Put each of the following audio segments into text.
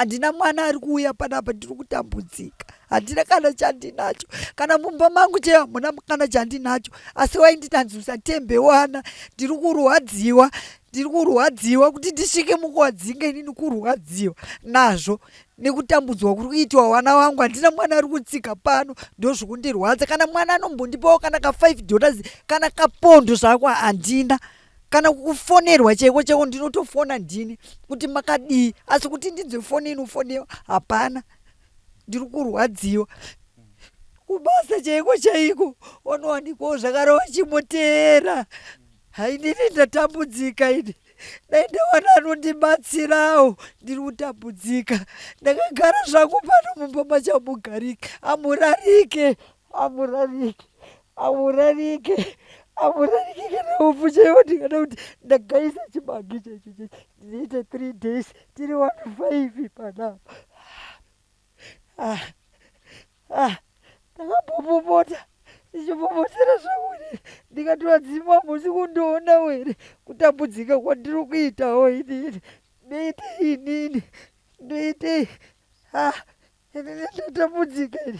Handina mwana ari kuuya panapa, ndiri kutambudzika. Handina kana chandinacho, kana mumba mangu chaiyo hamuna kana chandinacho. Asi wainditi usatembe wana. Ndiri kurwadziwa, ndiri kurwadziwa kuti ndisvike mukuwadzinga inini, kurwadziwa nazvo nekutambudzwa kuri kuitwa wana wangu. Handina mwana ari kutsika pano, ndozvokundirwadza. Kana mwana anombondipawo kana ka 5 dollars kana kapondo zvako handina. Kana kufonerwa chaiko chaiko, ndinotofona ndini kuti makadii, asi kuti ndinzwe foni inofonewa hapana. Ndiri kurwadziwa. Kubasa chaiko chaiko wanowanikwawo zvakarova chimoteera. Hainini, ndatambudzika ini. Dai ndawana anondibatsirawo. Ndiri kutambudzika, ndakagara zvangu pano mumba machamugarike. Hamurarike, hamurarike, hamurarike, hamurarike. Kana upfu chaiwo, ndikada kuti ndagaisa chibage chaicho chaicho, ndinoita 3 days. Tiri 15 panapa. Ah, ah, ndakambopopota, ndichipopotera zvangu, ndikati vadzima hamusi kundionawo here kutambudzika kwandiri kuitawo inini? Ndoitei inini? Ndoitei? Ah, inini ndatambudzika ini.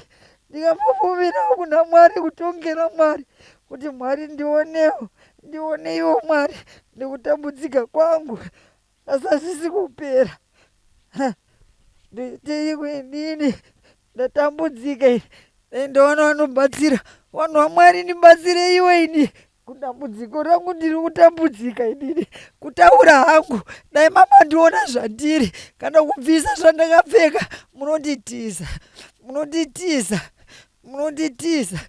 Ndikambopomerawo kuna Mwari, kutongera Mwari kuti Mwari ndionewo, ndioneiwo Mwari nekutambudzika kwangu, asi hazvisi kupera. Ndoiteiko inini? Ndatambudzika ini. Dai ndaona vanobatsira. Vanhu vaMwari, ndibatsireiwo ini kudambudziko rangu. Ndiri kutambudzika inini. Kutaura hangu, dai mamandiona zvandiri, kana kubvisa zvandakapfeka, munonditiza, munonditiza, munonditiza.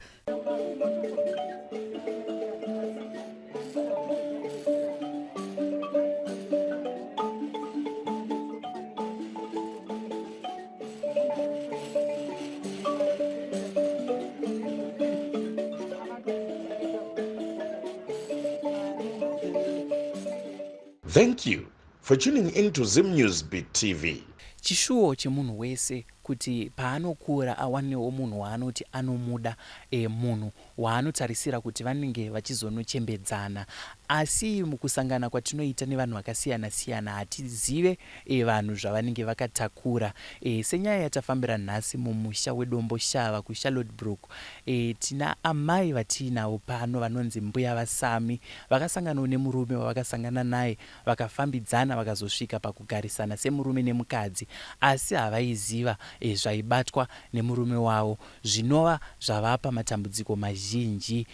Thank you for tuning in to Zim News Beat TV. Chishuwo chemunhu wese kuti paanokura awanewo munhu waanoti anomuda, munhu waanotarisira kuti vanenge vachizonochembedzana. Asi mukusangana kwatinoita nevanhu vakasiyana-siyana hatizive vanhu zvavanenge vakatakura. Senyaya yatafambira nhasi mumusha weDomboshava kuCharlottebrook, tina amai vatiinavo pano vanonzi Mbuya vaSami. Vakasanganawo nemurume wavakasangana naye vakafambidzana vakazosvika pakugarisana semurume nemukadzi asi havaiziva zvaibatwa nemurume wavo zvinova zvavapa matambudziko mazhinji.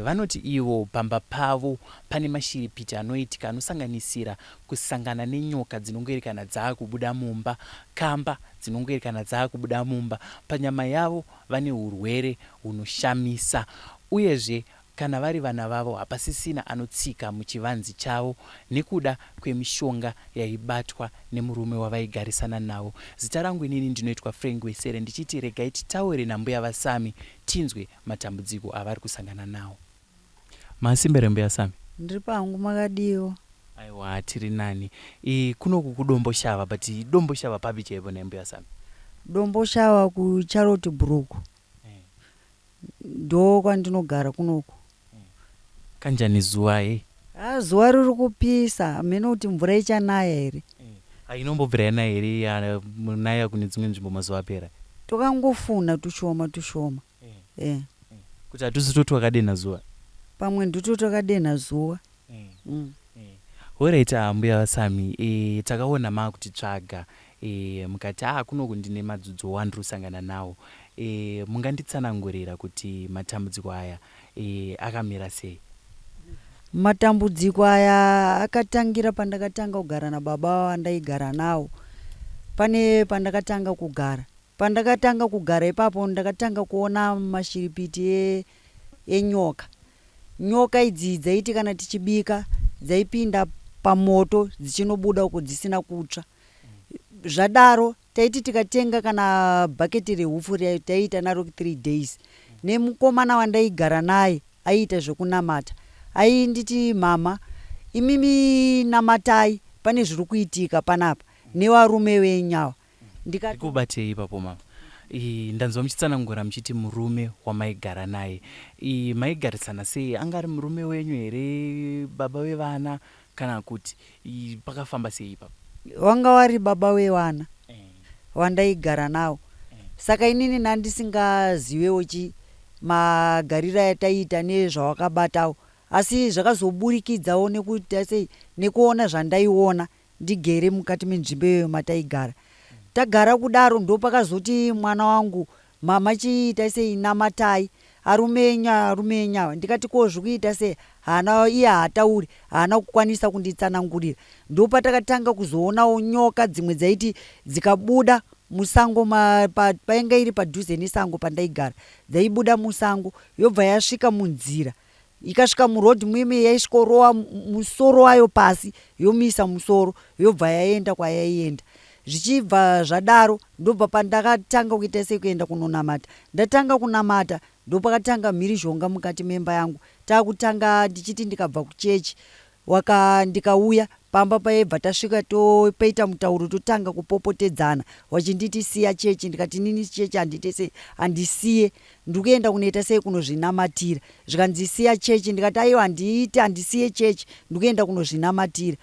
Vanoti ivo pamba pavo pane mashiripiti anoitika anosanganisira kusangana nenyoka dzinongoerekana dzaakubuda mumba, kamba dzinongoerekana dzaakubuda mumba, panyama yavo vane hurwere hunoshamisa uyezve Kana vari vana vavo hapasisina anotsika muchivanzi chavo nekuda kwemishonga yaibatwa nemurume wavaigarisana navo. Zita rangu inini ndinoitwa Frank Wesere ndichiti regai titaure nambuya vaSamy tinzwe matambudziko avari kusangana nawo. Masimba here mbuya Samy? Ndiri pangu, makadiwa? Aiwa, tiri nani. Kunoku kuDomboshava, but Domboshava papi chaipo nhai mbuya Samy? Domboshava kuCharlotte Brook. Ndo kwandinogara kunoku. Kanjani zuva he? Ha, zuva riri kupisa, hameno kuti mvura ichanaya here. Hainombobvira yanaya here yanaya kune dzimwe nzvimbo mazuva apera? Tokangofuna tushoma tushoma. Eh. Kuti hatusi to twakadenha zuva? Pamwe ndito twakadenha zuva. Horaiti mbuya vaSamy, takaona makutitsvaga mukati kunoku ndine madzudzo wandiri kusangana nawo. Munganditsanangurira kuti matambudziko aya akamira sei? Matambudziko aya akatangira pandakatanga kugara nababa vandaigara navo. Pane pandakatanga kugara. Pandakatanga kugara ipapo ndakatanga kuona mashiripiti enyoka. Nyoka idzi dzaiti kana tichibika dzaipinda pamoto dzichinobuda uko dzisina kutsva. Zvadaro taiti tikatenga kana bhaketi rehupfu riya taiita naro 3 days. Nemukomana wandaigara naye aiita zvekunamata. Ainditi, mama imimi namatai, pane zviri kuitika panapa nevarume venyu ava. Ndikati Ndikubatei ipapo mama. Ndanzwa muchitsanangura muchiti murume wamaigara naye. Maigarisana sei? Anga ari murume wenyu here, baba vevana, kana kuti pakafamba sei ipapo? Wanga wari baba wevana. wandaigara nawo. Saka inini ndandisingazivewo chi magariro ataiita nezvawakabatawo, asi zvakazoburikidzawo nekuita sei, nekuona zvandaiona ndigere mukati menzvimbo iyoyo mataigara. Tagara kudaro ndopakazoti mwana wangu, mama chiitai sei, namatai arume enyu, arume enyu ava. Ndikati ko zvikuita sei? Haana iye, haatauri, haana kukwanisa kunditsanangurira. Ndopatakatanga kuzoonawo nyoka dzimwe dzaiti dzikabuda musango painga iri padhuze nesango pandaigara, dzaibuda musango yobva yasvika munzira. Ikasvika muroad muime yaisvikorowa musoro wayo pasi, yomisa musoro, yobva yaenda kwayaienda. Zvichibva zvadaro ndobva pandakatanga kuita sei, kuenda kunonamata. Ndatanga kunamata ndopakatanga mhirizhonga mukati memba yangu. Takutanga ndichiti ndikabva kuchechi waka ndikauya pamba paibva tasvika topaita mutauro, totanga kupopotedzana, wachinditi siya chechi. Ndikati nini chechi handite sei, handisiye, ndiri kuenda kunoita sei, kunozvinamatira. Zvikanzi siya chechi. Ndikati aiwa, handiiti, handisiye chechi, ndiri kuenda kunozvinamatira.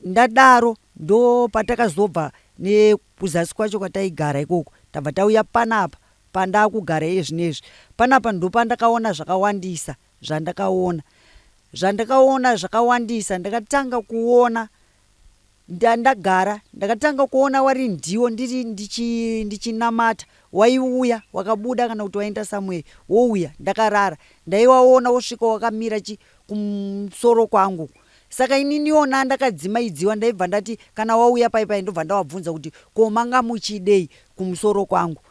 Ndadaro ndo patakazobva nekuzasi kwacho kwataigara ikoko, tabva tauya panapa pandakugara iye zvinezvi. Panapa ndopandakaona zvakawandisa. Zvandakaona zvakawandisa. Ndakatanga kuona ndagara, ndakatanga kuona wari ndiwo ndiri ndichinamata, waiuya wakabuda kana kuti waenda somewhere, wouya ndakarara, ndaiwaona wosvika wakamira chi kumusoro kwangu. Saka ininiona ndakadzimaidziwa, ndaibva ndati kana wauya pai pai, ndobva ndawabvunza kuti ko manga muchidei kumusoro kwangu?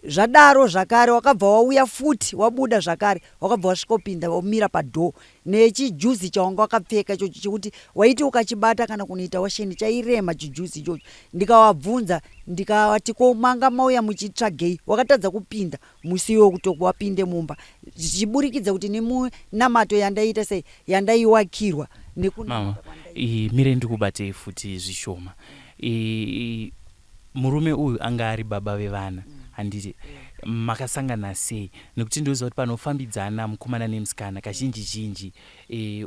Zvadaro zvakare wakabva wauya futi, wabuda zvakare, wakabva wasvikopinda, wamira padoor nechijuzi chawanga wakapfeka ichocho, chekuti waiti ukachibata kana kunoita washeni chairema chijuzi ichocho. Ndikawabvunza ndikavati ko manga mauya muchitsvagei? Wakatadza kupinda musi iwo kuti wapinde mumba, zvichiburikidza kuti nemunamato yandaiita sei, yandaiwakirwa. Mama, mire ndikubatei futi zvishoma. Murume uyu anga ari baba vevana, handiti? Makasangana sei? Nekuti ndoziva kuti panofambidzana mukomana nemusikana kazhinji zhinji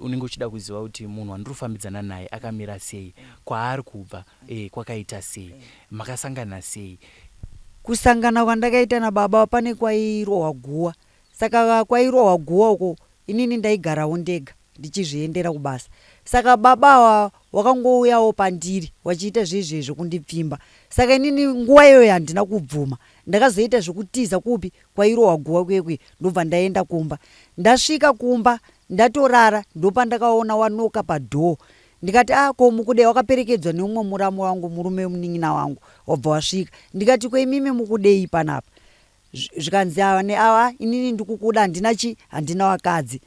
unenge uchida kuziva kuti munhu wandiri kufambidzana naye akamira sei, kwaari kubva kwakaita sei. Makasangana sei? Kusangana kwandakaita nababa, pane kwairohwa guwa. Saka kwairohwa guwa uko inini ndaigarawo ndega ndichizviendera kubasa. Saka baba ava wakangouyawo pandiri wachiita zvezvezvo kundipfimba. Saka inini nguva iyoyo handina kubvuma. Ndakazoita zvekutiza kupi kwairohwa guwa kwekwe, ndobva ndaenda kumba. Ndasvika kumba ndatorara, ndopandakaona wanoka padoor. Ndikati a ko mukudei? Wakaperekedzwa neumwe muramu wangu, murume munin'ina wangu, wabva wasvika. Ndikati ko imimi mukudei panapa? Zvikanzi ava neava, inini ndikukuda, handina chi handina vakadzi,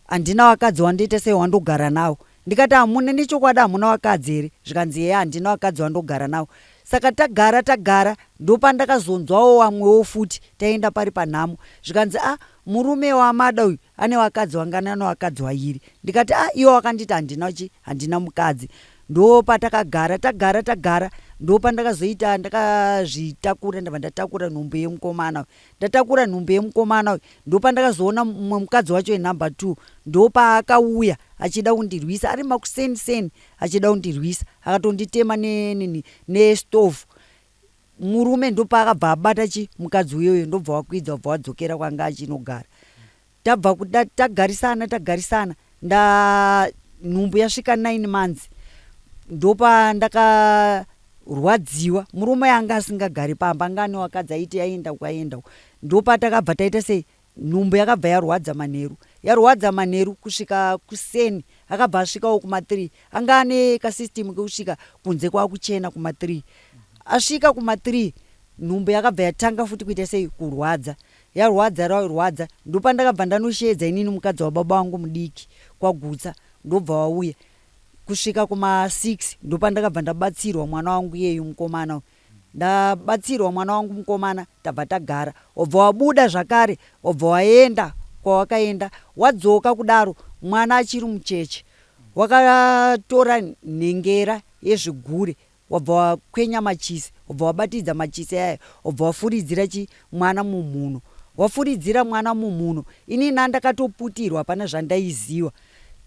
handina vakadzi wandoita sei, wandogara navo. Ndikati hamuna nechokwadi, hamuna vakadzi here? Zvikanzi ye, handina vakadzi wandogara navo. Saka tagara tagara, ndopandakazonzwawo vamwewo futi taenda pari panhamo, zvikanzi a murume wamada uyu ane vakadzi wangani? Ane vakadzi vairi. Ndikati a iwo wakanditi handina chi handina mukadzi. Ndopatakagara tagara tagara, ndopandakazoita ndakazvitakura, ndabva ndatakura nhumbu yemukomana uyu. Ndatakura nhumbu yemukomana uyu, ndopandakazoona mumwe mukadzi wacho yenumber 2. Ndopaakauya achida kundirwisa ari makuseni seni, achida kundirwisa, akatonditema nestovhu murume. Ndopaakabva abata chi mukadzi uyoyo, ndobva wakwidza, wabva wadzokera kwanga achinogara. Tabva kuda tagarisana tagarisana, nda nhumbu yasvika 9 months, ndopa ndakarwadziwa. Murume anga asingagari pamba, anga ane wakadzi, aiti aenda kwaenda. Ndopa takabva taita sei, nhumbu yakabva yarwadza manheru, yarwadza manheru kusvika kuseni. Akabva asvikawo kuma3, anga ane kasystem kekusvika kunze kwakuchena kuma3. Asvika kuma3, nhumbu yakabva yatanga futi kuita sei, kurwadza. Yarwadza rwadza, ndopandakabva ndanoshedza inini mukadzi wababa vangu mudiki kwagutsa, ndobva wauya kusvika kuma6. Ndopandakabva ndabatsirwa mwana wangu iyeyu mukomana. Ndabatsirwa mwana wangu mukomana, tabva tagara. Wabva wabuda zvakare, wabva waenda kwawakaenda. Wadzoka kudaro mwana achiri mucheche, wakatora nhengera yezvigure, wabva wakwenya machisi, wabva wabatidza machisi aya, wabva wafuridzira chi mwana mumhuno. Wafuridzira mwana mumhuno, inini ndakatoputirwa, hapana zvandaiziva.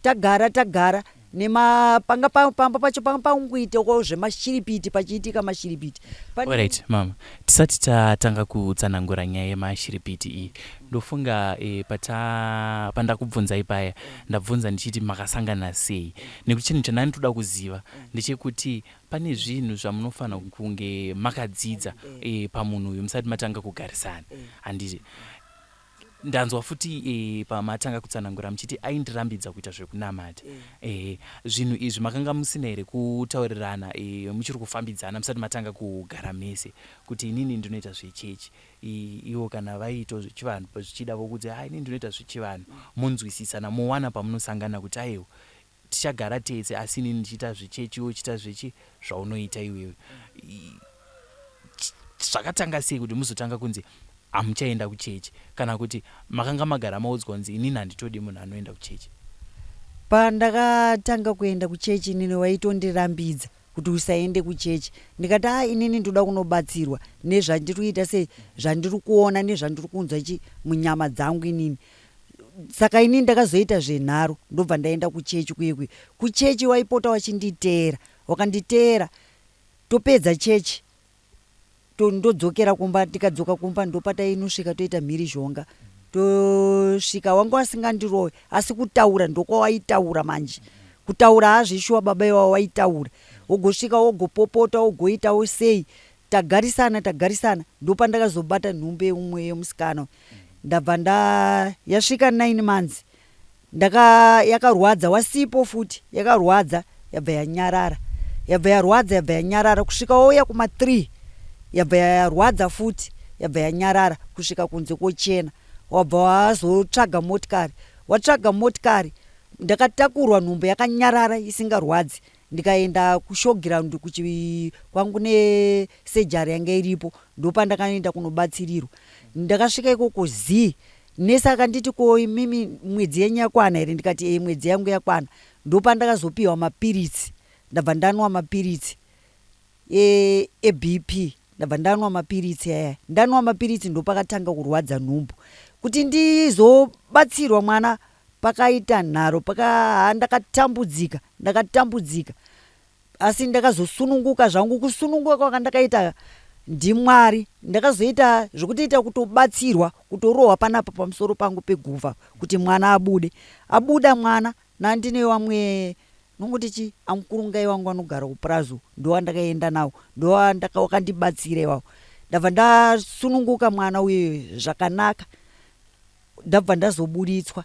Tagara tagara. Nema panga pamba pacho panga pangoitako zvemashiripiti, pachiitika mashiripiti. Alright mama, tisati tatanga kutsanangura nyaya yemashiripiti iyi, ndofunga pata pandakubvunzai paya, ndabvunza ndichiti makasangana sei, nekuti chinhu chandanotoda kuziva ndechekuti pane zvinhu zvamunofanira kunge makadzidza pamunhu uyu musati matanga kugarisana, handiti? Ndanzwa futi pamatanga kutsanangura muchiti aindirambidza kuita zvekunamata. Zvinhu izvi makanga musina here kutaurirana muchiri kufambidzana, musati matanga kugara mese, kuti inini ndinoita zvechechi, ivo kana vaiitawo zvechivanhu, zvichida vokuti ha, inini ndinoita zvechivanhu, munzwisisana, mowana pamunosangana kuti aiwa, tichagara tese, asi inini ndichiita zvechechi, iwe uchiita zvechi zvaunoita iwewe? Zvakatanga sei kuti muzotanga kunzi hamuchaenda kuchechi, kana kuti makanga magara maudzwa kunzi inini handitodi munhu anoenda kuchechi? Pandakatanga kuenda kuchechi inini, waitondirambidza kuti usaende kuchechi. Ndikati, a, inini ndoda kunobatsirwa nezvandiri kuita, sei zvandiri kuona nezvandiri kunzwa chi munyama dzangu inini. Saka inini ndakazoita zvenharo, ndobva ndaenda kuchechi kuye kuye. Kuchechi waipota wachinditeera, wakanditeera, topedza chechi, ndodzokera kumba. Ndikadzoka kumba, ndopatainosvika toita mhirizhonga. Tosvika, wanga wasingandirove, asi kutaura ndokwawaitaura manje. Kutaura hazvishuwa, baba iwavo waitaura, wogosvika wogopopota, wogoitawo sei. Tagarisana, tagarisana, ndopandakazobata nhumbu yeumwe yemusikana. Ndabva nda yasvika 9 months, ndaka yakarwadza, wasipo futi, yakarwadza, yabva yanyarara, yabva yarwadza, yabva yanyarara, kusvika wauya kuma3, yabva yarwadza futi, yabva yanyarara, kusvika kunze kwochena. Wabva wazotsvaga motikari, watsvaga motikari, ndakatakurwa, nhumbu yakanyarara isingarwadzi, ndikaenda kushowground kwangu nesurgery yanga iripo. Ndopandakaenda kunobatsirirwa. Ndakasvika ikoko zii, nesi akanditi, "Ko imimi mwedzi yenyu yakwana here?" Ndikati, "Ei, mwedzi yangu yakwana." Ndopandakazopiwa mapiritsi, ndabva ndanwa mapiritsi eBP. Ndabva ndanwa mapiritsi aya, ndanwa mapiritsi, ndopakatanga kurwadza nhumbu. Kuti ndizobatsirwa mwana pakaita nharo, paka ndakatambudzika, ndakatambudzika, asi ndakazosununguka zvangu. Kusununguka kwakandakaita ndiMwari. Ndakazoita zvokutoita kutobatsirwa, kutorohwa panapa pamusoro pangu peguva kuti mwana abude. Abuda mwana, nandine vamwe nongoti chi amukurungai wangu anogara kupurazo, ndowandakaenda nawo, ndowakakandibatsira iwawo. Ndabva ndasununguka mwana uyu zvakanaka, ndabva ndazoburitswa,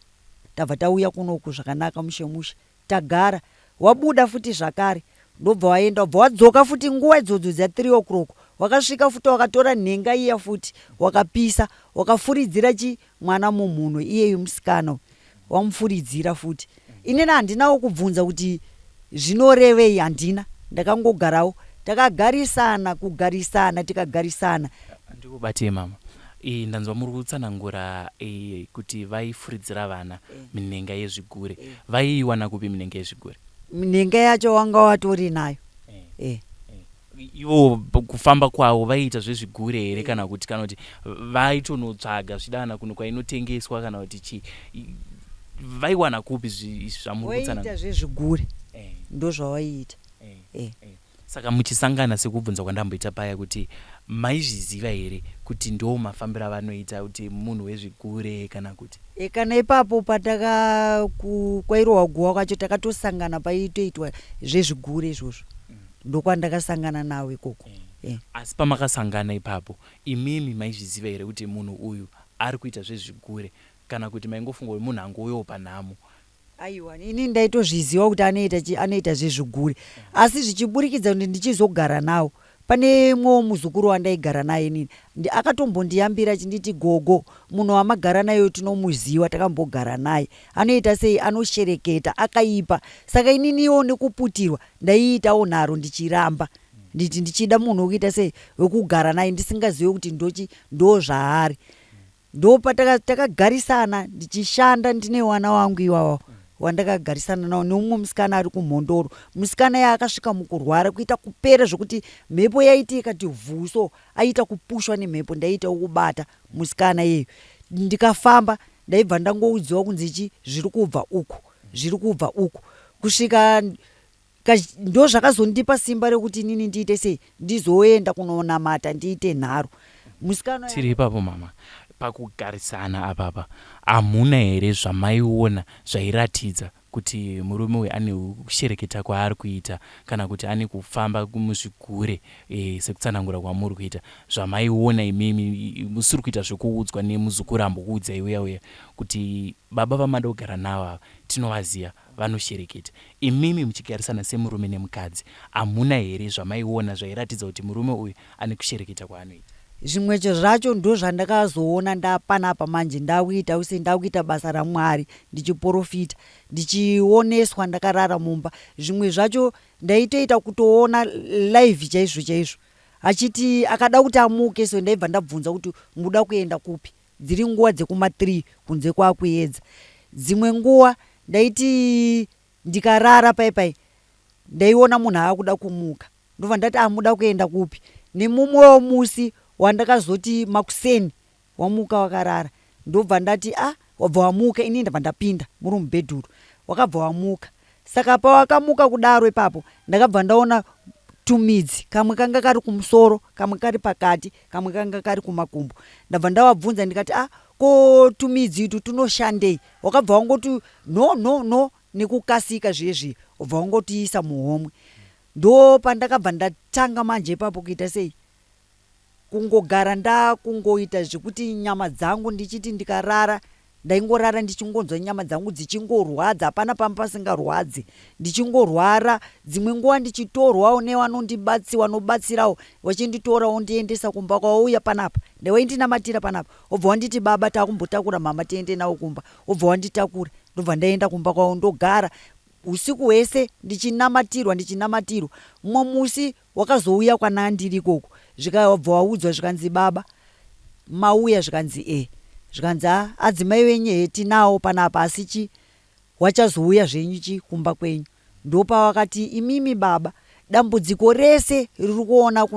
tabva tauya kunoku zvakanaka, mushe mushe, tagara. Wabuda futi zvakare, ndobva waenda, wabva wadzoka futi nguva idzodzo dza3 o'clock. Wakasvika futi, wakatora nhenga iya futi, wakapisa, wakafuridzira chi mwana mumhuno iyeyu musikana, wamufuridzira futi. Inini handinawo kubvunza kuti zvinorevei, handina, ndakangogarawo. Takagarisana, kugarisana, tikagarisana. Ndikubatei mama. Ndanzwa muri kutsanangura kuti vaifuridzira vana minhenga yezvigure. Vaiiwana kupi minhenga yezvigure? Minhenga yacho wanga watori nayo. Ivo kufamba kwavo vaiita zvezvigure here, kana kuti vaitonotsvaga zvidana kuno kwainotengeswa, kana kuti chii? Vaiwana kupi zvamuri Waiita kutsanangura? zvezvigure. Ndo zvawaiita. Saka muchisangana, sekubvunza kwandamboita paya, kuti maizviziva here kuti ndo mafambiro avanoita, kuti munhu wezvigure, kana kuti? Kana ipapo pataka kwairohwa guva kwacho, takatosangana paitoitwa zvezvigure izvozvo, ndokwandakasangana nawo ikoko. Asi pamakasangana ipapo, imimi maizviziva here kuti munhu uyu ari kuita zvezvigure, kana kuti maingofunga kuti munhu angouyawo panhamo? Aiwa, ini ndaitozviziva kuti anoita chi anoita zvezvigure, asi zvichiburikidza kuti ndichizogara nawo, pane mwewo muzukuru wandaigara naye inini, akatombondiyambira achinditi, "Gogo, munhu wamagara naye tinomuziva, takambogara naye, anoita sei, anoshereketa, akaipa." Saka ininiwo nekuputirwa ndaiitawo nharo, ndichiramba nditi ndichida munhu wekuita sei, wekugara naye, ndisingazivi kuti ndochi ndo zvaari. Ndopatakagarisana, ndichishanda ndine wana wangu iwawa wandakagarisana nawo, neumwe musikana ari kuMhondoro. Musikana yaakasvika mukurwara kuita kupera zvokuti mhepo yaiti ikati vhuso, aita kupushwa nemhepo. Ndaiitawo kubata musikana iyeyo, ndikafamba ndaibva ndangoudziwa kunzi chi zviri kubva uku, zviri kubva uku. Kusvika ndozvakazondipa simba rekuti inini ndiite sei, ndizoenda kunonamata, ndiite nharo. Musikana Tiri ipapo mama, pakugarisana apapa hamuna here zvamaiona zvairatidza kuti murume uyu ane kushereketa kwaari kuita, kana kuti ane kufamba muzvigure sekutsanangura kwamuri kuita, zvamaiona imimi musiri kuita zvekuudzwa nemuzukuru ambokuudzai uya uya kuti baba vamada kugara navo ava tinovaziva vanoshereketa? Imimi muchigarisana semurume nemukadzi, hamuna here zvamaiona zvairatidza kuti murume uyu ane kushereketa kwaanoita? Zvimwe zvacho ndozvandakazoona ndapanapa manje, ndakuita use ndakuita basa raMwari, ndichiprofita, ndichioneswa ndakarara mumba. Zvimwe zvacho ndaitoita kutoona live chaizvo chaizvo. Achiti akada kuti amuke, so ndaibva ndabvunza kuti muda kuenda kupi, dziri nguva dzekuma3 kunze kwakuedza. Dzimwe nguva ndaiti ndikarara pai pai, ndaiona munhu aakuda kumuka, ndobva ndati amuda kuenda kupi. Nemumwewo musi wandakazoti makuseni wamuka wakarara, ndobva ndati a wabva wamuka, ini ndabva ndapinda muri mubhedhuru, wakabva wamuka. Saka pawakamuka kudaro ipapo, ndakabva ndaona tumidzi, kamwe kanga kari kumusoro, kamwe kari pakati, kamwe kanga kari kumakumbo. Ndabva ndavabvunza ndikati, a ko tumidzi utu tunoshandei? Wakabva wangoti no, no, no nekukasika zviye, wabva wangotiisa muhomwe. Ndo pandakabva ndatanga manje ipapo kuita sei, kungogara ndakungoita zvekuti nyama dzangu, ndichiti ndikarara, ndaingorara ndichingonzwa nyama dzangu dzichingorwadza, hapana pamba pasingarwadzi, ndichingorwara. Dzimwe nguva ndichitorwawo nevanobatsirawo, vachinditora wondiendesa kumba kwauya panapa, ndawaindinamatira panapa, wobva wanditi, baba, takumbotakura mama tiende navo kumba. Wobva wanditakura, ndobva ndaenda kumba kwavo, ndogara usiku hwese ndichinamatirwa, ndichinamatirwa. Mumwe musi wakazouya kwana ndiri ikoko, zvikabva waudzwa, zvikanzi, baba mauya? Zvikanzi e, zvikanzi a adzimai venyu he tinawo panapa, asi chi wachazouya zvenyu chi kumba kwenyu. Ndopawakati, imimi baba, dambudziko rese riri kuona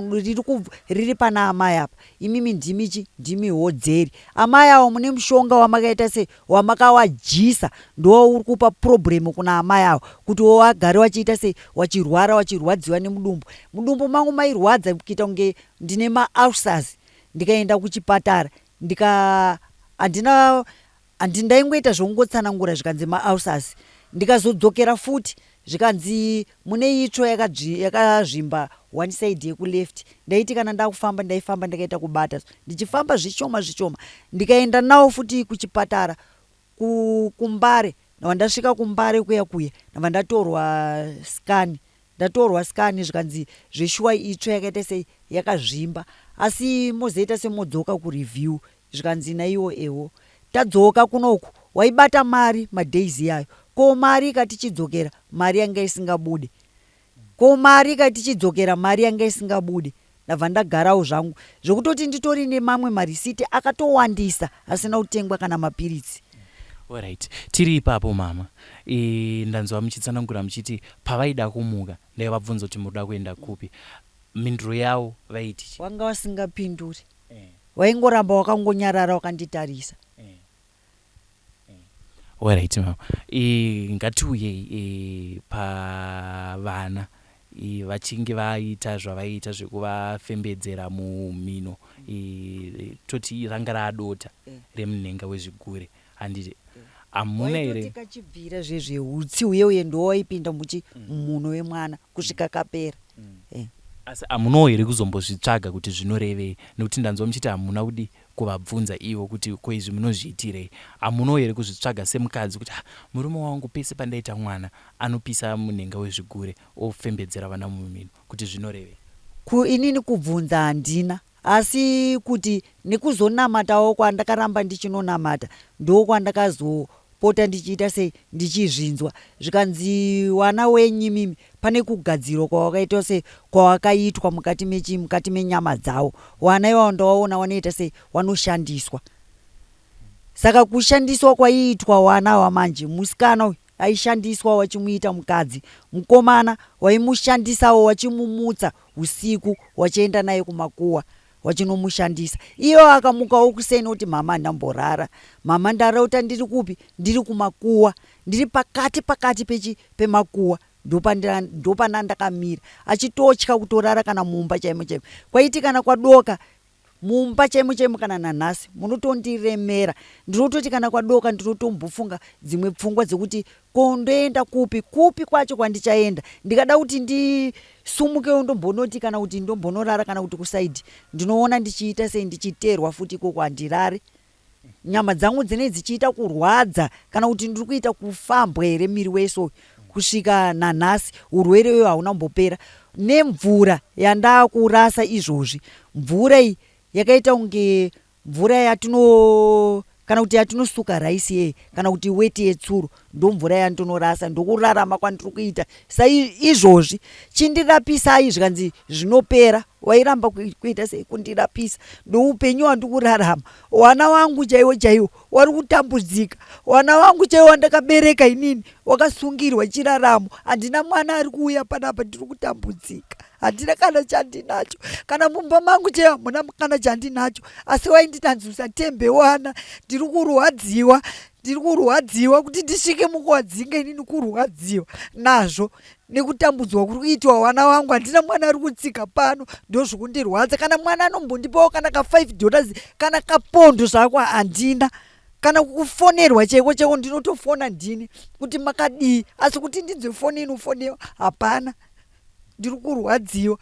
riri pana amai apa, imimi ndimi chi ndimi hodzeri. Amai avo mune mushonga wamakaita sei, wamakawajisa, ndo uri kupa problem kuna amai avo kuti wagare wachiita sei, wachirwara, wachirwadziwa nemudumbu. Mudumbu mangu mairwadza kuita kunge ndine maulcers. Ndikaenda kuchipatara, ndika handina handi ndaingoita zvokungotsanangura, zvikanzi maulcers. Ndikazodzokera futi, zvikanzi mune itsvo yakazvimba one side yekuleft. Ndaiti kana ndakufamba, ndaifamba ndakaita kubata, ndichifamba zvishoma zvishoma. Ndikaenda nawo futi kuchipatara kuMbare. Ndabva ndasvika kuMbare kuya kuya, ndabva ndatorwa scan. Ndatorwa scan, zvikanzi zveshuwa itsvo yakaita sei, yakazvimba, asi mozoita semodzoka kureview. Zvikanzi naiwo ewo tadzoka kunoku, waibata mari madays iyayo, ko mari ikati chidzokera, mari yanga isingabude, ko mari ikati chidzokera, mari yanga isingabude. Ndabva ndagarawo zvangu, zvekutoti nditori nemamwe marisiti akatowandisa asina kutengwa kana mapiritsi. Alright, tiri ipapo mama, ndanzwa muchitsanangura muchiti pavaida kumuka ndaivabvunza kuti murikuda kuenda kupi. Mhinduro yavo vaiti chii? Wanga wasingapinduri. Waingoramba wakangonyarara wakanditarisa. Alright mama, ngatiuyei pavana. Vachinge vaita zvavaiita zvekuvafembedzera mumhino, toti ranga raadota remunhenga wezvigure, handiti? Hamuna here Waitoti kachibvira zvezveutsi uye uye ndowaipinda muchi mumuno wemwana kusvika kapera. Asi hamunawo here kuzombozvitsvaga kuti zvinorevei? Nekuti ndanzwa muchiti hamuna kudi kuvabvunza ivo kuti ko izvi munozviitirei. Hamunawo here kuzvitsvaga semukadzi kuti, ah, murume wangu pese pandaita mwana anopisa munhenga wezvigure ofembedzera vana mumhino, kuti zvinorevei? Inini kubvunza handina, asi kuti nekuzonamatawo kwandakaramba ndichinonamata, ndokwandakazopota ndichiita sei, ndichizvinzwa, zvikanzi wana wenyu imimi pane kugadzirwa kwawakaitwa sei, kwawakaitwa mukati mechi mukati menyama dzavo. Wana iwawo ndawaona wanoita sei, wanoshandiswa. Saka kushandiswa kwaiitwa wana wamanje, musikana uyu aishandiswa wachimuita mukadzi, mukomana waimushandisawo wachimumutsa usiku wachienda naye kumakuwa. Wachinomushandisa. Iye akamukawo kuseni oti mama handamborara. Mama ndarota ndiri kupi? Ndiri kumakuwa. Ndiri pakati pakati pechi pemakuwa. Ndopana ndakamira. Achitotya kutorara kana mumba chaimo chaimo. Kwaiti kana kwadoka mumba chaimo chaimo kana nanhasi munotondiremera. Ndinototi kana kwadoka ndinotombofunga dzimwe pfungwa dzekuti ko ndoenda kupi kupi kwacho kwandichaenda. Ndikada kuti ndisumukewo ndombonoti kana kuti ndombonorara kana kuti kusaidhi ndinoona ndichiita sei ndichiteerwa futi ikoko handirare. Nyama dzangu dzinenge dzichiita kurwadza kana kuti ndiri kuita kufambwa here miri wese uyu kusvika nanhasi urwere uyu hauna kumbopera. Nemvura yandakurasa izvozvi mvura iyi yakaita kunge mvura yatino kana kuti yatinosuka raisi yeye kana kuti weti yetsuro ndomvura yandinorasa ndokurarama kwandiri kuita saizvozvi chindirapisai zvikanzi zvinopera wairamba kuita sei kundirapisa ndoupenyu hwandikurarama wana wangu chaiwo chaiwo wari kutambudzika wana wangu chaiwo wandakabereka inini wakasungirwa chiraramo handina mwana ari kuuya panapa ndiri kutambudzika handina kana chandinacho kana mumba mangu chaiwo hamuna kana chandinacho asi wainditi usatembe wana ndiri kurwadziwa ndiri kurwadziwa kuti ndisvike mukuwadzinga inini kurwadziwa nazvo nekutambudzwa kuri kuitwa wana wangu handina mwana ari kutsika pano ndozvokundirwadza kana mwana anombondipawo kana ka 5 dollars kana kapondo zvako handina kana kufonerwa chaiko chaiko ndinotofona ndini kuti makadii asi kuti ndinzwe foni inofonewa hapana ndiri kurwadziwa.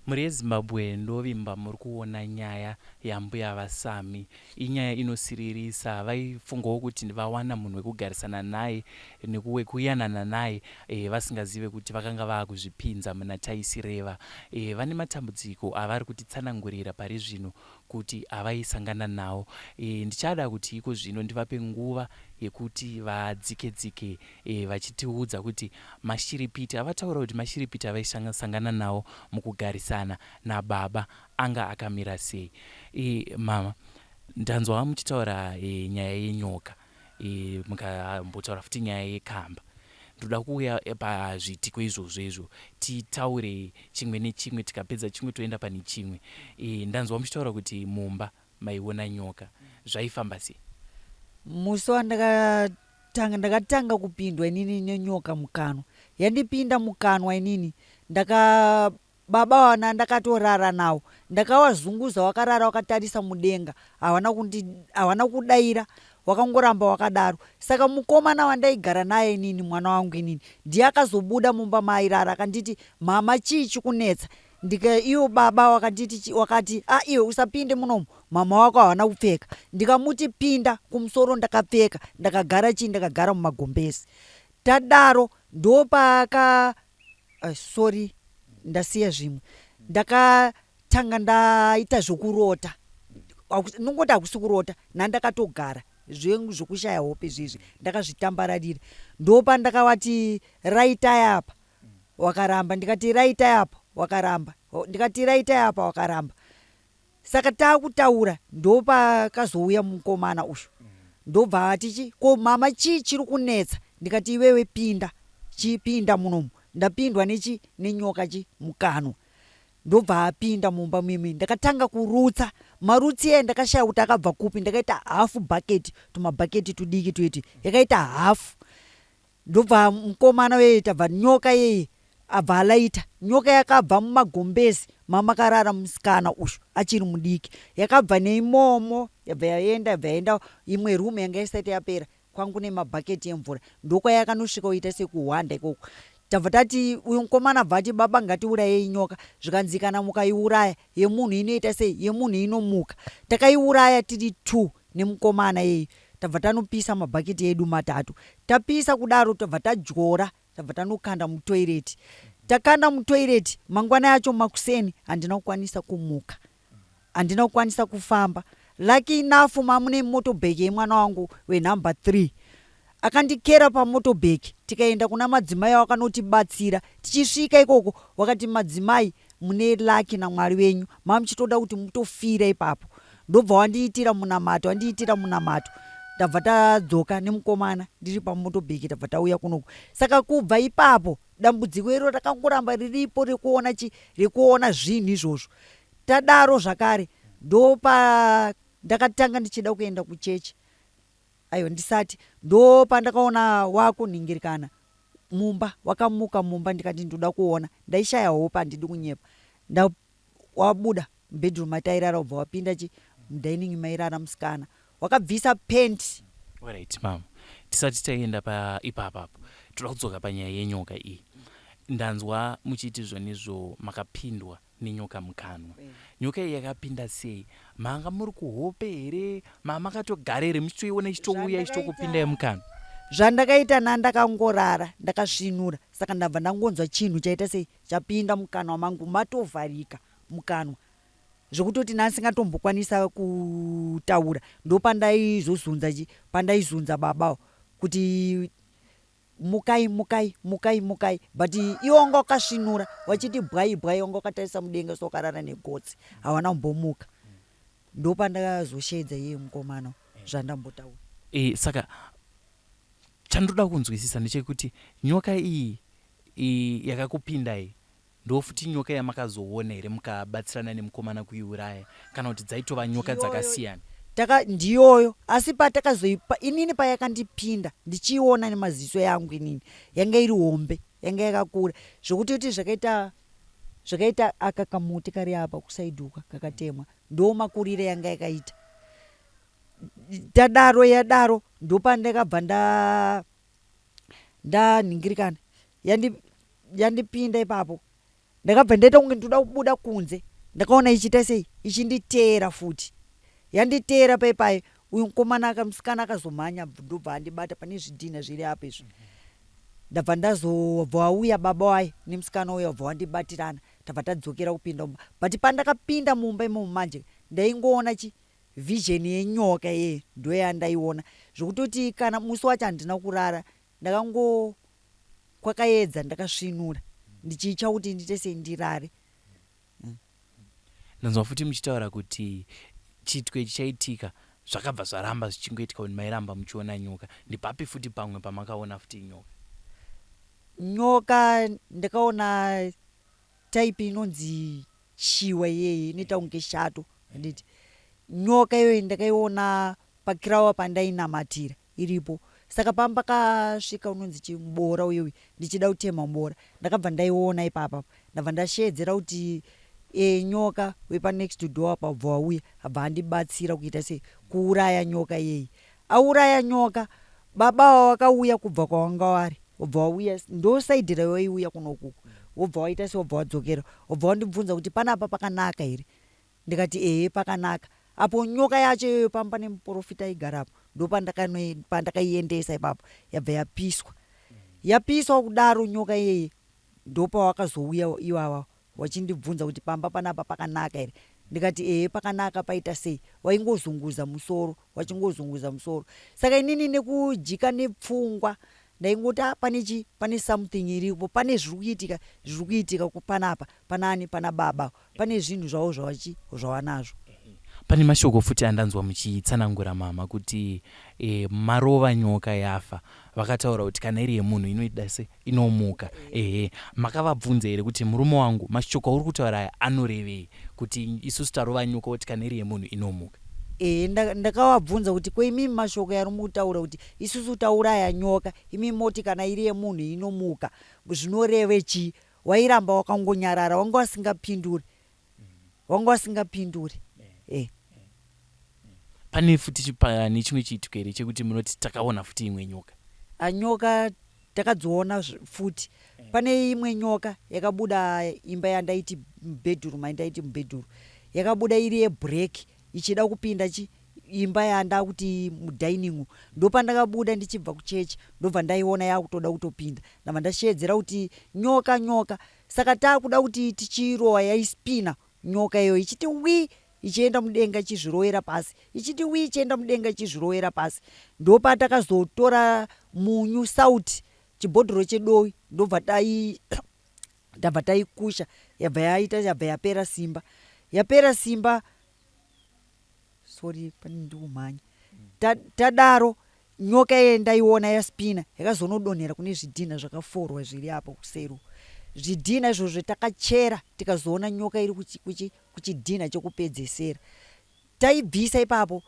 Mhuri yeZimbabwe ndovimba muri kuona nyaya yambuya vaSami. Inyaya inosiririsa. Vaifungawo kuti vawana munhu wekugarisana naye nekuwekuyanana naye e, vasingazive kuti vakanga vaakuzvipinza muna taisireva. E, vane matambudziko avari kutitsanangurira pari zvino kuti avaisangana nawo. E, ndichada kuti iko zvino ndivape nguva yekuti vadzike dzike e, vachitiudza kuti mashiripiti avataura kuti mashiripiti avaisangana nawo mukugarisana nababa anga akamira sei. E, mama ndanzwa muchitaura e, nyaya yenyoka e, mukambotaura futi nyaya yekamba ndoda kuuya pazviitiko izvozvo izvo titaure chimwe nechimwe tikapedza chimwe toenda pane chimwe e, ndanzwa muchitaura kuti mumba maiona nyoka zvaifamba sei musi wandakatanga ndakatanga kupindwa inini nenyoka mukanwa yandipinda mukanwa inini ndaka baba wana ndakatorara nawo ndakawazunguza wakarara wakatarisa mudenga hawana kundi hawana kudaira wakangoramba wakadaro saka mukomana wandaigara naye inini mwana wangu inini ndiye akazobuda mumba maairara akanditi mama chii chikunetsa ndika iwo baba wakanditi wakati a ah, iwe usapinde munomu mama wako hawana kupfeka ndikamuti pinda kumusoro ndakapfeka ndakagara chii ndakagara mumagombezi tadaro ndopaka uh, sorry ndasiya zvimwe ndakatanga ndaita zvokurota nongoti hakusi kurota nandakatogara zvokushaya hope zvezvi ndakazvitambararira ndopandakawati raitai apa wakaramba ndikati raitai apa wakaramba ndikati raitai apa wakaramba Saka takutaura ndopakazouya mukomana uyu ndobva ati chi ko mama chii chiri kunetsa ndikati iwewe pinda chipinda munomu ndapindwa nechi nenyoka chi mukanwa ndobva apinda mumba mimi ndakatanga kurutsa marutsi iye ndakashaya kuti akabva kupi ndakaita hafu bucket tumabhaketi tudiki tuiti yakaita hafu Ndobva mukomana uye tabva nyoka yeye abva alaita nyoka yakabva mumagumbezi mamakarara musikana uyu achiri mudiki yakabva neimomo yabva yaenda yabva yaenda imwe room yanga isati yapera kwangu nemabhaketi emvura ndokwayakanosvika kuita sekuhwanda ikoko tabva tati uyu mukomana abva ati baba ngatiurayei nyoka zvikanzi kana mukaiuraya yemunhu inoita sei yemunhu inomuka takaiuraya tiri two nemukomana iyeyu tabva tanopisa mabhaketi edu matatu tapisa kudaro tabva tadyora tabva tanokanda mutoireti takanda mutoireti mangwana yacho makuseni handina kukwanisa kumuka handina kukwanisa kufamba lucky enough mamune motobheki yemwana wangu wenumber 3 akandikera pamotobheki tikaenda kuna madzimai wakanotibatsira tichisvika ikoko wakati madzimai mune lucky namwari wenyu mamuchitoda kuti mutofira ipapo ndobva wandiitira munamato wandiitira munamato tabva tadzoka nemukomana ndiri pamotobheki tabva tauya kunoku saka kubva ipapo dambudziko iro rakangoramba riripo rekuona chi rekuona zvinhu izvozvo Tadaro zvakare ndopa ndakatanga ndichida kuenda kuchechi aiwa ndisati ndopandakaona wakunhingirikana mumba wakamuka mumba ndikati ndoda kuona ndaishaya hope handidi kunyepa wabuda mubedroom matairara ubva wapinda chi mudining mairara musikana wakabvisa pent. Alright mama, tisati taenda paipapa apo toda kudzoka panyaya yenyoka iyi. Ndanzwa muchiti zvonizvo makapindwa nenyoka mukanwa. Nyoka iyi yakapinda sei? Manga muri kuhope here? Mamakatogara here muchitoiona ichitouya ichitokupindai mukanwa? Zvandakaita nandakangorara ndakasvinura saka ndabva ndangonzwa chinhu chaita sei chapinda mukanwa mangu matovharika mukanwa zvekutoti ndasingatombokwanisa kutaura ndopandaizozunza chi pandaizunza babawo kuti mukai mukai mukai mukai but iwo wanga wakasvinura wachiti bwai bwai wanga wakatarisa mudenga so wakarara negotsi hawana kumbomuka ndopandakazosheedza iye mukomana zvandambotaura. E, saka chandoda kunzwisisa ndechekuti nyoka iyi yakakupindai ndofuti nyoka yamakazoona here mukabatsirana nemukomana kuiuraya kana kuti dzaitova nyoka dzakasiyana? Taka ndiyoyo asi patakazoipa inini payakandipinda ndichiiona nemaziso yangu inini yanga iri hombe yanga yakakura zvekutoti zvakaita zvakaita aka kamuti kari apa kusaiduka kakatemwa ndo makurire yanga yakaita tadaro yadaro ndopandakabva nda ndanhingirikana yandipinda ipapo ndakabva ndaita kunge ndoda kubuda kunze ndakaona ichiita sei ichinditeera futi yanditeera paipai uyu mukomana musikana akazomhanya ndobva andibata pane zvidhinha zviri apa izvi ndabva ndazobva wauya baba waye nemusikana uya wabva wandibatirana tabva tadzokera kupinda mumba but pandakapinda mumba imomo manje ndaingoona chi vision yenyoka iyeyo ndoyandaiona zvekutoti kana musi wacho handina kurara ndakango kwakaedza ndakasvinura ndichitya kuti ndiite sei ndirare. Ndanzwa futi muchitaura kuti chiitiko ichi chaitika zvakabva zvaramba zvichingoitika kuti mairamba muchiona nyoka. Ndepapi futi pamwe pamakaona futi nyoka? Nyoka ndakaona type inonzi chiwa iyeye inoita kunge shato handiti nyoka iyoyo ndakaiona pakirawa pandainamatira iripo saka pambakasvika unonzi chimuboora uye uye ndichida kutema muboora ndakabva ndaiona ipapa ndabva ndasheedzera kuti e, nyoka wepanext door apa ubva wauya abva andibatsira kuita sei kuuraya nyoka iyeyi auraya nyoka baba ava vakauya kubva kwavanga vari wobva wauya ndo side rawaiuya kunokuku wobva waita se wobva wadzokera wobva wandibvunza kuti panapa pakanaka here Ndikati ehe pakanaka. Apo nyoka yacho iyoyo pamba pane muporofita aigarapo ndopandakaiendesa ipapo yabva yapiswa. Yapiswa kudaro nyoka iyeye ndopawakazouya iwawa wachindibvunza kuti pamba panapa pakanaka here ndikati ehe pakanaka paita sei waingozunguza musoro wachingozunguza musoro saka inini nekujika nepfungwa ndaingoti ah, pane chi pane something iripo pane zviri kuitika zviri kuitika panapa panani pana baba pane zvinhu zvavo zvavachi zvavanazvo. Pane mashoko futi andanzwa muchitsanangura mama kuti e, marova nyoka yafa vakataura kuti kana iri yemunhu inoita se inomuka ehe makavabvunza here kuti murume wangu mashoko auri kutaura aya anorevei kuti isusu tarova nyoka kuti kana iri yemunhu inomuka? Ehe ndakavabvunza kuti ko imimi mashoko yari mukutaura kuti isusu tauraya nyoka imimi moti kana iri yemunhu inomuka zvinoreve chii Wairamba wakangonyarara wanga wasingapinduri wanga wasingapinduri eh. Pane futi pane chimwe chiitiko here chekuti munoti takaona futi imwe nyoka? A nyoka takadziona futi. Pane imwe nyoka yakabuda imba yandaiti mubhedhuru maindaiti mubhedhuru yakabuda iri yebreak ichida kupinda chi imba yandakuti mudining ndopandakabuda ndichibva kuchechi ndobva ndaiona yakutoda kutopinda ndabva ndasheedzera kuti nyoka nyoka saka takuda kuti tichiirowa yaispina nyoka iyoyo ichiti wi ichienda mudenga ichizvirowera pasi ichiti wi ichienda mudenga ichizvirowera pasi ndopatakazotora munyu sauti chibhodhoro chedowi ndobva tai ndabva taikusha yabva yaita yabva yapera simba yapera simba sorry pane ndikumhanya tadaro nyoka iye ndaiona yaspina yakazonodonhera kune zvidhinha zvakaforwa zviri apo kuseri. Zvidhina izvozvo takachera tikazoona nyoka iri kuchidhina chekupedzesera. Taibvisa ipapo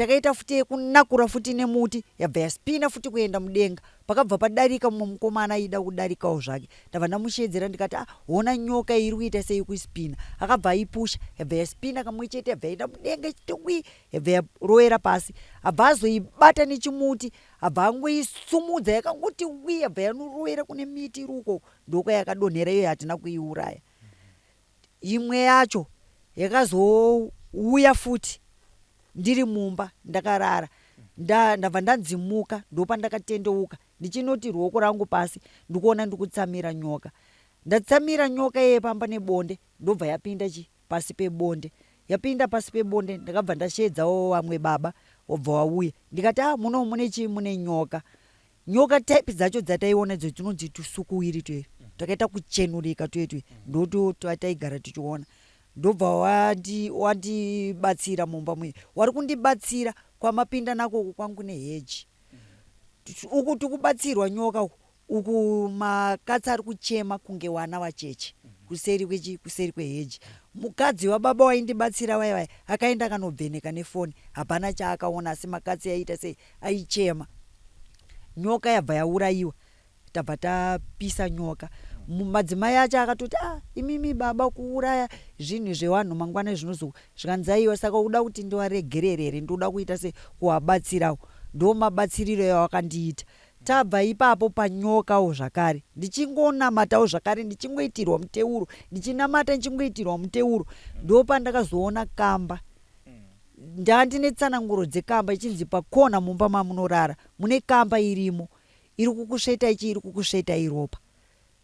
Takaita futi yekunakura futi nemuti yabva yaspina futi kuenda mudenga. Pakabva padarika mumwe mukomana aida kudarikawo zvake. Ndabva ndamusheedzera ndikati ah hona nyoka iyi iri kuita sei kuspina. Akabva aipusha yabva yaspina kamwe chete yabva yaenda mudenga ichiti wii yabva yarovera pasi. Abva azoibata nechimuti abva angoisumudza yakangoti wii yabva yanorovera kune miti iri uko ndokwayakadonhera iyoyo hatina kuiuraya. Imwe yacho yakazouya futi ndiri mumba ndakarara ndabva ndanzimuka ndopandakatendeuka ndichinoti ruoko rangu pasi ndikuona ndikutsamira nyoka. Ndatsamira nyoka iye pamba nebonde ndobva yapinda chi pasi pebonde. Yapinda pasi pebonde ndakabva ndasheedzawo vamwe baba wobva wauya ndikati ah muno mune chii mune nyoka. Nyoka type dzacho dzataiona idzo dzinonzi tusukuwiri tuye twakaita kuchenurika tuye tuye ndoto twataigara tichiona ndobva wandibatsira mumba muye wari kundibatsira kwamapinda nako uku kwangu neheji uku tikubatsirwa nyoka uku uku makatsi ari kuchema kunge wana wacheche kuseri kwechi kuseri kweheji mukadzi wababa waindibatsira vaya vaya akaenda akanobveneka nefoni hapana chaakaona asi makatsi aiita sei aichema nyoka yabva yaurayiwa tabva tapisa nyoka madzimai acho akatoti ah imimi baba kuuraya zvinhu zvevanhu mangwana zvinozo zvikanzi aiwa saka uda kuti ndiwaregerere here ndoda kuita se kuwabatsirawo ndo mabatsiriro yawakandiita tabva ipapo panyokawo zvakare ndichingonamatawo zvakare ndichingoitirwa muteuro ndichinamata ndichingoitirwa muteuro ndopandakazoona kamba Ndandine tsananguro dzekamba ichinzi pakona mumba mamunorara mune kamba irimo iri kukusvetai chii iri kukusvetai ropa.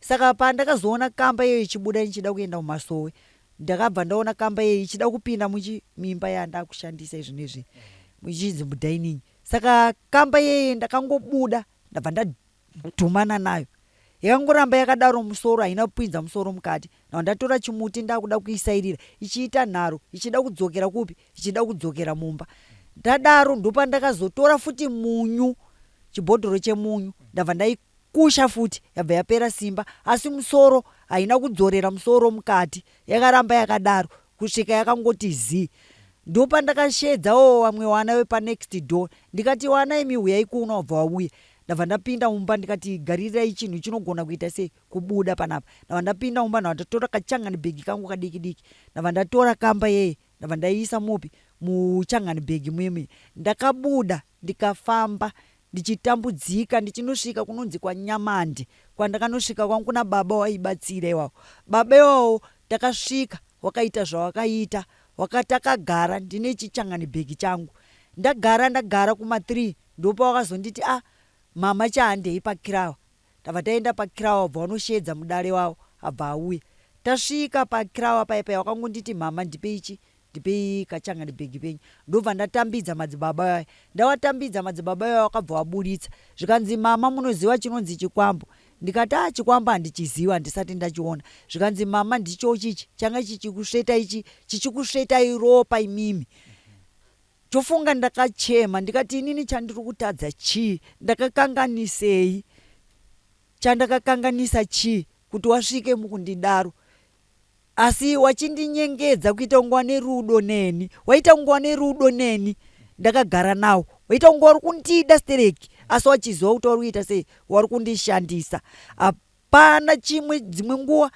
Saka pandakazoona kamba iyoyo ichibuda ndichida kuenda kumasowe ndakabva ndaona kamba iyoyo ichida kupinda muchi mimba yandakushandisa izvinezvi ichinzi mudining. Saka kamba iyeye ndakangobuda ndabva dhumana nayo yakangoramba yakadaro musoro haina kupinza musoro mukati now ndatora chimuti ndakuda kuisairira ichiita nharo ichida kudzokera kupi ichida kudzokera mumba ndadaro ndopandakazotora futi munyu chibhodhoro chemunyu ndabva ndaikusha futi yabva yapera simba asi musoro haina kudzorera musoro mukati yakaramba yakadaro kusvika yakangoti zii ndopandakasheedzawo vamwe wana vepanext door ndikati wana imi huyai kuno wabva wauya Ndabva ndapinda mumba ndikati garirirai chinhu chinogona kuita sei kubuda panapa. Ndabva ndapinda mumba ndabva ndatora kachangani bhegi kangu kadiki diki. Ndabva ndatora kamba yeye ndabva ndaiisa mupi muchangani bhegi muye muye. Ndakabuda ndikafamba ndichitambudzika ndichinosvika kunonzi kwaNyamande kwandakanosvika kwangu kuna baba waibatsira iwawo. Baba iwawo takasvika wakaita zvawakaita wakatakagara ndine chichangani bhegi changu. Ndagara ndagara kuma 3 Ndopawakazonditi ah mama chahandei pakirawa tabva taenda pakirawa wabva wanosheedza mudare wavo abva auya tasvika pakirawa paya paya wakangonditi mama ndipei chi ndipei kachangani bhegi penyu ndobva ndatambidza madzibaba vaya ndawatambidza madzibaba vaya wakabva waburitsa zvikanzi mama munoziva chinonzi chikwambo ndikati ah chikwambo handichiziva handisati ndachiona zvikanzi mama ndicho chichi changa chichikusvetai chi chichikusvetai ropa imimi Tofunga ndakachema ndikati inini chandiri kutadza chii ndakakanganisei chandakakanganisa chii kuti wasvike mukundidaro asi wachindinyengedza kuita kunge wane rudo neni waita kunge wane rudo neni ndakagara nawo waita kunge wari kundida stereki asi wachiziva kuti wari kuita sei wari kundishandisa hapana chimwe dzimwe nguva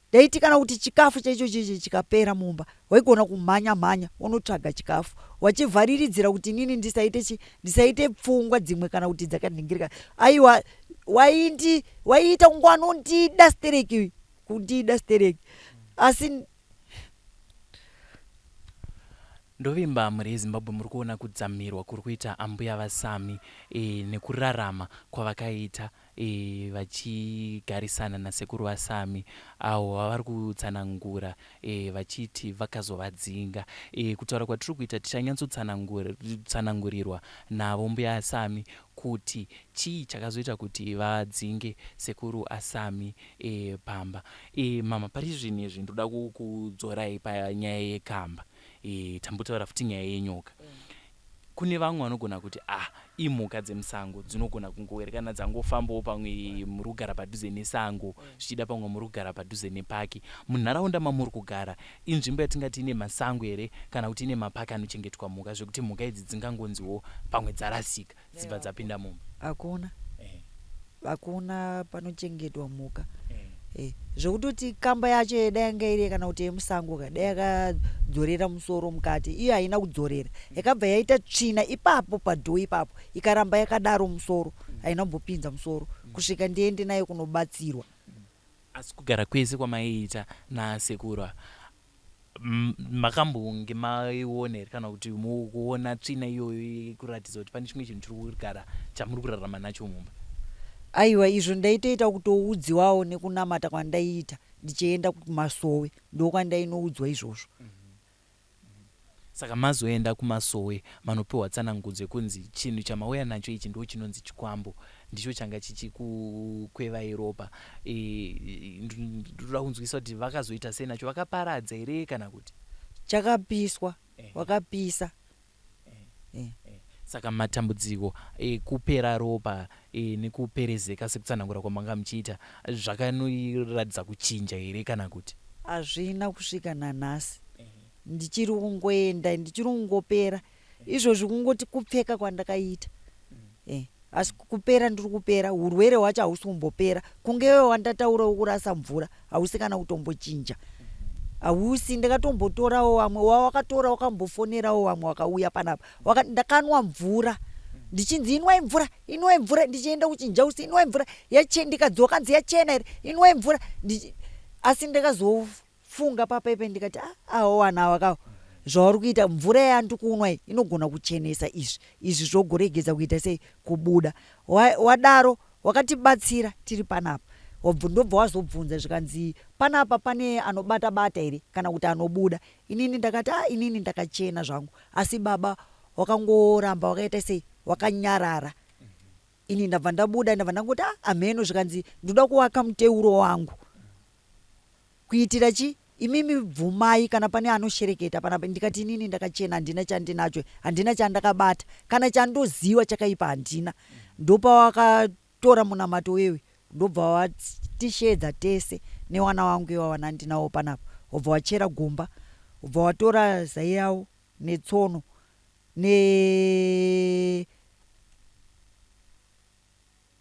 Ndaiti kana kuti chikafu chaicho chichi chikapera mumba waigona kumhanya mhanya wonotsvaga chikafu wachivhariridzira kuti inini ndisaite chi ndisaite pfungwa dzimwe kana kuti dzakanhingirika aiwa waindi waiita kunge anondida stereki kundida stereki asi Ndovimba mhuri yeZimbabwe muri kuona kudzamirwa kuri kuita ambuya vaSami e, nekurarama kwavakaita e, vachigarisana nasekuru vaSami avo vavari kutsanangura e, vachiti vakazovadzinga. E, kutaura kwatiri kuita tichanyatsotsanangurirwa navo mbuya aSami kuti chii chakazoita kuti vadzinge sekuru aSami e, pamba. E, mama pari zvinhu izvi ndoda kukudzorai panyaya yekamba. E, tambotaura futi nyaya yenyoka. Mm. Kune vamwe vanogona kuti ah, imhuka dzemusango dzinogona kungowera kana dzangofambawo, pamwe muri kugara padhuze nesango, zvichida pamwe muri kugara padhuze nepaki. Munharaunda mamuri kugara inzvimbo yatingati ine masango here kana kuti ine mapaki anochengetwa mhuka zvekuti mhuka idzi dzingangonziwo pamwe dzarasika dzibva dzapinda mumba? Hakuna. Hakuna panochengetwa mhuka. Zvekutoti kamba yacho dai yanga iri kana kuti yemusango ka, dai yakadzorera musoro mukati. Iyo haina kudzorera, yakabva yaita tsvina ipapo padhoo ipapo, ikaramba yakadaro musoro, haina kumbopinza musoro kusvika ndiende nayo kunobatsirwa. Asi kugara kwese kwamaiita nasekuru ava, makambonge maiona here kana kuti kuona tsvina iyoyo kuratidza kuti pane chimwe chinhu chiri kugara chamuri kurarama nacho mumba? Aiwa, izvo ndaitoita kutoudziwawo nekunamata kwandaiita ndichienda kumasowe, ndokwandainoudzwa izvozvo. Saka mazoenda kumasowe manopiwa tsanangudzo yekunzi chinhu chamauya nacho ichi ndo chinonzi chikwambo, ndicho changa chichikukwevai ropa. Ndoda kunzwisisa kuti vakazoita sei nacho, vakaparadza here kana kuti? Chakapiswa, wakapisa. Saka matambudziko ekupera ropa nekuperezeka sekutsanangura kwamanga muchiita zvakanoratidza kuchinja here kana kuti? Hazvina kusvika nanhasi. Ndichiri kungoenda, ndichiri kungopera izvozvi, kungoti kupfeka kwandakaita, asi kupera ndiri kupera. Urwere hwacho hausi kumbopera, kunge wandataura wekurasa mvura hausi kana kutombochinja, hausi. Ndakatombotorawo vamwe wawakatora, wakambofonerawo vamwe wakauya panapa. Ndakanwa mvura ndichinzi inwai mvura, inwai mvura, ndichienda kuchinjausi, inwai mvura, ndikadzoka nzi yachena here, inwai mvura. Asi ndakazofunga papaipe ndikati awo wana awa kawo zvauri kuita, mvura yandikunwa iyi inogona kuchenesa izvi, izvi zvogoregedza kuita sei, kubuda. Wadaro wakatibatsira tiri panapa, ndobva wazobvunza zvikanzi panapa pane anobata bata here kana kuti anobuda. Inini ndakati a inini ndakachena zvangu, asi baba wakangoramba wakaita sei, wakanyarara. Ini ndabva ndabuda, ndabva ndangoti a amheno. Zvikanzi ndoda kuvaka muteuro wangu kuitira chi imimi bvumai kana pane anoshereketa panapa. Ndikati inini ndakachena, handina chandinacho, handina chandakabata kana chandoziva chakaipa handina. Ndopawakatora munamato wewe, ndobva watishedza tese newana wangu iwawa nandinawo panapa, wobva wachera gomba, wobva watora zai ravo netsono ne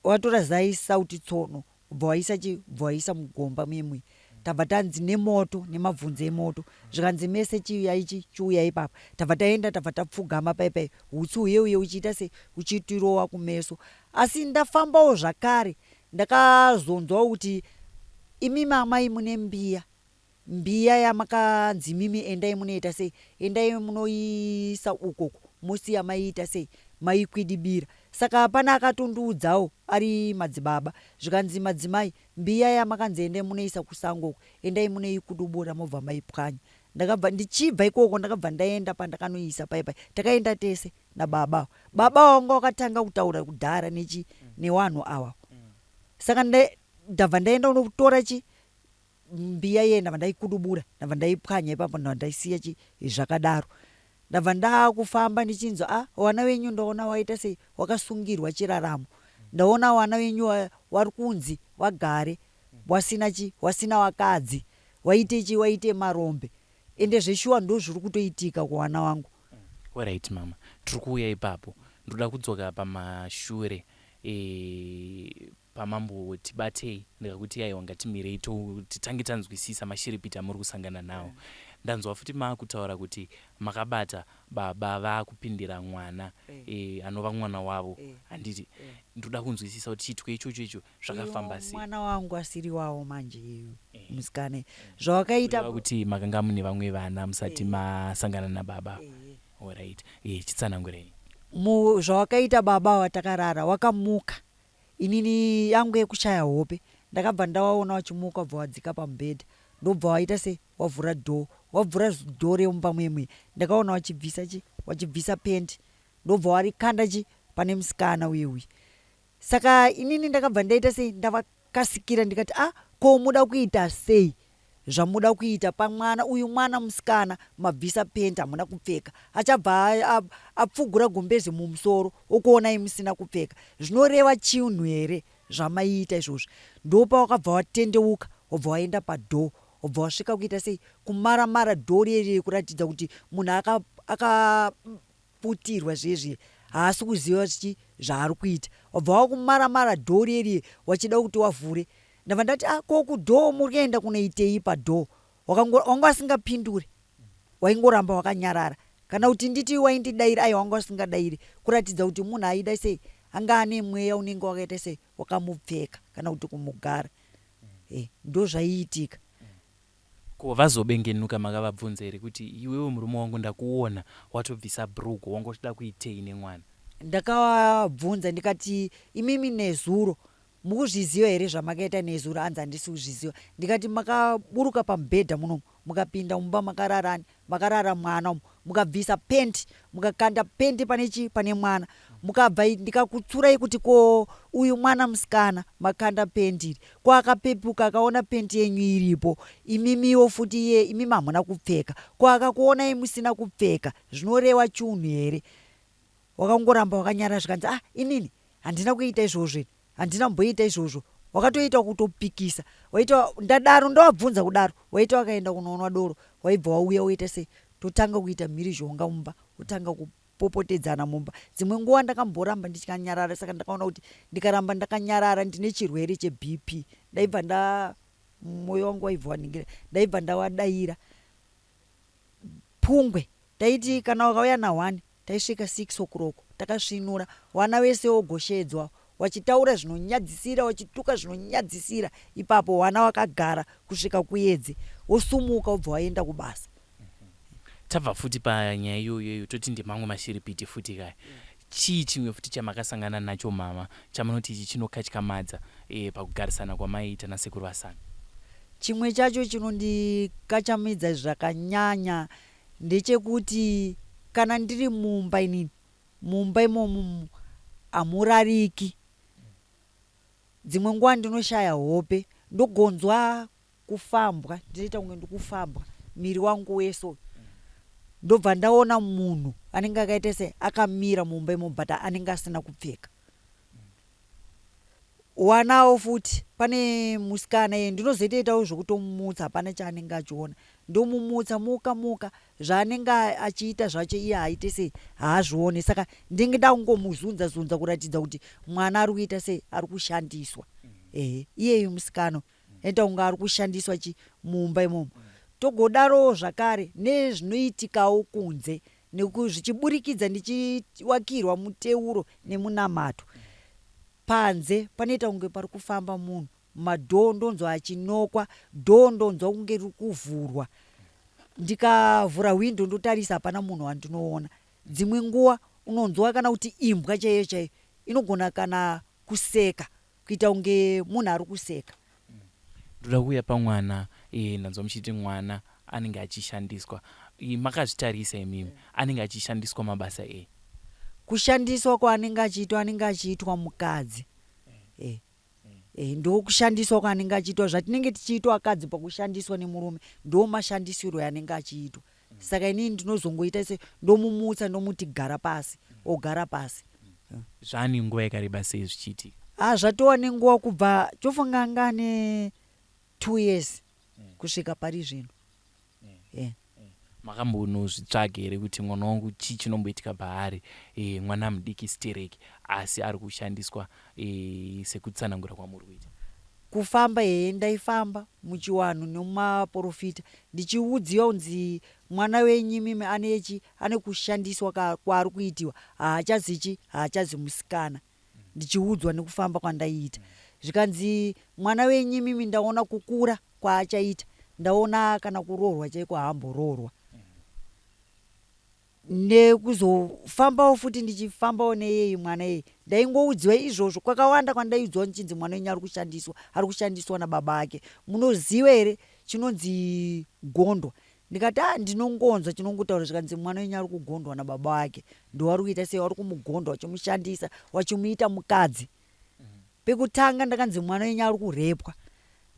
watora zai, sauti, tsono, ubva waisa chi ubva waisa mugomba memwe. Tabva tanzi nemoto nemabvunzo emoto, zvikanzi mese chiuyai, chiuyai ipapa. Tabva taenda, tabva tapfugama paipai, hutsi uye uye uchiita sei, uchitirova kumeso. Asi ndafambawo zvakare, ndakazonzwawo kuti imimi amai mune mbiya, mbiya yamakanzi imimi endai munoita sei, endai munoisa ukoko, mosiya maiita sei, maikwidibira. Saka hapana akatondiudzawo ari madzibaba, zvikanzi madzimai, mbiya yamakanzi endai munoisa kusango uko, endai munoikudubura mobva maipwanya. Ndakabva ndichibva ikoko, ndakabva ndaenda pandakanoisa paipai. Takaenda tese nababa. Baba wanga wakatanga kutaura kudhara nechi newanhu awa. Saka ndabva ndaenda kunotora chi mbiya iye, ndabva ndaikudubura, ndabva ndaipwanya ipapo, ndabva ndaisiya chi zvakadaro. Ndabva ndakufamba ndichinzwa a wana wenyu ndaona waita sei, wakasungirwa chiraramo. Ndaona wana wenyu wari kunzi wagare wasina chi wasina wakadzi, waite chi waite marombe. Ende zveshuwa ndo zviri kutoitika kuwana wangu. Alright mama, tiri kuuya ipapo. Ndoda kudzoka pamashure pamamboti batei, ndikakuti aiwa, ngatimirei titange tanzwisisa mashiripiti amuri kusangana nawo. Ndanzwa futi maakutaura kuti makabata baba vaakupindira mwana anova mwana wavo, handiti? Ndoda kunzwisisa kuti chiitiko ichocho icho zvakafamba sei. Mwana wangu asiri wawo manje iyu musikana zvawakaita. Kuti makanga mune vamwe vana musati masangana nababa. Alright, chitsanangurei. Zvawakaita baba watakarara wakamuka, inini yangu yekushaya hope, ndakabva ndawaona wachimuka, wabva wadzika pamubhedha, ndobva waita sei, wavhura dhoo, wavhura dhoo remumba mwemwe. Ndakaona wachibvisa chi wachibvisa pendi, ndobva warikanda chi pane musikana uye uye. Saka inini ndakabva ndaita sei, ndavakasikira ndikati a ko muda kuita sei? zvamuda kuita pamwana uyu mwana musikana mabvisa penti hamuna kupfeka achabva apfugura gumbeze mumusoro okuonai musina kupfeka zvinoreva chinhu here zvamaiita izvozvi ndopawakabva watendeuka wobva waenda padhoo wobva wasvika kuita sei kumara mara dhoo riye kuratidza kuti munhu akaputirwa aka zviye zviye haasi kuziva chi zvaari kuita wabva wakumara mara dhoo riye riye wachida kuti wavhure ndabva ndati ah ko kudhoo muri kuenda kunoitei padhoo wanga wasingapindure waingoramba wakanyarara kana kuti nditi waindidaira aiwa wanga usingadairi kuratidza kuti munhu aida sei anga ane mweya unenge wakaita sei wakamupfeka kana kuti kumugara e, ndozvaiitika Ko vazobengenuka makavabvunza here kuti iwewe murume wangu ndakuona watobvisa bhurugwa wanga uchida kuitei nemwana? Ndakavabvunza ndikati imimi nezuro mukuzviziva here zvamakaita nezuro hanzi handisi kuzviziva ndikati makaburuka pamubhedha munomu mukapinda mumba makarara ani makarara mwana umu mukabvisa penti mukakanda penti pane chii pane mwana mukabva ndikakutsurai kuti ko uyu mwana musikana makanda penti iri ko akapepuka akaona penti yenyu iripo imimiwo futi iye imimi hamuna kupfeka ko akakuonai musina kupfeka zvinorewa chunhu here wakangoramba wakanyara zvikanzi ah inini handina kuita izvozvo ini handina kumboita izvozvo wakatoita kutopikisa waita ndadaro ndovabvunza kudaro waita wakaenda kunoonwa doro waibva wauya woita sei totanga kuita mhirizhonga mumba wotanga kupopotedzana mumba dzimwe nguva ndakamboramba ndichikanyarara saka ndakaona kuti ndikaramba ndakanyarara ndine chirwere chebp ndaibva nda mwoyo wangu waibva waningira ndaibva ndawadaira pungwe taiti kana wakauya na1 taisvika 6 o'clock takasvinura wana wese wogoshedzwa wachitaura zvinonyadzisira wachituka zvinonyadzisira ipapo wana wakagara kusvika kuedze wosumuka wobva waenda kubasa tabva futi panyaya iyoyoyo toti ndemamwe mashiripiti futi kaya chii chimwe futi chamakasangana nacho mama chamunoti ichi chinokatyamadza e, pakugarisana kwamaiita nasekuru vasana Chimwe chacho chinondikachamidza zvakanyanya ndechekuti kana ndiri mumba inini, mumba imomo hamurariki. Dzimwe nguva ndinoshaya hope ndogonzwa kufambwa, ndinoita kunge ndikufambwa miri wangu wese uyu. Ndobva ndaona munhu anenge akaita se akamira mumba imomo but anenge asina kupfeka. Wanawo futi pane musikana iye ndinozoitoitawo zvekutomumutsa hapana chaanenge achiona ndomumutsa muka muka zvaanenge achiita zvacho iye haaite sei haazvione saka ndinenge ndakungomuzunza zunza kuratidza kuti mwana ari kuita sei ari kushandiswa ehe iyeyu musikana enda kunge ari kushandiswa chi mumba imomo togodarowo zvakare nezvinoitikawo kunze zvichiburikidza ndichiwakirwa muteuro nemunamato Panze panoita kunge pari kufamba munhu. Madoor ndonzwa achinokwa, door ndonzwa kunge riri kuvhurwa. Ndikavhura window ndotarisa hapana munhu wandinoona. Dzimwe nguva unonzwa kana kuti imbwa chaiyo chaiyo inogona kana kuseka kuita kunge munhu ari kuseka. Ndoda kuuya pamwana eh, ndanzwa muchiti mwana anenge achishandiswa. Makazvitarisa imimi anenge achishandiswa mabasa ei? Kushandiswa kwaanenge achiitwa anenge achiitwa mukadzi eh. Eh, ndokushandiswa kwaanenge achiitwa zvatinenge tichiitwa akadzi pakushandiswa nemurume ndo mashandisirwo anenge achiitwa saka inini ndinozongoita se ndomumutsa ndomuti gara pasi ogara pasi Zvani nguva yakareba sei zvichiitika? Ah, zvatova nenguva kubva chofunga anga ane 2 years kusvika pari zvino yeah. Makambonozvitsvaga here kuti mwana wangu chii chinomboitika paari e, mwana mudiki stereki asi ari kushandiswa e, sekutsanangura kwamuri kuita? Kufamba hee ndaifamba muchiwanhu nemumaporofita ndichiudziwa kunzi mwana wenyu imimi anechi ane kushandiswa kwaari kuitiwa haachazichi haachazi musikana ndichiudzwa nekufamba kwandaiita zvikanzi mwana wenyu imimi ndaona kukura kwaachaita ndaona kana kuroorwa chaiko haamboroorwa nekuzofambawo futi ndichifambawo neyeyi mwana iyeyi ndaingoudziwa izvozvo kwakawanda kwandaiudziwa ndichinzi mwana wenyu ari kushandiswa ari kushandiswa nababa ake munoziva here chinonzi gondwa Ndikati ah ndinongonzwa chinongotaura zvikanzi mwana wenyu ari kugondwa nababa vake ndovari kuita sei vari kumugondwa vachimushandisa vachimuita mukadzi. Pekutanga ndakanzi mwana wenyu ari kurepwa.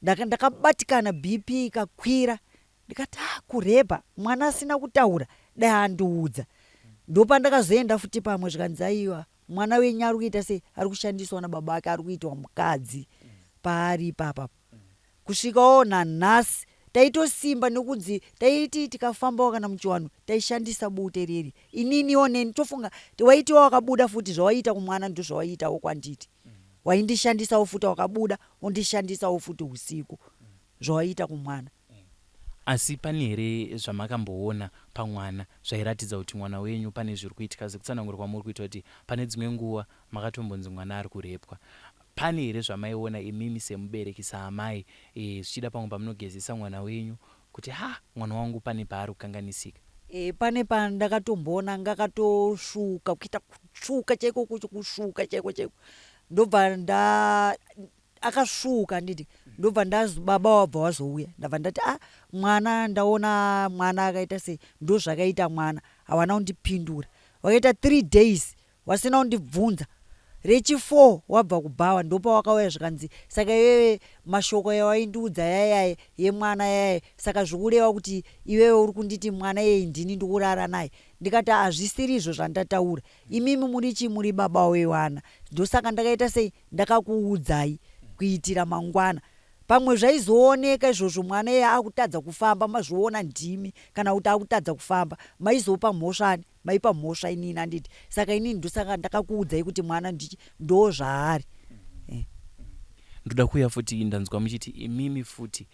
Ndakabatikana, BP ikakwira. Ndikati, ah, kurebha mwana asina kutaura, dai andiudza. Ndopandakazoenda futi pamwe, zvikanzi, aiwa, mwana wenyu ari kuita sei, ari kushandiswa nababa ake, ari kuitwa mukadzi paari ipapa. Kusvikawo nanhasi taitosimba nekunzi taiti tikafambawo kana muchiwanhu taishandisa bute reri. Ininiwo neni tofunga waitiwa wakabuda futi, zvawaiita kumwana ndozvawaiitawo kwandiri. Waindishandisawo futi, wakabuda wondishandisawo futi usiku, zvawaiita kumwana. Asi pane here zvamakamboona pamwana zvairatidza kuti mwana wenyu pane zviri kuitika, sekutsanangura kwamuri kuita kuti pane dzimwe nguva makatombonzi mwana ari kurepwa? Pane here zvamaiona imimi semubereki, saamai, zvichida pamwe pamunogezesa mwana wenyu, kuti ha, mwana wangu pane paari kukanganisika? Pane pandakatomboona ngakatosvuka, kuita kutsvuka chaiko, kucho kusvuka chaiko chaiko. Ndobva nda akasvuka, handiti? Ndobva baba wabva wazouya, ndabva ndati, a, mwana, ndaona mwana akaita sei, ndo zvakaita mwana. Hawana kundipindura, wakaita 3 days wasina kundibvunza. Rechi4 wabva kubhawa, ndopawakauya, zvikanzi, saka iwewe mashoko yawaindiudza yayaya yemwana yaya, saka zvikureva kuti iwewe uri kunditi mwana iyeye ndini ndikurara naye? Ndikati, hazvisiri izvo zvandataura. Imimi muri chii? Muri baba wewana. Ndosaka ndakaita sei, ndakakuudzai kuitira mangwana pamwe zvaizooneka izvozvo, mwana iye akutadza kufamba, mazviona ndimi, kana kuti akutadza kufamba, maizopa mhosva ani? Maipa mhosva inini, handiti? Saka inini ndosaka ndakakuudzai kuti mwana ndichi ndo zvaari. Ndoda kuuya futi, ndanzwa muchiti imimi futi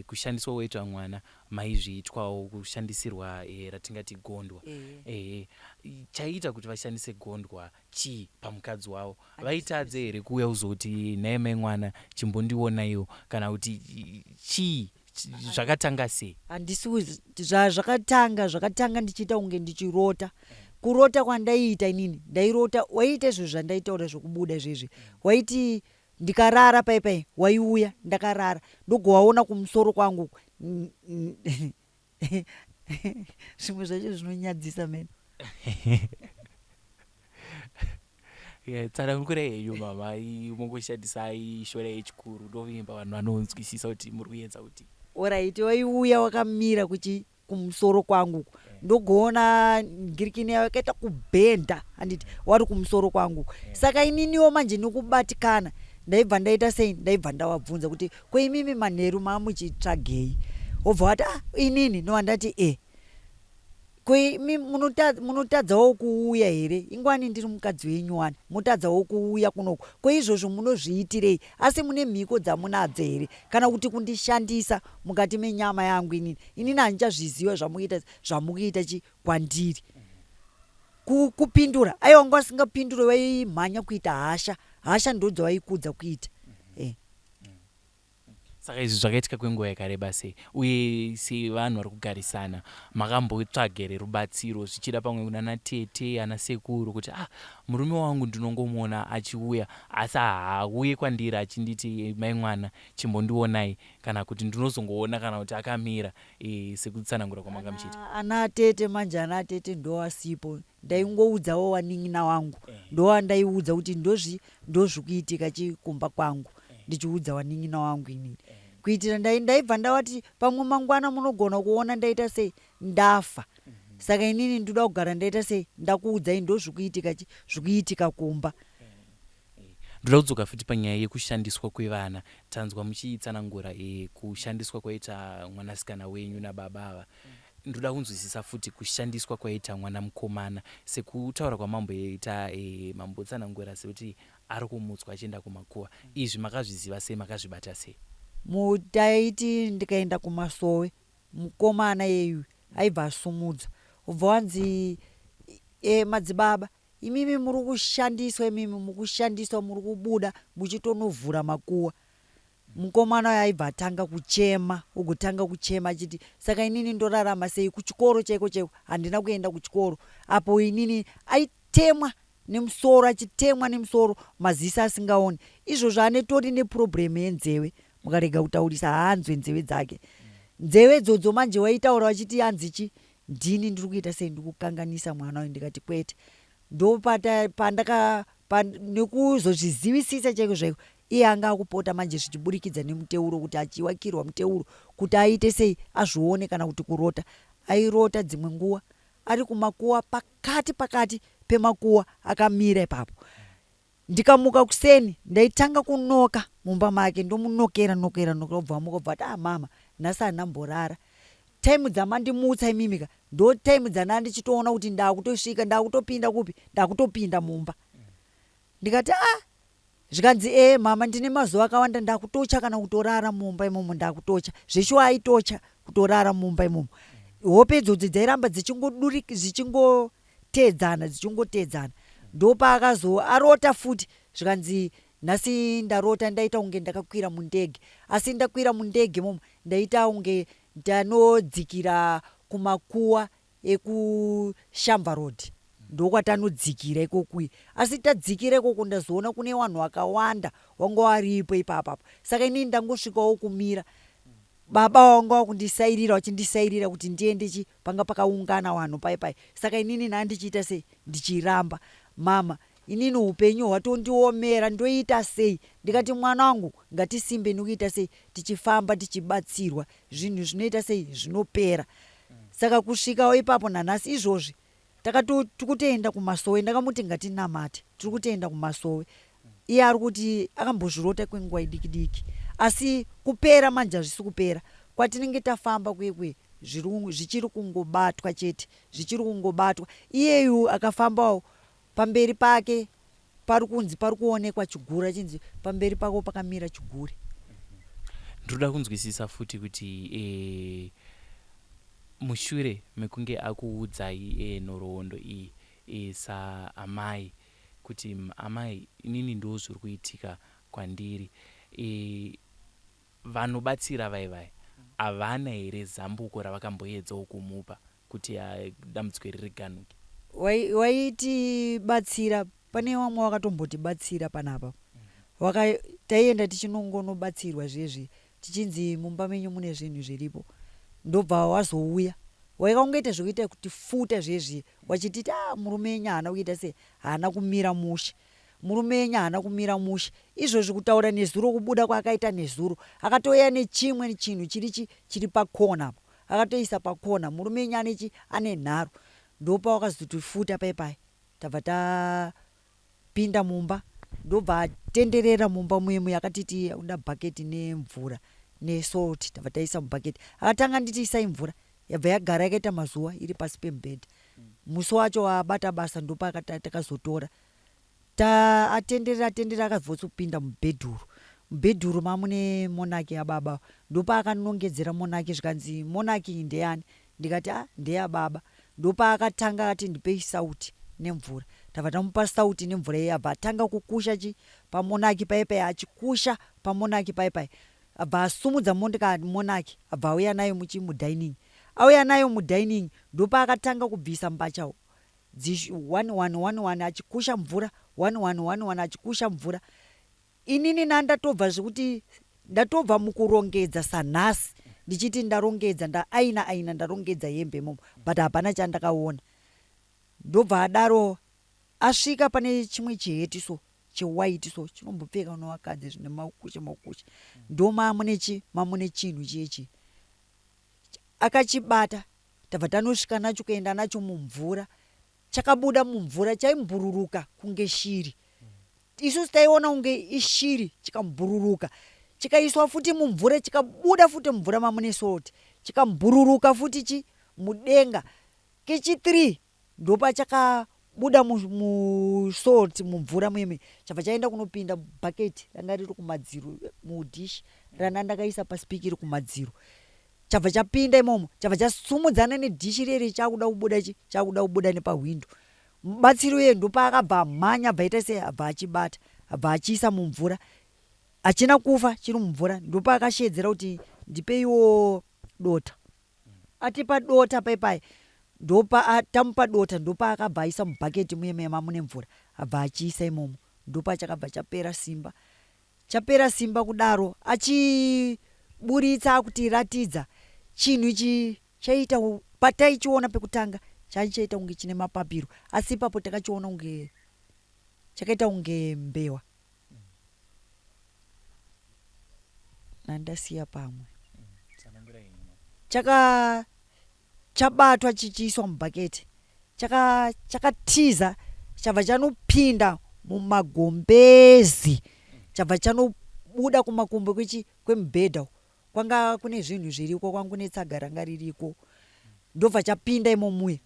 kushandiswa kwaitwa mwana maizviitwawo, kushandisirwa ratingati gondwa. Chaiita kuti vashandise gondwa chii pamukadzi wavo? Vaitadze here kuuya kuzoti, nhai mai mwana, chimbondionaiwo, kana kuti chii? Zvakatanga sei? Handisi zvakatanga, zvakatanga ndichiita kunge ndichirota. Kurota kwandaiita inini, ndairota waiita izvo zvandaitaura zvokubuda izvezvi. Waiti ndikarara pai pai, waiuya ndakarara, ndogowaona kumusoro kwangu. Zvimwe zvacho zvinonyadzisa mene. Tsanangurai henyu mama, mongoshandisai shona yechikuru, ndovimba vanhu vanonzwisisa kuti muri kuedza kuti Alright, waiuya wakamira kuchi kumusoro kwangu, ndogoona ngirikini yayo yakaita kubhenda, handiti? Wari kumusoro kwangu. Saka ininiwo manje nekubatikana ndaibva ndaita sei, ndaibva ndawabvunza kuti, ko imimi manheru maamuchitsvagei? Wobva wati, ah, inini nova ndati, e ko imi munotadzawo kuuya here? Ingwani ndiri mukadzi wenyu wani, motadzawo kuuya kunoku? Ko izvozvo munozviitirei? Asi mune mhiko dzamunadzo here, kana kuti kundishandisa mukati menyama yangu? Inini handichazviziva zvamukuita, zvamukuita chi kwandiri. Kupindura aiwa, wanga wasingapindure, waimhanya kuita hasha. Hasha ndo dzawaikudza kuita. Saka izvi zvakaitika kwenguva yakareba sei, uye sevanhu vari kugarisana makambotsvaga here rubatsiro, zvichida pamwe kunana tete, ana sekuru, kuti, ah, murume wangu ndinongomuona achiuya, asi haauye kwandiri achinditi, mai mwana, chimbondionai, kana kuti ndinozongoona kana kuti akamira, sekutsanangura kwamanga muchiita? Ana tete manje, ana tete ndowasipo. Ndaingoudzawo wanin'ina wangu, ndowandaiudza kuti ndozvi ndozvikuitika chikumba kwangu. Ndichiudza wanin'ina wangu inini kuitira ndaibva ndawati pamwe mangwana munogona kuona ndaita sei, ndafa. Saka inini ndoda kugara ndaita sei, ndakuudzai ndozvikuitika chi zvikuitika kumba. Ndoda kudzoka futi panyaya yekushandiswa kwevana. Tanzwa muchitsanangura kushandiswa kwaita mwanasikana wenyu nababa ava. Ndoda kunzwisisa futi kushandiswa kwaita mwana mukomana, sekutaura kwamamboita, mambotsanangura sekuti ari kumutswa achienda kumakuva. Izvi makazviziva sei, makazvibata sei? Taiti ndikaenda kumasowe, mukomana yeyu aibva asumudza, ubva wanzi, madzibaba, imimi muri kushandiswa, imimi mukushandiswa, muri kubuda muchitonovhura makuva. Mukomana uyo aibva atanga kuchema, ugotanga kuchema achiti, saka inini ndorarama sei? Kuchikoro chaiko chaiko handina kuenda kuchikoro. Apo inini aitemwa nemusoro, achitemwa nemusoro, maziso asingaoni. Izvozvo anetori neproblem yenzeve, mukarega kutaurisa haanzwe nzeve dzake, nzeve idzodzo. Manje waitaura vachiti anzi chi ndini ndiri kuita sei, ndikukanganisa mwana uyu. Ndikati kwete. Ndopandaka nekuzozvizivisisa chaiko zvaiko. Iye anga akupota manje zvichiburikidza nemuteuro kuti achiwakirwa muteuro kuti aite sei azvione kana kuti kurota. Airota dzimwe nguva ari kumakuwa pakati pakati pemakuwa akamira ipapo. Ndikamuka kuseni ndaitanga kunoka mumba make ndomunokera nokera nokera obva amuka obva ati ah mama nhasi handamborara. Time dzamandimutsa imimi ka ndo time dzanandichitoona kuti ndakutosvika ndakutopinda kupi ndakutopinda mumba. Ndikati ah Zvikanzi ee mama ndine mazuva akawanda ndakutocha kana kutorara mumba imomo ndakutocha. Zveshuwa aitocha kutorara mumba imomo. Hope idzodzi dzairamba dzichingodurik dzichingoteedzana dzichingoteedzana. Ndopaakazo arota futi zvikanzi nhasi ndarota ndaita kunge ndakakwira mundege asi ndakwira mundege imomo ndaita kunge ndanodzikira kumakuwa ekuShamva road ndokwatanodzikira ikokuye asi tadzikira ikoko ndazoona kune vanhu vakawanda wanga waripo ipapa apo saka inini ndangosvikawo kumira baba wanga wakundisairira wachindisairira kuti ndiende chi panga pakaungana vanhu pai pai saka inini nhandichiita sei ndichiramba mama inini upenyu hwatondiomera ndoita sei ndikati mwana wangu ngatisimbe nekuita sei tichifamba tichibatsirwa zvinhu zvinoita sei zvinopera saka kusvikawo ipapo nanhasi izvozvi tiri kumasowe ndakamuti ngatinamate tiri kutoenda kumasowe iye ari kuti akambozvirota kwenguva idiki diki asi kupera manje hazvisi kupera kwatinenge tafamba kuye kuye zvichiri kungobatwa chete zvichiri kungobatwa iyeyu akafambawo pamberi pake pari kunzi pari kuonekwa chigure achinzi pamberi pako pakamira chigure. Ndinoda kunzwisisa futi kuti e, mushure mekunge akuudzai e, nhoroondo iyi e, saamai kuti amai inini ndo zviri kuitika kwandiri e, vanobatsira vai vai havana here zambuko ravakamboedzawo kumupa kuti dambudziko iri riganuke? Waitibatsira pane vamwe vakatombotibatsira panapa taienda tichinongonobatsirwa zvezvi tichinzi mumba menyu mune zvinhu zviripo ndobva wazouya waikangoita zvekuita kuti futa zvezvi wachititi a ah, murume enyu haana kuita sei haana kumira mushe murume enyu haana kumira mushe izvozvi kutaura nezuro kubuda kwaakaita nezuro akatouya nechimwe chinhu chiri chi chiri pakona apo akatoisa pakona murume enyu anechi ane nharo ndopawakazotifuta pai pai tabva tapinda mumba ndobva atenderera mumba muye muye akatiti uda bhaketi nemvura nesalt tabva taisa mubhaketi akatanga nditi isai mvura yabva yagara yakaita mazuva iri pasi pemubhedha musi wacho waabata basa ndopatakazotora atenderera atenderera akavhotsa mubhedhuru mubhedhuru mamune monaki yababa ndopaakanongedzera monaki zvikanzi monaki iyi ndeyani ndikati a ndeyababa ndopaakatanga ati ndipei sauti nemvura tabva tamupa sauti nemvura iye abva atanga kukusha chi pamonaki paipai achikusha pamonaki paipai abva asumudza monaki abva auya nayo muchi mudining auya nayo mudining ndopaakatanga kubvisa mbatya 1 1 1 1 achikusha mvura 1 1 1 1 achikusha mvura inini nandatobva zvekuti ndatobva mukurongedza sanhasi ndichiti ndarongedza ndaaina aina ndarongedza hembe imomo but hapana chandakaona ndobva adaro asvika pane chimwe chiheti so chewhite so chinombopfeka nevakadzi zvine makushe makushe ndo mamune mamune chinhu chiyechi akachibata tabva tanosvika nacho kuenda nacho mumvura chakabuda mumvura chaimbururuka kunge shiri isusu taiona kunge ishiri chikambururuka chikaiswa futi mumvura chikabuda futi mumvura mamune salt chikambururuka futi chi mudenga kechi3 ndopachakabuda musalt mumvura muime chabva chaenda kunopinda mubhaketi ranga riri kumadziro mudhishi rana ndakaisa pasipikiri kumadziro chabva chapinda imomo chabva chasumudzana nedhishi rere chakuda kubuda chi chakuda kubuda nepahwindo mubatsiri uye ndopaakabva amhanya abva aita sei abva achibata abva achiisa mumvura hachina kufa chiri mumvura ndopaakashedzera kuti ndipeiwo dota atipa dota paipai ndopa tamupa dota ndopaakabva aisa mubhaketi muye muye mamune mvura abva achiisa imomo ndopachakabva chapera simba chapera simba kudaro achiburitsa akutiratidza chinhu ichi chaita pataichiona pekutanga chaichaita kunge chine mapapiro asi ipapo takachiona kunge chakaita kunge mbewa. Ndandasiya pamwe. Chaka chabatwa chichiiswa mubhaketi chaka chakatiza chabva chanopinda mumagombezi chabva chanobuda kumakumbo kwechi kwemubhedha kwanga kune zvinhu zviriko kwanga kune tsaga ranga ririko ndobva chapinda imomuya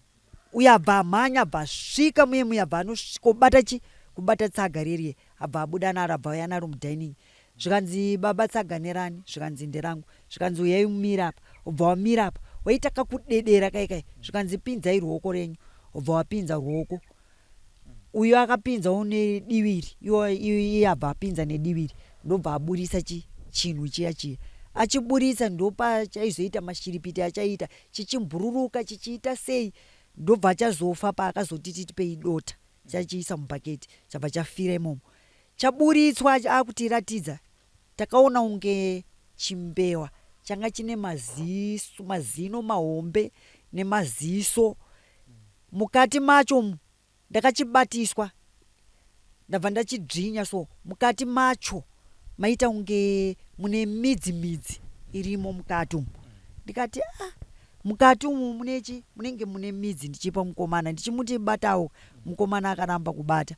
uye abva amhanya abva asvika muye muye abva anosvikobata chi kubata tsaga reriye abva abuda naro abva auya naro mudining zvikanzi baba tsaga nerani zvikanzi nderangu zvikanzi uyai mumire apa ubva wamira apa waita kakudedera kai kai zvikanzi pinzai ruoko renyu ubva wapinza ruoko uyo akapinzawo nediviri iye abva apinza nediviri ndobva aburitsa chi chinhu chiya chiya achiburitsa ndopachaizoita mashiripiti achaita chichimbururuka chichiita sei ndobva achazofa paakazoti titipei dota chachiisa mubhaketi chabva chafira imomo chaburitswa akutiratidza takaona kunge chimbewa changa chine maziso mazino mahombe nemaziso mukati macho umu ndakachibatiswa ndabva ndachidzvinya so mukati macho maita kunge mune midzi midzi irimo mukati umu ndikati ah mukati umu munechi munenge mune midzi ndichipa mukomana ndichimuti batawo mukomana akaramba kubata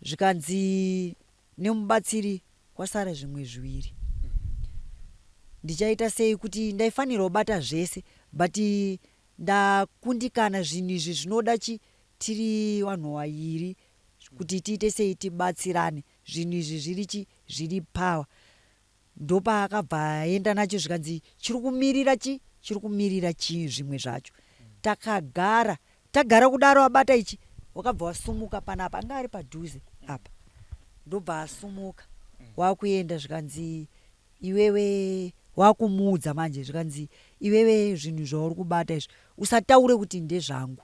zvikanzi nemubatsiri kwasara zvimwe zviviri ndichaita sei kuti ndaifanirwa kubata zvese but ndakundikana zvinhu izvi zvinoda chi tiri vanhu vaviri kuti tiite sei tibatsirane zvinhu izvi zviri chi zviri power ndopaakabva aenda nacho zvikanzi chiri kumirira chi chiri kumirira chii zvimwe zvacho takagara tagara kudaro abata ichi wakabva wasumuka panapa anga ari padhuze apa ndobva asumuka wakuenda zvikanzi iwewe wakumuudza manje zvikanzi iwewe zvinhu zvauri kubata izvi usataure kuti ndezvangu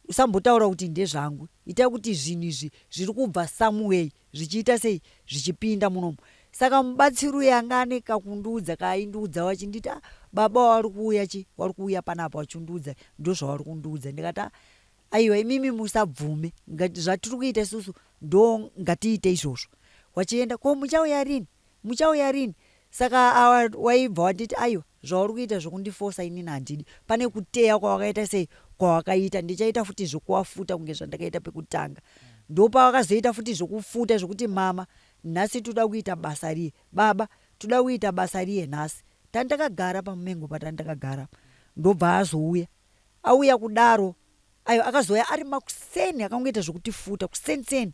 usambotaura kuti ndezvangu ita kuti zvinhu izvi zviri kubva someway zvichiita sei zvichipinda munomu saka mubatsiri uyu anga ane kakundiudza kaaindiudza wachinditi ah, baba wari kuuya chi wari kuuya panapa wachindiudza ndozvavari kundiudza ndikati ah, aiwa imimi musabvume zvatiri kuita isusu ndo ngatiite izvozvo wachienda ko muchauya rini muchauya rini saka awa waibva wanditi aiwa zvauri kuita zvokundifosa inini handidi pane kuteya kwawakaita sei kwawakaita ndichaita futi zvokuwafuta kunge zvandakaita pekutanga ndopawakazoita futi zvokufuta zvokuti mama nhasi toda kuita basa riye baba toda kuita basa riye nhasi tandakagara pamumengo patandakagara ndobva azouya auya kudaro aiwa akazouya ari makuseni akangoita zvokutifuta kuseniseni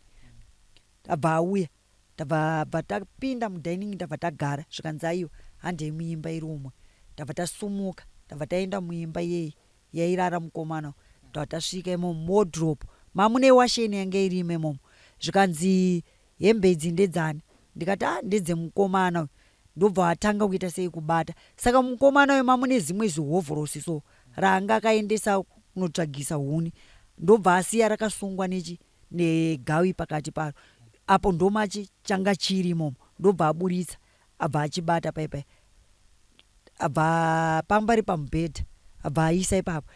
abva auya tabva bva tapinda mudining tabva tagara zvikanzi aiwa handei muimba iri umwe tabva tasumuka tabva taenda muimba yei yairara mukomana tabva tasvika imomo muwardrobe mamune washeni yange irimo imomo zvikanzi hembe idzi ndedzani ndikati a ndedzemukomana uyu ndobva atanga kuita sei kubata saka mukomana uyu mamune zimwe zihovhorosi so raanga akaendesa kunotsvagisa huni ndobva asiya rakasungwa nechi negawi pakati paro apo ndomachi changa chiri imomo ndobva aburitsa abva achibata paipai abva pambari pamubhedha abva aisa ipapo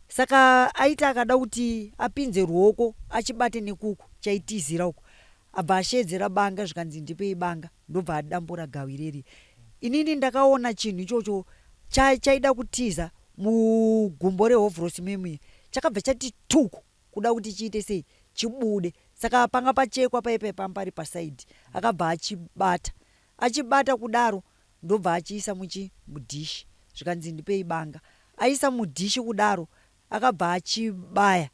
saka aiti akada kuti apinze ruoko achibate nekuku chaitizira uku abva ashedzera banga zvikanzi ndipei banga ndobva adambura gawi reri inini ndakaona chinhu ichocho chaida kutiza mugumbo rehovhorosi memuye chakabva chati tuku kuda kuti chiite sei chibude saka panga pachekwa paipai pambari pasaidhi akabva achibata achibata kudaro ndobva achiisa muchi mudhishi zvikanzi ndipei banga aisa mudhishi kudaro akabva achibaya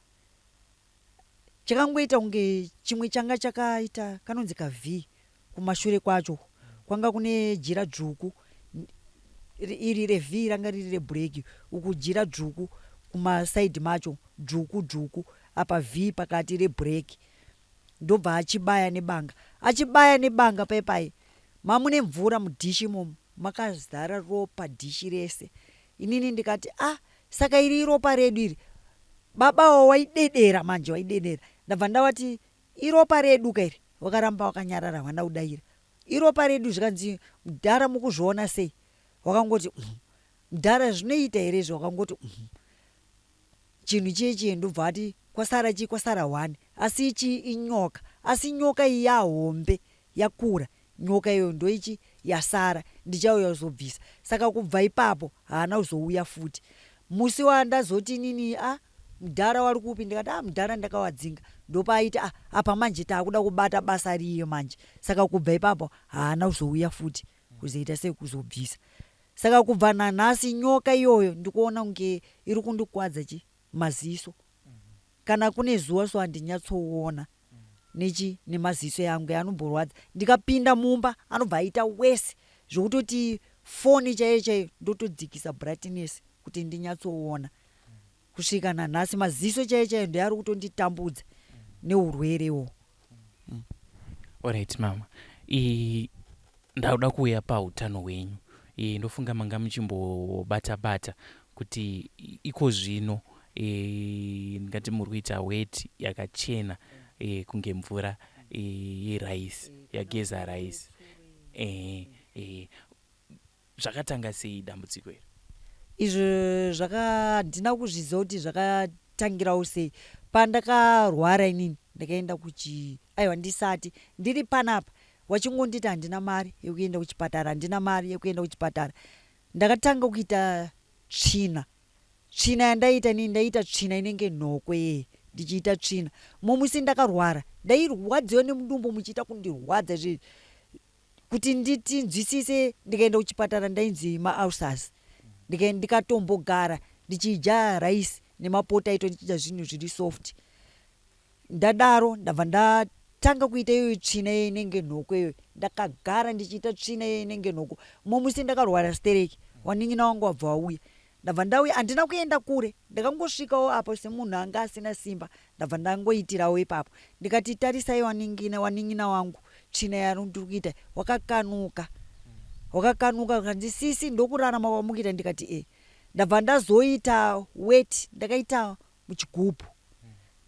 chakangoita kunge chimwe changa chakaita kanonzi kav kumashure kwacho kwanga kune jira dzvuku iri rev ranga riri reblack uku jira dzvuku kumasaidhi macho dzvuku dzvuku apa v pakati reblack ndobva achibaya nebanga achibaya nebanga paipai mamune mvura mudhishi imomo makazara ropa dhishi rese inini ndikati ah saka iri iropa redu iri babawo waidedera manje waidedera ndabva ndavati iropa redu ka iri wakaramba wakanyarara havana kudaira iropa redu zvikanzi mudhara mukuzviona sei wakangoti mudhara zvinoita here izvi wakangoti chinhu chiye chiye ndobva ati kwasara chii kwasara one asi ichi inyoka asi nyoka iyi yahombe yakura nyoka iyoyo ndoichi yasara Ndichauya kuzobvisa. Saka kubva ipapo haana kuzouya futi. Musi wandazoti inini a ah, mudhara wari kupi ndikati a ah, mudhara ndakawadzinga ndopaaiti a ah, apa manje taakuda kubata basa riye manje. Saka kubva ipapo haana kuzouya futi kuzoita sei kuzobvisa. Saka kubva nanhasi nyoka iyoyo ndikuona kunge iri kundikwadza chi maziso. Kana kune zuva so handinyatsoona nechi nemaziso yangu anomborwadza. Ndikapinda mumba anobva aita worse zvekutoti foni chaiyo chaiyo ndotodzikisa brightness kuti ndinyatsoona. Kusvika nanhasi maziso chaiyo chaiyo ndoari kutonditambudza neurwere ihwohwo. Alright mama. I ndakuda kuuya pahutano hwenyu. E, ndofunga manga muchimbobata bata kuti iko zvino e, ndingati muri kuita weti yakachena e, kunge mvura e, yeraisi yageza raisi. E, e, Zvakatanga sei dambudziko iri? Izvo zvaka handina kuzviziva kuti zvakatangirawo sei. Pandakarwara inini ndakaenda kuchi aiwa ndisati ndiri panapa wachingonditi handina mari yekuenda kuchipatara handina mari yekuenda kuchipatara. Ndakatanga kuita tsvina. Tsvina yandaiita inini ndaiita tsvina inenge nhokwe yeye ndichiita tsvina. Mumwe musi ndakarwara ndairwadziwa nemudumbu muchiita kundirwadza zve Kuti nditi nzwisise ndikaenda kuchipatara ndainzi ma ulcers ndikatombogara ndichidya rice nemapotaito ndichidya zvinhu zviri soft. Ndadaro ndabva ndatanga kuita iyoyo tsvina iyoyo inenge nhoko iyoyo. Ndakagara ndichiita tsvina iyoyo inenge nhoko. Mumwe musi ndakarwara stereki wanin'ina wangu wabva wauya. Ndabva ndauya handina kuenda kure ndakangosvikawo apo semunhu anga asina simba ndabva ndangoitirawo ipapo ndikati tarisai waningina wanin'ina wangu tsvina yandiri kuita wakakanuka wakakanuka kanzi sisi ndokurarama kwamukuita ndikati e ndabva ndazoita wet ndakaita muchigubhu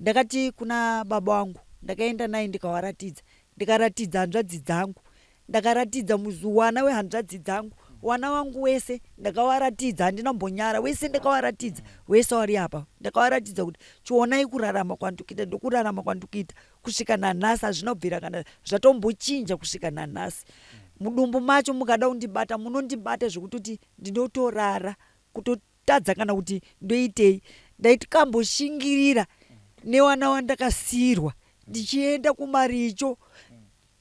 ndakati kuna baba wangu ndakaenda naye ndikawaratidza ndikaratidza hanzvadzi dzangu ndakaratidza muzuwana wehanzvadzi dzangu wana wangu wese ndakawaratidza handina mbonyara wese ndakawaratidza wese wari apa ndakawaratidza kuti chionai kurarama kwandikuita ndokurarama kwandikuita kusvika nanhasi hazvina kubvira kana zvatombochinja kusvika nanhasi mudumbu macho mukada kundibata munondibata zvekutoti ndinotorara kuto tadza kana kuti ndoitei ndaitkamboshingirira newana wandakasiirwa ndichienda kumaricho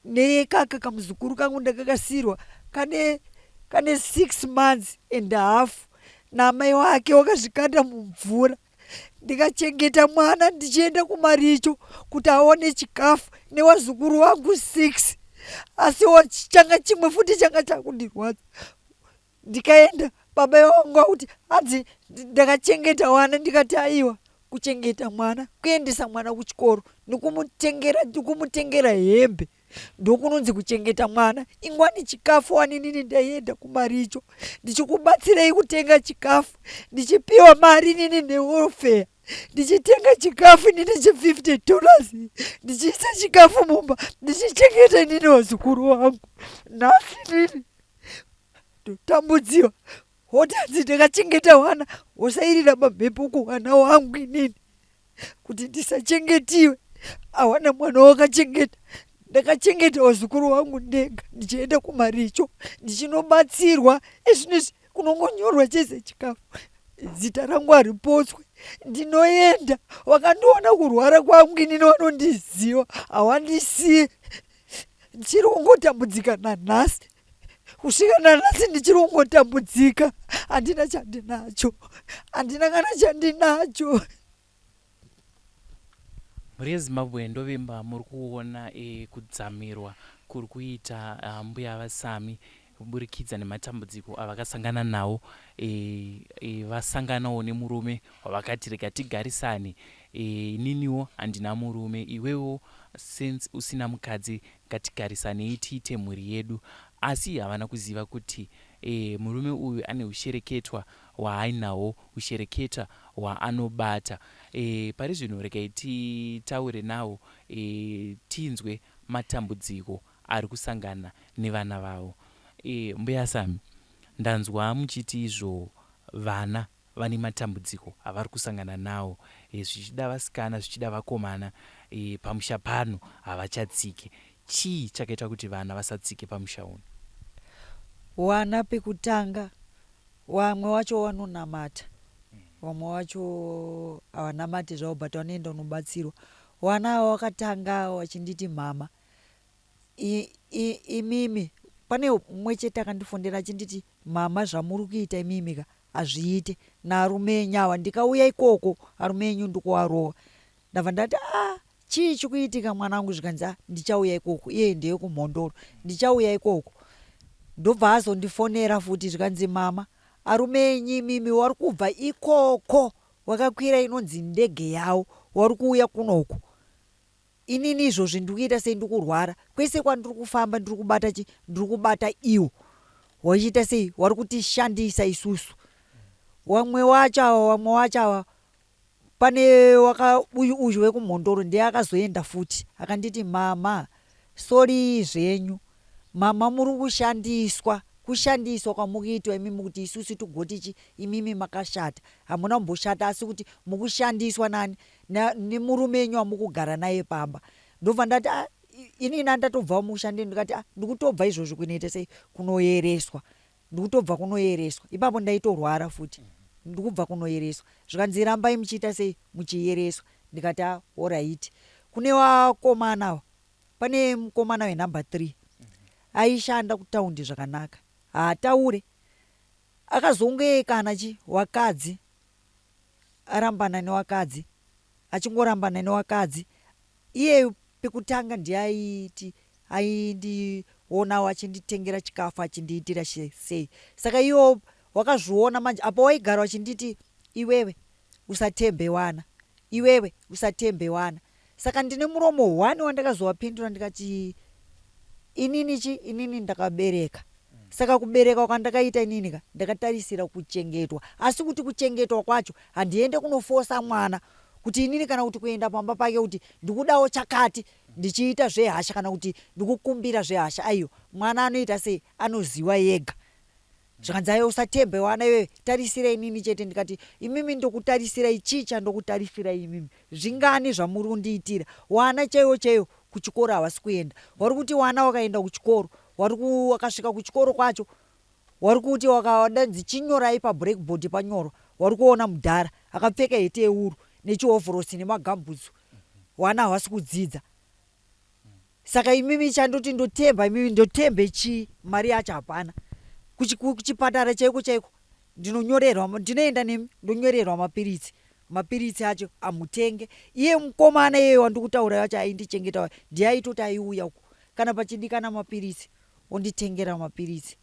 nekaka kamuzukuru kangu ndakakasiirwa kane kane 6 months and half namai wake wakazvikanda mumvura ndikachengeta mwana ndichienda kumaricho kuti aone chikafu newazukuru wangu 6 asi changa chimwe futi changa chakundirwadza Ndikaenda baba vangu vakuti hanzi ndakachengeta wana ndikati aiwa kuchengeta mwana kuendesa mwana kuchikoro nekumutengera nekumutengera hembe ndokunonzi kuchengeta mwana ingwani chikafu waninini ndaienda kumaricho ndichikubatsirei kutenga chikafu ndichipiwa mari nini newelfare ndichitenga chikafu inini che 50 dollars ndichiisa chikafu mumba ndichichengeta inini vazukuru vangu nhasi inini ndotambudziwa hotanzi ndakachengeta wana wosairira pamhepo kuwana wangu inini kuti ndisachengetiwe awana mwana wakachengeta ndakachengeta wazukuru wangu ndega ndichienda kumaricho ndichinobatsirwa izvinizvi kunongonyorwa chese chikafu zita rangu haripotswe ndinoenda wakandiona kurwara kwangu inini vanondiziva hawandisiye ndichiri kungotambudzika nanhasi kusvika nanhasi ndichiri kungotambudzika handina chandinacho handina kana chandinacho Mhuri yeZimbabwe ndovimba muri kuona e, kudzamirwa kuri kuita ah, mbuya vaSami kuburikidza nematambudziko avakasangana nawo e, e, vasanganawo nemurume wavakati rega tigarisane e, ininiwo handina murume iwewo since usina mukadzi Ngatigarisanei tiite mhuri yedu. Asi havana kuziva kuti e, murume uyu ane hushereketwa hwaainahwo, hushereketwa hwaanobata. E, pari zvino regai titaure nawo e, tinzwe matambudziko ari kusangana nevana vavo. E, mbuya Sami, ndanzwa muchiti izvo vana vane matambudziko avari kusangana nawo e, zvichida vasikana zvichida vakomana e, pamusha pano havachatsike. Chii chakaita kuti vana vasatsike pamusha uno? Wana pekutanga wamwe wacho wanonamata, wamwe wacho havanamati zvavo but vanoenda kunobatsirwa. Wana ava wakatanga wachinditi mama imimi pane mumwe chete akandifondera achinditi mama zvamuri kuita imimi ka hazviite naarume enyu awa ndikauya ikoko arume enyu ndikuwarova. Ndabva ndati ah chii chikuitika mwanangu zvikanzi ah ndichauya ikoko iye ndeyekumhondoro ndichauya ikoko. Ndobva azondifonera futi zvikanzi mama arume enyu imimi wari kubva ikoko wakakwira inonzi ndege yawo wari kuuya kunoku. Inini izvozvi ndiri kuita sei ndiri kurwara kwese kwandiri kufamba ndiri kubata chi ndiri kubata iwo wachiita sei wari kutishandisa isusu. Wamwe wacho awa wamwe wacho awa Pane waka uyu uyu wekumhondoro ndiye akazoenda futi akanditi mama sorry zvenyu mama muri kushandiswa kushandiswa kwamukuitwa imimi kuti isusu tigoti chi imimi makashata hamuna kumboshata asi kuti mukushandiswa nani nemurume enyu wamukugara naye pamba ndobva ndati ah inini andatobvawo mukushandei ndikati ah ndikutobva izvozvi kunoita sei kunoyereswa Ndikutobva kunoyereswa ipapo ndaitorwara futi ndikubva kunoyereswa zvikanzi rambai muchiita sei muchiyereswa ndikati ah horaiti kune vakomana ava pane mukomana wenumber 3 aishanda kutaundi zvakanaka haataure akazonge kana chi wakadzi arambana newakadzi achingorambana newakadzi Iyeyu pekutanga ndiye aiti aindionawo achinditengera chikafu achindiitira sei saka iwo wakazviona manje apa waigara wachinditi iwewe usatembe wana iwewe usatembe wana saka ndine muromo one wandakazowapindura ndikati inini chi inini ndakabereka saka kubereka kwandakaita inini ka ndakatarisira kuchengetwa asi kuti kuchengetwa kwacho handiende kunofosa mwana kuti inini kana kuti kuenda pamba pake kuti ndikudawo chakati ndichiita zvehasha kana kuti ndikukumbira zvehasha aiwa mwana anoita sei anoziwa yega zvikanzi aiwa usatembe wana iwewe tarisira inini chete ndikati imimi ndokutarisira chii chandokutarisira imimi zvingani zvamuri kundiitira wana chaiwo chaiwo kuchikoro havasi kuenda wari kuti wana wakaenda kuchikoro wari wakasvika kuchikoro kwacho Wari kuti wakadanzi chinyorai pablackboard panyorwa wari kuona mudhara akapfeka heti yewuru nechihovhorosi nemagambutsu wana hawasi kudzidza saka imimi chandoti ndotemba imimi ndotembe chii mari yacho hapana kuchipatara chaiko chaiko ndinonyorerwa ndinoenda nemi ndonyorerwa mapiritsi mapiritsi acho amutenge iye mukomana iye wandikutaura wacho aindichengeta ndiye aitoti aiuya uko kana pachidikana mapiritsi onditengera mapiritsi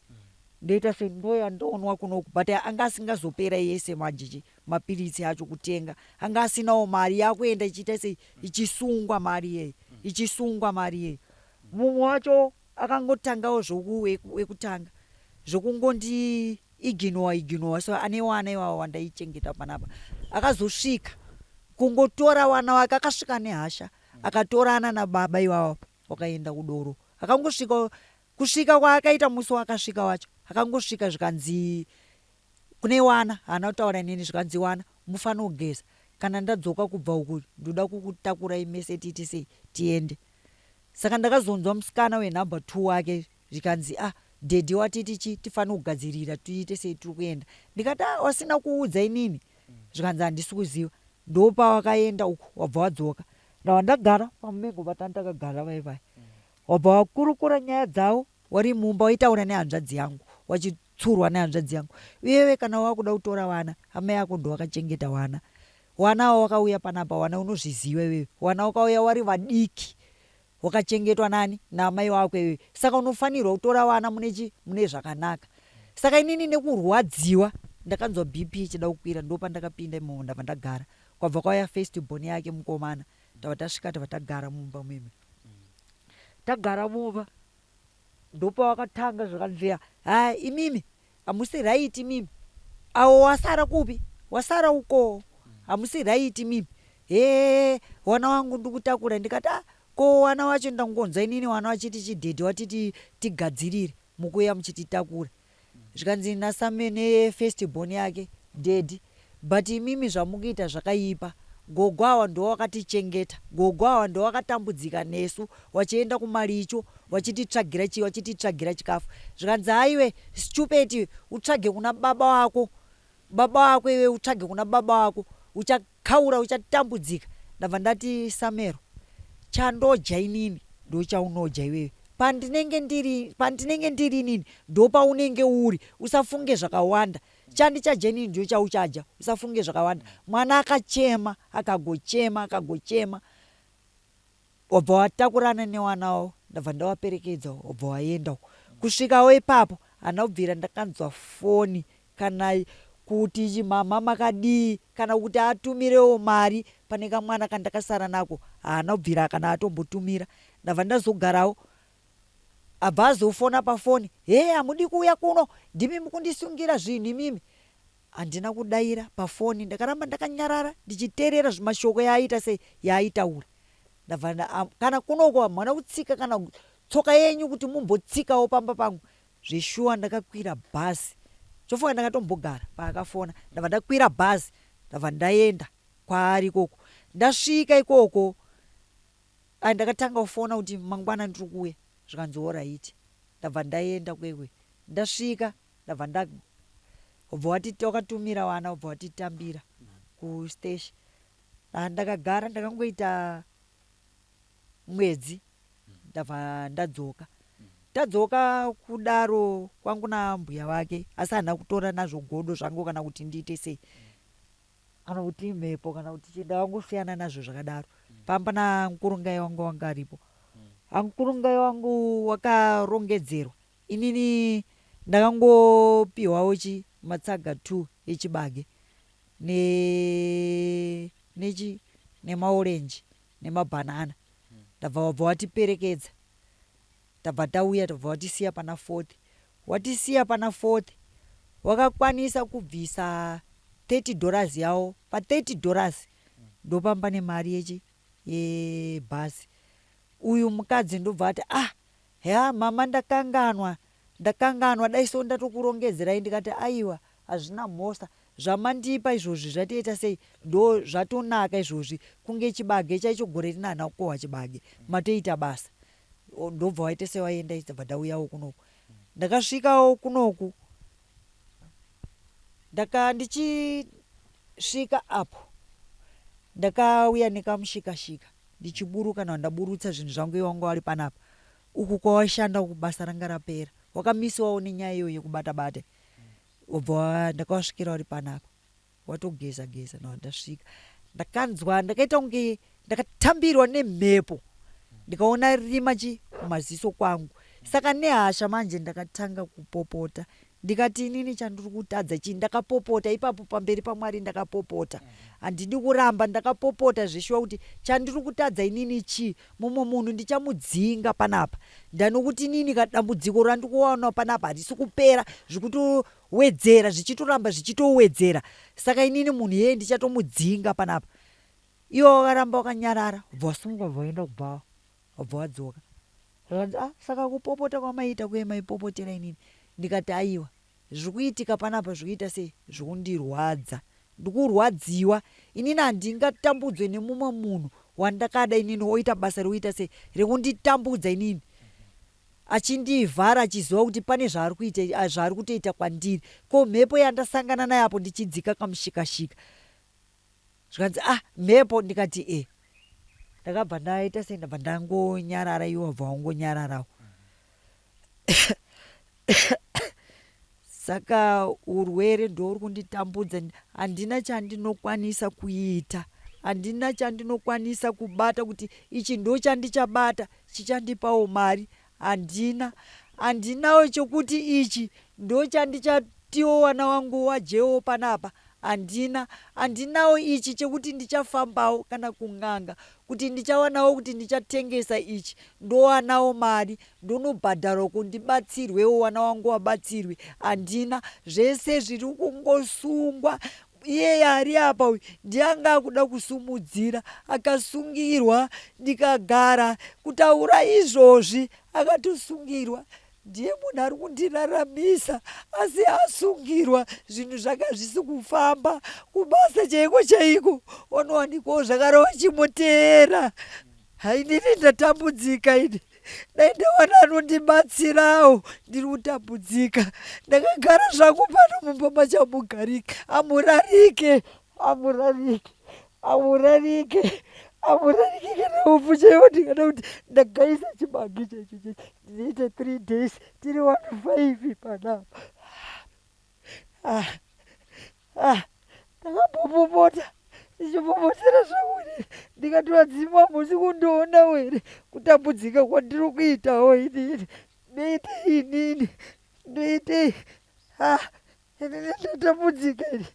ndoita se ndoya ndonwa kunoku but anga asingazopera yese manje chi mapiritsi acho kutenga anga asinawo mari yakuenda ichiita sei ichisungwa mari iyeyi ichisungwa mari iyeyi mumwe wacho akangotangawo zvekutanga zvokungondi iginowa iginowa so ane wana iwawa wandaichengeta panapa akazosvika kungotora wana wake akasvika nehasha akatorana nababa iwawa wakaenda kudoro akangosvika kusvika kwaakaita musi waakasvika wacho akangosvika zvikanzi kune wana haana kutaura neni zvikanzi wana mufanogeza kana ndadzoka kubva uku ndoda kukutakurai mese tiite sei tiende saka ndakazonzwa musikana wenumber two wake zvikanzi ah daddy watiti chi tifanire kugadzirira tiite sei tiri kuenda ndikati ah wasina kuudza inini zvikanzi handisi kuziva ndopawakaenda uku wabva wadzoka ndabva ndagara pamumengo patanga takagara vai vai wabva wakurukura nyaya dzavo wari mumba waitaura nehanzvadzi yangu wachitsurwa nehanzvadzi yangu uyewe kana wakuda kutora wana amai ako ndowakachengeta wana wana awa wakauya panapa wana unozviziva iwewe wana wakauya wari vadiki Wakachengetwa nani? Naamai wako iwewe. Saka unofanirwa kutora vana mune chi? Mune zvakanaka. Saka inini nekurwadziwa ndakanzwa BP ichida kukwira ndopandakapinda imomo ndabva ndagara. Kwabva kwauya first born yake mukomana. Tabva tasvika tabva tagara mumba muime. Tagara mumba ndopawakatanga zvakanzi haa imimi Hamusi right imimi. Awo wasara kupi? Wasara ukoo. Hamusi right imimi. Hee wana wangu ndikutakura ndikati ah ko wana wacho ndangonzwa inini wana wachiti chidhedhi watiti tigadzirire mukuuya muchititakura. Zvikanzi naSame nefirst born yake daddy but imimi zvamukuita zvakaipa gogo awa ndowakatichengeta gogo awa ndowakatambudzika nesu wachienda kumaricho Wachititsvagira chii? Wachititsvagira chikafu. Zvikanzi aiwe stupid, utsvage kuna baba wako. Baba wako iwe, utsvage kuna baba wako. Uchakaura, uchatambudzika. Ndabva ndati Samero, chandodya inini ndochaunodya iwewe. Pandinenge ndiri, pandinenge ndiri inini ndopaunenge uri. Usafunge zvakawanda. Chandichadya inini ndochauchadya. Usafunge zvakawanda. Mwana akachema, akagochema, akagochema. Wabva watakurana newana wavo, ndabva ndawaperekedza wabva waenda uko. Kusvikawo ipapo handina kubvira ndakanzwa foni kana kuti chimhamha makadii kana kuti atumirewo mari pane kamwana kandakasara nako haana kubvira kana atombotumira. Ndabva ndazogarawo abva azofona pafoni hee hamudi kuuya kuno ndimi mukundisungira zvinhu imimi. Handina kudaira pafoni ndakaramba ndakanyarara ndichiteerera mashoko yaaita sei yaaitaura. Ndabva nda kana kunoko hamuna kutsika kana tsoka yenyu kuti mumbotsikawo pamba pangu. Zveshuwa ndakakwira bhazi chofunga ndakatombogara paakafona ndabva ndakwira bhazi ndabva ndaenda kwaari ikoko. Ndasvika ikoko ndakatanga kufona kuti mangwana ndiri kuuya zvikanzi horaiti. Ndabva ndaenda kwekwe ndasvika ndabva nda wobva wati wakatumira vana wobva watitambira kusteshi. Ndakagara ndakangoita mwedzi ndabva ndadzoka. Tadzoka kudaro kwangu nambuya vake asi handina kutora nazvo godo zvangu kana kuti ndiite sei kana kuti imhepo kana kuti chii ndakangosiyana nazvo zvakadaro. Pamba namukurungai wangu wanga aripo. Mukurungai wangu wakarongedzerwa inini ndakangopiwawo chi matsaga 2 echibage ne nechi nemaorenji nemabhanana. Ndabva wabva watiperekedza tabva tauya tabva watisiya pana fourth. Watisiya pana fourth wakakwanisa kubvisa 30 dollars yawo. Pa 30 dollars ndopamba nemari yechi yebhazi. Uyu mukadzi ndobva ati ah yaa mama ndakanganwa ndakanganwa dai so ndatokurongedzerai ndikati aiwa hazvina mhosva zvamandipa izvozvi zvatoita sei ndo zvatonaka izvozvi kunge chibage chaicho gore rino handina kukohwa chibage matoita basa ndobva waita sewaenda ndabva ndauyawo kunoku ndakasvikawo kunoku ndaka ndichisvika apo ndakauya nekamushikashika ndichiburuka na ndaburutsa zvinhu zvangu iwo wanga wari panapa uku kwawashanda uku basa ranga rapera wakamisiwawo nenyaya iyoyo yekubata bata wobva ndakawasvikira uri panapa watogeza geza no ndasvika ndakanzwa ndakaita kunge ndakatambirwa nemhepo ndikaona rima chi kumaziso kwangu saka nehasha manje ndakatanga kupopota ndikati inini chandiri kutadza chii ndakapopota ipapo pamberi pamwari ndakapopota handidi kuramba ndakapopota zveshuwa kuti chandiri kutadza inini chii mumwe munhu ndichamudzinga panapa ndanokuti inini kadambudziko randikuwana panapa harisi kupera zvikutowedzera zvichitoramba zvichitowedzera saka inini munhu iyeye ndichatomudzinga panapa iwe wakaramba wakanyarara ubva wasumuka ubva waenda kubhawa wabva wadzoka zvakanzi ah saka kupopota kwamaiita kuye maipopotera inini ndikati aiwa zviri kuitika panapa zviri kuita sei zviri kundirwadza ndikurwadziwa inini handingatambudzwe nemumwe munhu wandakada inini oita basa rekuita sei rekunditambudza inini achindivhara achiziva kuti pane zvaari kuita zvaari kutoita kwandiri ko mhepo yandasangana nayo apo ndichidzika kamushikashika zvikanzi ah mhepo ndikati e ndakabva ndaita sei ndabva ndangonyarara iwe wabva wangonyararawo saka urwere ndouri kunditambudza handina chandinokwanisa kuita handina chandinokwanisa kubata kuti ichi ndo chandichabata chichandipawo mari handina handinawo chokuti ichi ndo chandichatiwo wana wangu wajewo panapa handina handinawo ichi chekuti ndichafambawo kana kun'anga kuti ndichawanawo kuti ndichatengesa ichi ndowanawo mari ndonobhadharwa ko ndibatsirwewo wana wangu wabatsirwe handina zvese zviri kungosungwa iyeye ari apa uyu ndiye anga akuda kusumudzira akasungirwa ndikagara kutaura izvozvi akatosungirwa ndiye munhu ari kundiraramisa asi asungirwa zvinhu zvake hazvisi kufamba kubasa chaiko chaiko wanowanikwawo zvakarova chimuteera hainini ndatambudzika ini. Dai ndawana anondibatsirawo, ndiri kutambudzika. Ndakagara zvangu pano mumba machamugarike, hamurarike, hamurarike, hamurarike, hamurarike kana upfu chaiwo. Ndikada kuti ndagaisa chibage chaicho chaicho, ndinoita 3 days tiri 15 panapa. Ah, ah, ndakambopopota ndichipopotera zvangu inini, ndikati vadzimu hamusi kundionawo here kutambudzika kwandiri kuitawo inini? Ndoitei inini? Ndoitei? Ah, inini ndatambudzika ini.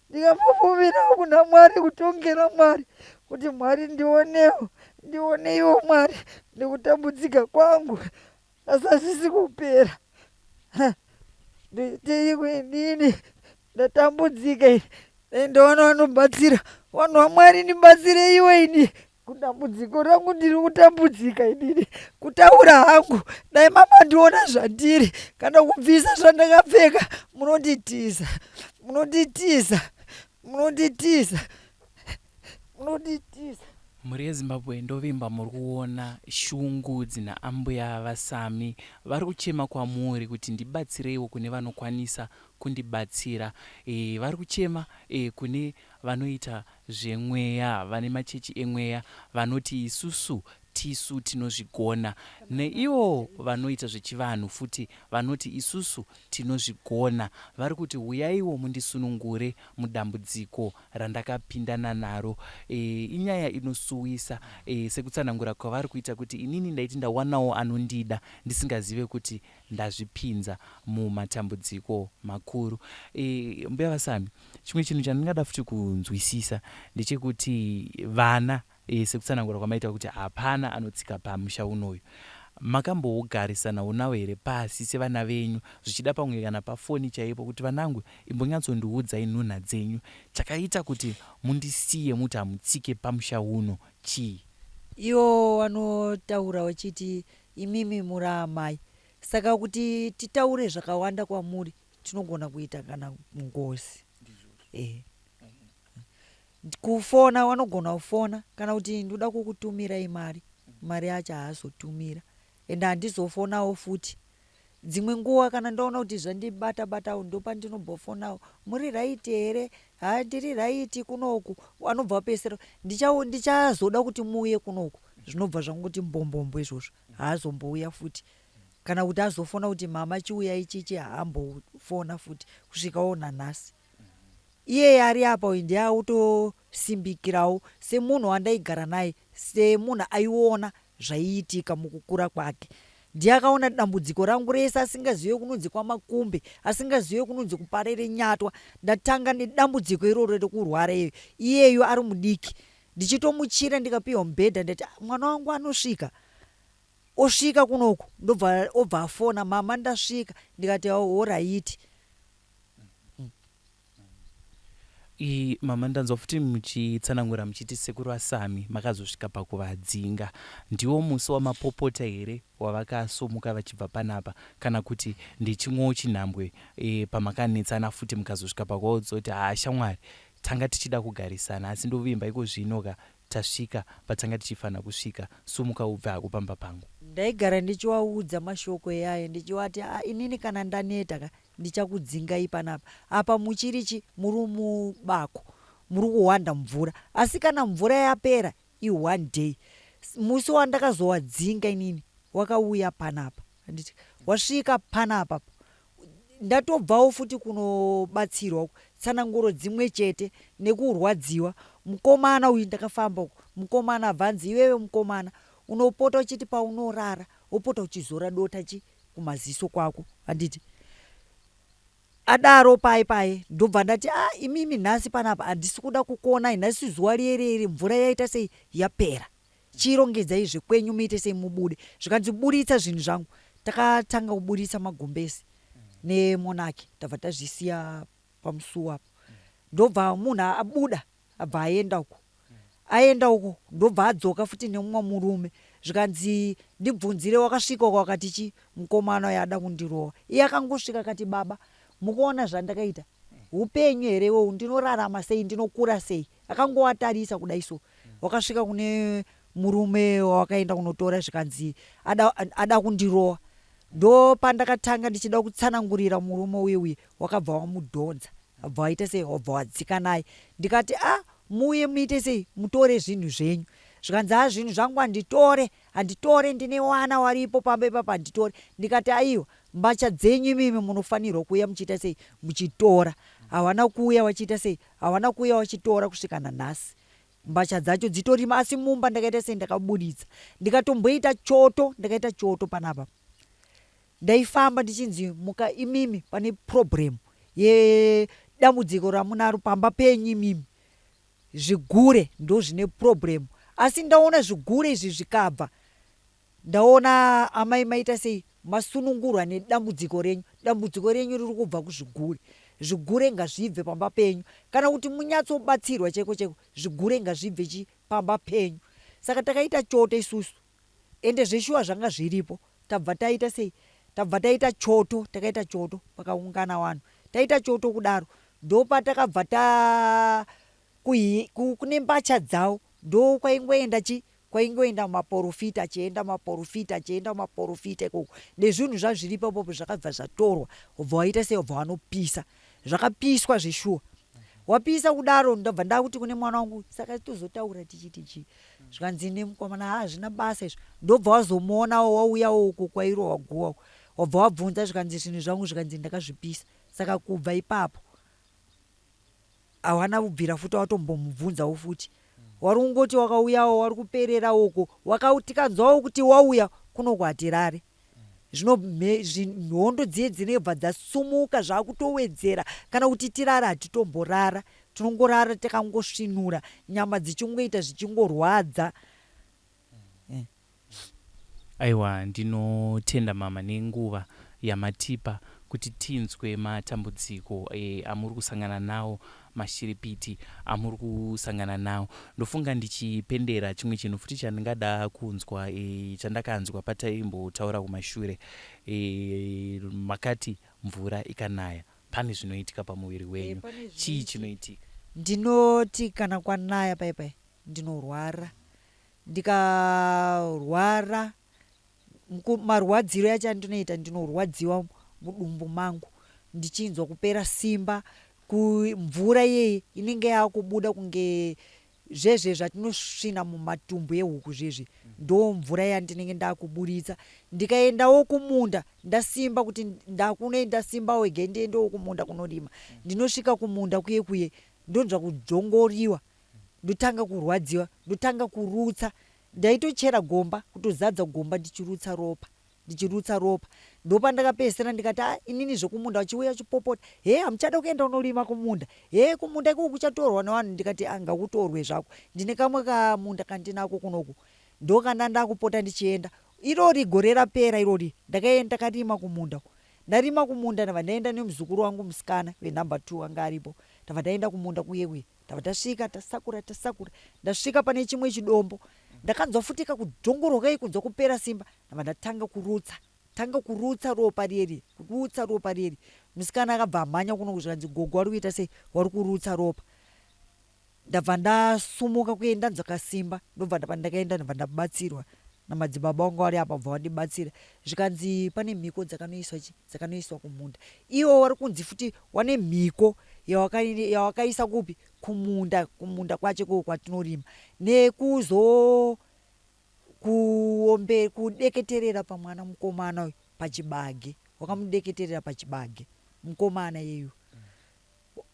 Ndikambopomerawo kuna Mwari, kutongera Mwari kuti Mwari ndionewo, ndioneiwo Mwari nekutambudzika kwangu, asi hazvisi kupera. Ndoiteiko inini? Ndatambudzika ini. Dai ndawana vanobatsira. Vanhu vaMwari ndibatsireiwo ini kudambudziko rangu, ndiri kutambudzika inini. Kutaura hangu, dai mamandiona zvandiri, kana kubvisa zvandakapfeka, munonditiza, munonditiza, munonditiza, munonditiza. Mhuri yeZimbabwe, ndovimba muri kuona shungu dzina ambuya vaSami. Vari kuchema kwamuri kuti ndibatsireiwo kune vanokwanisa kundibatsira. E, vari kuchema e, kune vanoita zvemweya, vane machechi emweya, vanoti isusu tisu tinozvigona. Neivo vanoita zvechivanhu futi vanoti isusu tinozvigona. Vari kuti huyaiwo mundisunungure mudambudziko randakapindana naro. E, inyaya inosuwisa e, sekutsanangura kwavari kuita kuti inini ndaiti ndawanawo anondida ndisingazive kuti ndazvipinza mumatambudziko makuru. E, mbuya vaSami, chimwe chinhu chandingada futi kunzwisisa ndechekuti vana e, sekutsanangura kwamaita kuti hapana anotsika pamusha unoyu, makambogarisanawo navo here pasi sevana venyu, zvichida pamwe kana pafoni chaipo, kuti vanangu imbonyatsondiudzai nhunha dzenyu, chakaita kuti mundisiye muti hamutsike pamusha uno chii? Ivo vanotaura vachiti imimi muri amai, saka kuti titaure zvakawanda kwamuri tinogona kuita kana ngozi. E, kufona vanogona kufona kana kuti ndoda kukutumirai mari, mari yacho haazotumira, ende handizofonawo futi. Dzimwe nguva kana ndaona kuti zvandibata batawo ndopandinombofonawo, muri right here? Ha, ndiri right kunoku. Anobva apesera, ndichazoda kuti muuye kunoku. Zvinobva zvangoti mbombombo izvozvo, haazombouya futi. Kana kuti azofona kuti mama chiuyai chichi, haambofona futi kusvikawo nanhasi. Iyeye ari apa uyu ndiye autosimbikirawo semunhu wandaigara naye, semunhu aiona zvaiitika mukukura kwake. Ndiye akaona dambudziko rangu rese, asingazive kunonzi kwaMakumbe, asingazive kunonzi kuParere Nyatwa. Ndatanga nedambudziko iroro rekurwara iyo, iyeyo ari mudiki, ndichitomuchira ndikapiwa mubhedha. Ndati mwana wangu anosvika, osvika kunoku, ndobva obva afona, mama ndasvika. Ndikati alright. I, mama, ndanzwa futi muchitsanangura muchiti sekuru vaSami makazosvika pakuvadzinga. Ndiwo musi wamapopota here wavakasomuka vachibva panapa, kana kuti ndechimwewo chinhambwe e, pamakanetsana futi mukazosvika pakuvaudza kuti haa shamwari, tanga tichida kugarisana, asi ndovimba iko zvino ka tasvika patanga tichifanira kusvika, sumuka ubve hako pamba pangu? Ndaigara ndichivaudza mashoko eyayo, ndichivati a inini kana ndaneta ka ndichakudzingai panapa. Apa muchiri chi muri mubako, muri kuhwanda mvura, asi kana mvura yapera i1 day. Musi wandakazowadzinga inini wakauya panapa, handiti wasvika panapa, ndatobvawo futi kunobatsirwa, tsananguro dzimwe chete nekurwadziwa. Mukomana uyu ndakafamba uku, mukomana abvanzi iwewe mukomana unopota uchiti paunorara wopota uchizora dota chi kumaziso kwako, handiti? Adaro pai pai, ndobva ndati a imimi nhasi panapa handisi kuda kukuonai nhasi, zuva riereri mvura yaita sei yapera, chirongedzai zvekwenyu muite sei mubude. Zvikanzi buritsa zvinhu zvangu. Takatanga kuburitsa magumbezi nemonaki, tabva tazvisiya pamusuwo apo. Ndobva munhu abuda, abva aenda uko, aenda uko, ndobva adzoka futi nemumwe murume. Zvikanzi ndibvunzire wakasvika uko, akati chi mukomana uyo ada kundirova. Iye akangosvika akati baba mukuona zvandakaita, upenyu here iwowu? Ndinorarama sei? Ndinokura sei? Akangovatarisa kudai so, wakasvika kune Murume wawakaenda kunotora zvikanzi ada, ada kundirowa. Ndopandakatanga ndichida kutsanangurira murume uye uye wakabva wamudhonza wabva waita sei wabva wadzika naye ndikati a ah, muuye muite sei mutore zvinhu zvenyu zvikanzi a zvinhu zvangu handitore handitore ndine wana waripo pamba ipapa handitore ndikati aiwa mbatya dzenyu imimi munofanirwa kuuya muchiita sei muchitora hawana kuuya wachiita sei hawana kuuya wachitora kusvika nanhasi Mbatya dzacho dzitorimo asi mumba ndakaita sei ndakaburitsa ndikatomboita choto ndakaita choto panapa ndaifamba ndichinzi muka imimi pane problem yedambudziko ramunaro pamba penyu imimi zvigure ndozvine problem asi ndaona zvigure izvi zvikabva Ndaona amai maita sei masunungurwa nedambudziko renyu. Dambudziko renyu riri kubva kuzvigure. Zvigure ngazvibve pamba penyu. Kana kuti munyatsobatsirwa chaiko chaiko zvigure ngazvibve chi pamba penyu. Saka takaita choto isusu. Ende zveshuwa zvanga zviripo. Tabva taita sei? Tabva taita choto, takaita choto pakaungana vanhu. Taita choto kudaro ndopatakabva ta kune mbatya dzavo ndokwaingoenda chi Kwaingoenda maporofita achienda maporofita achienda maporofita ikoko nezvinhu zvazviri ipapopo zvakabva zvatorwa wobva waita sei wobva wanopisa zvakapiswa zveshuwa wapisa kudaro ndobva ndakuti kune mwana wangu saka tozotaura tichiti chii zvikanzi nemukomana haa hazvina basa izvo ndobva wazomuonawo wauyawo uko kwairohwa guwa wabva wabvunza zvikanzi zvinhu zvangu zvikanzi ndakazvipisa saka kubva ipapo Hawana kubvira futi watombomubvunzawo futi. Wari kungoti wakauyawo wari kuperera uko tikanzwawo kuti wauya kunoku hatirare. Zvino hondo dziye dzinobva dzasumuka zvakutowedzera kana kuti tirare hatitomborara. Tinongorara takangosvinura nyama dzichingoita zvichingorwadza. Aiwa ndinotenda mama nenguva yamatipa kuti tinzwe matambudziko e, amuri kusangana nawo mashiripiti amuri kusangana nawo. Ndofunga ndichipendera chimwe chinhu futi chandingada kunzwa e, chandakanzwa pataimbotaura kumashure e, makati mvura ikanaya pane zvinoitika pamuviri wenyu. E, chii chinoitika? Ndinoti kana kwanaya pai pai ndinorwara Ndikarwara marwadziro yacho andinoita ndinorwadziwa mudumbu mangu ndichinzwa kupera simba mvura iyeye inenge yakubuda kunge zvezve zvatinosvina mumatumbu ehuku zvezve ndo mvura yandinenge ndakuburitsa ndikaendawo kumunda ndasimba kuti ndakune ndasimbawo ege ndiendewo kumunda kunorima ndinosvika kumunda kuye kuye ndonzwa kudzongoriwa ndotanga kurwadziwa ndotanga kurutsa ndaitochera gomba kutozadza gomba ndichirutsa ropa ndichirutsa ropa ndopandakapedzisira ndikati ah inini zvekumunda vachiuya vachipopota hee hamuchada kuenda unorima kumunda hee kumunda ikoko kuchatorwa nevanhu ndikati ah ngakutorwe zvako ndine kamwe kamunda kandinako kunoku ndokanda ndakupota ndichienda irori gore rapera irori ndakaenda ndakarima kumunda ndarima kumunda ndabva ndaenda nemuzukuru wangu musikana venumber two anga aripo ndabva ndaenda kumunda kuye kuye Ndabva tasvika tasakura tasakura ndasvika pane chimwe chidombo ndakanzwa futi kakudzvongorwa kai kunzwa kupera simba ndabva ndatanga kurutsa tanga kurutsa ropa riye kurutsa ropa riye musikana akabva amhanya kuno zvikanzi gogo wari kuita sei wari kurutsa ropa ndabva ndasumuka kuye ndanzwa kasimba ndobva ndabva ndakaenda ndabva ndabatsirwa namadzibaba vangu vari apa bva vandibatsira zvikanzi pane mhiko dzakanoiswa chi dzakanoiswa kumunda iwo wari kunzi futi wane mhiko yawakaisa kupi kumunda kumunda kwacho ikoko kwatinorima nekuzo kuombe kudeketerera pamwana mukomana uyu pachibage wakamudeketerera pachibage mukomana iyeyu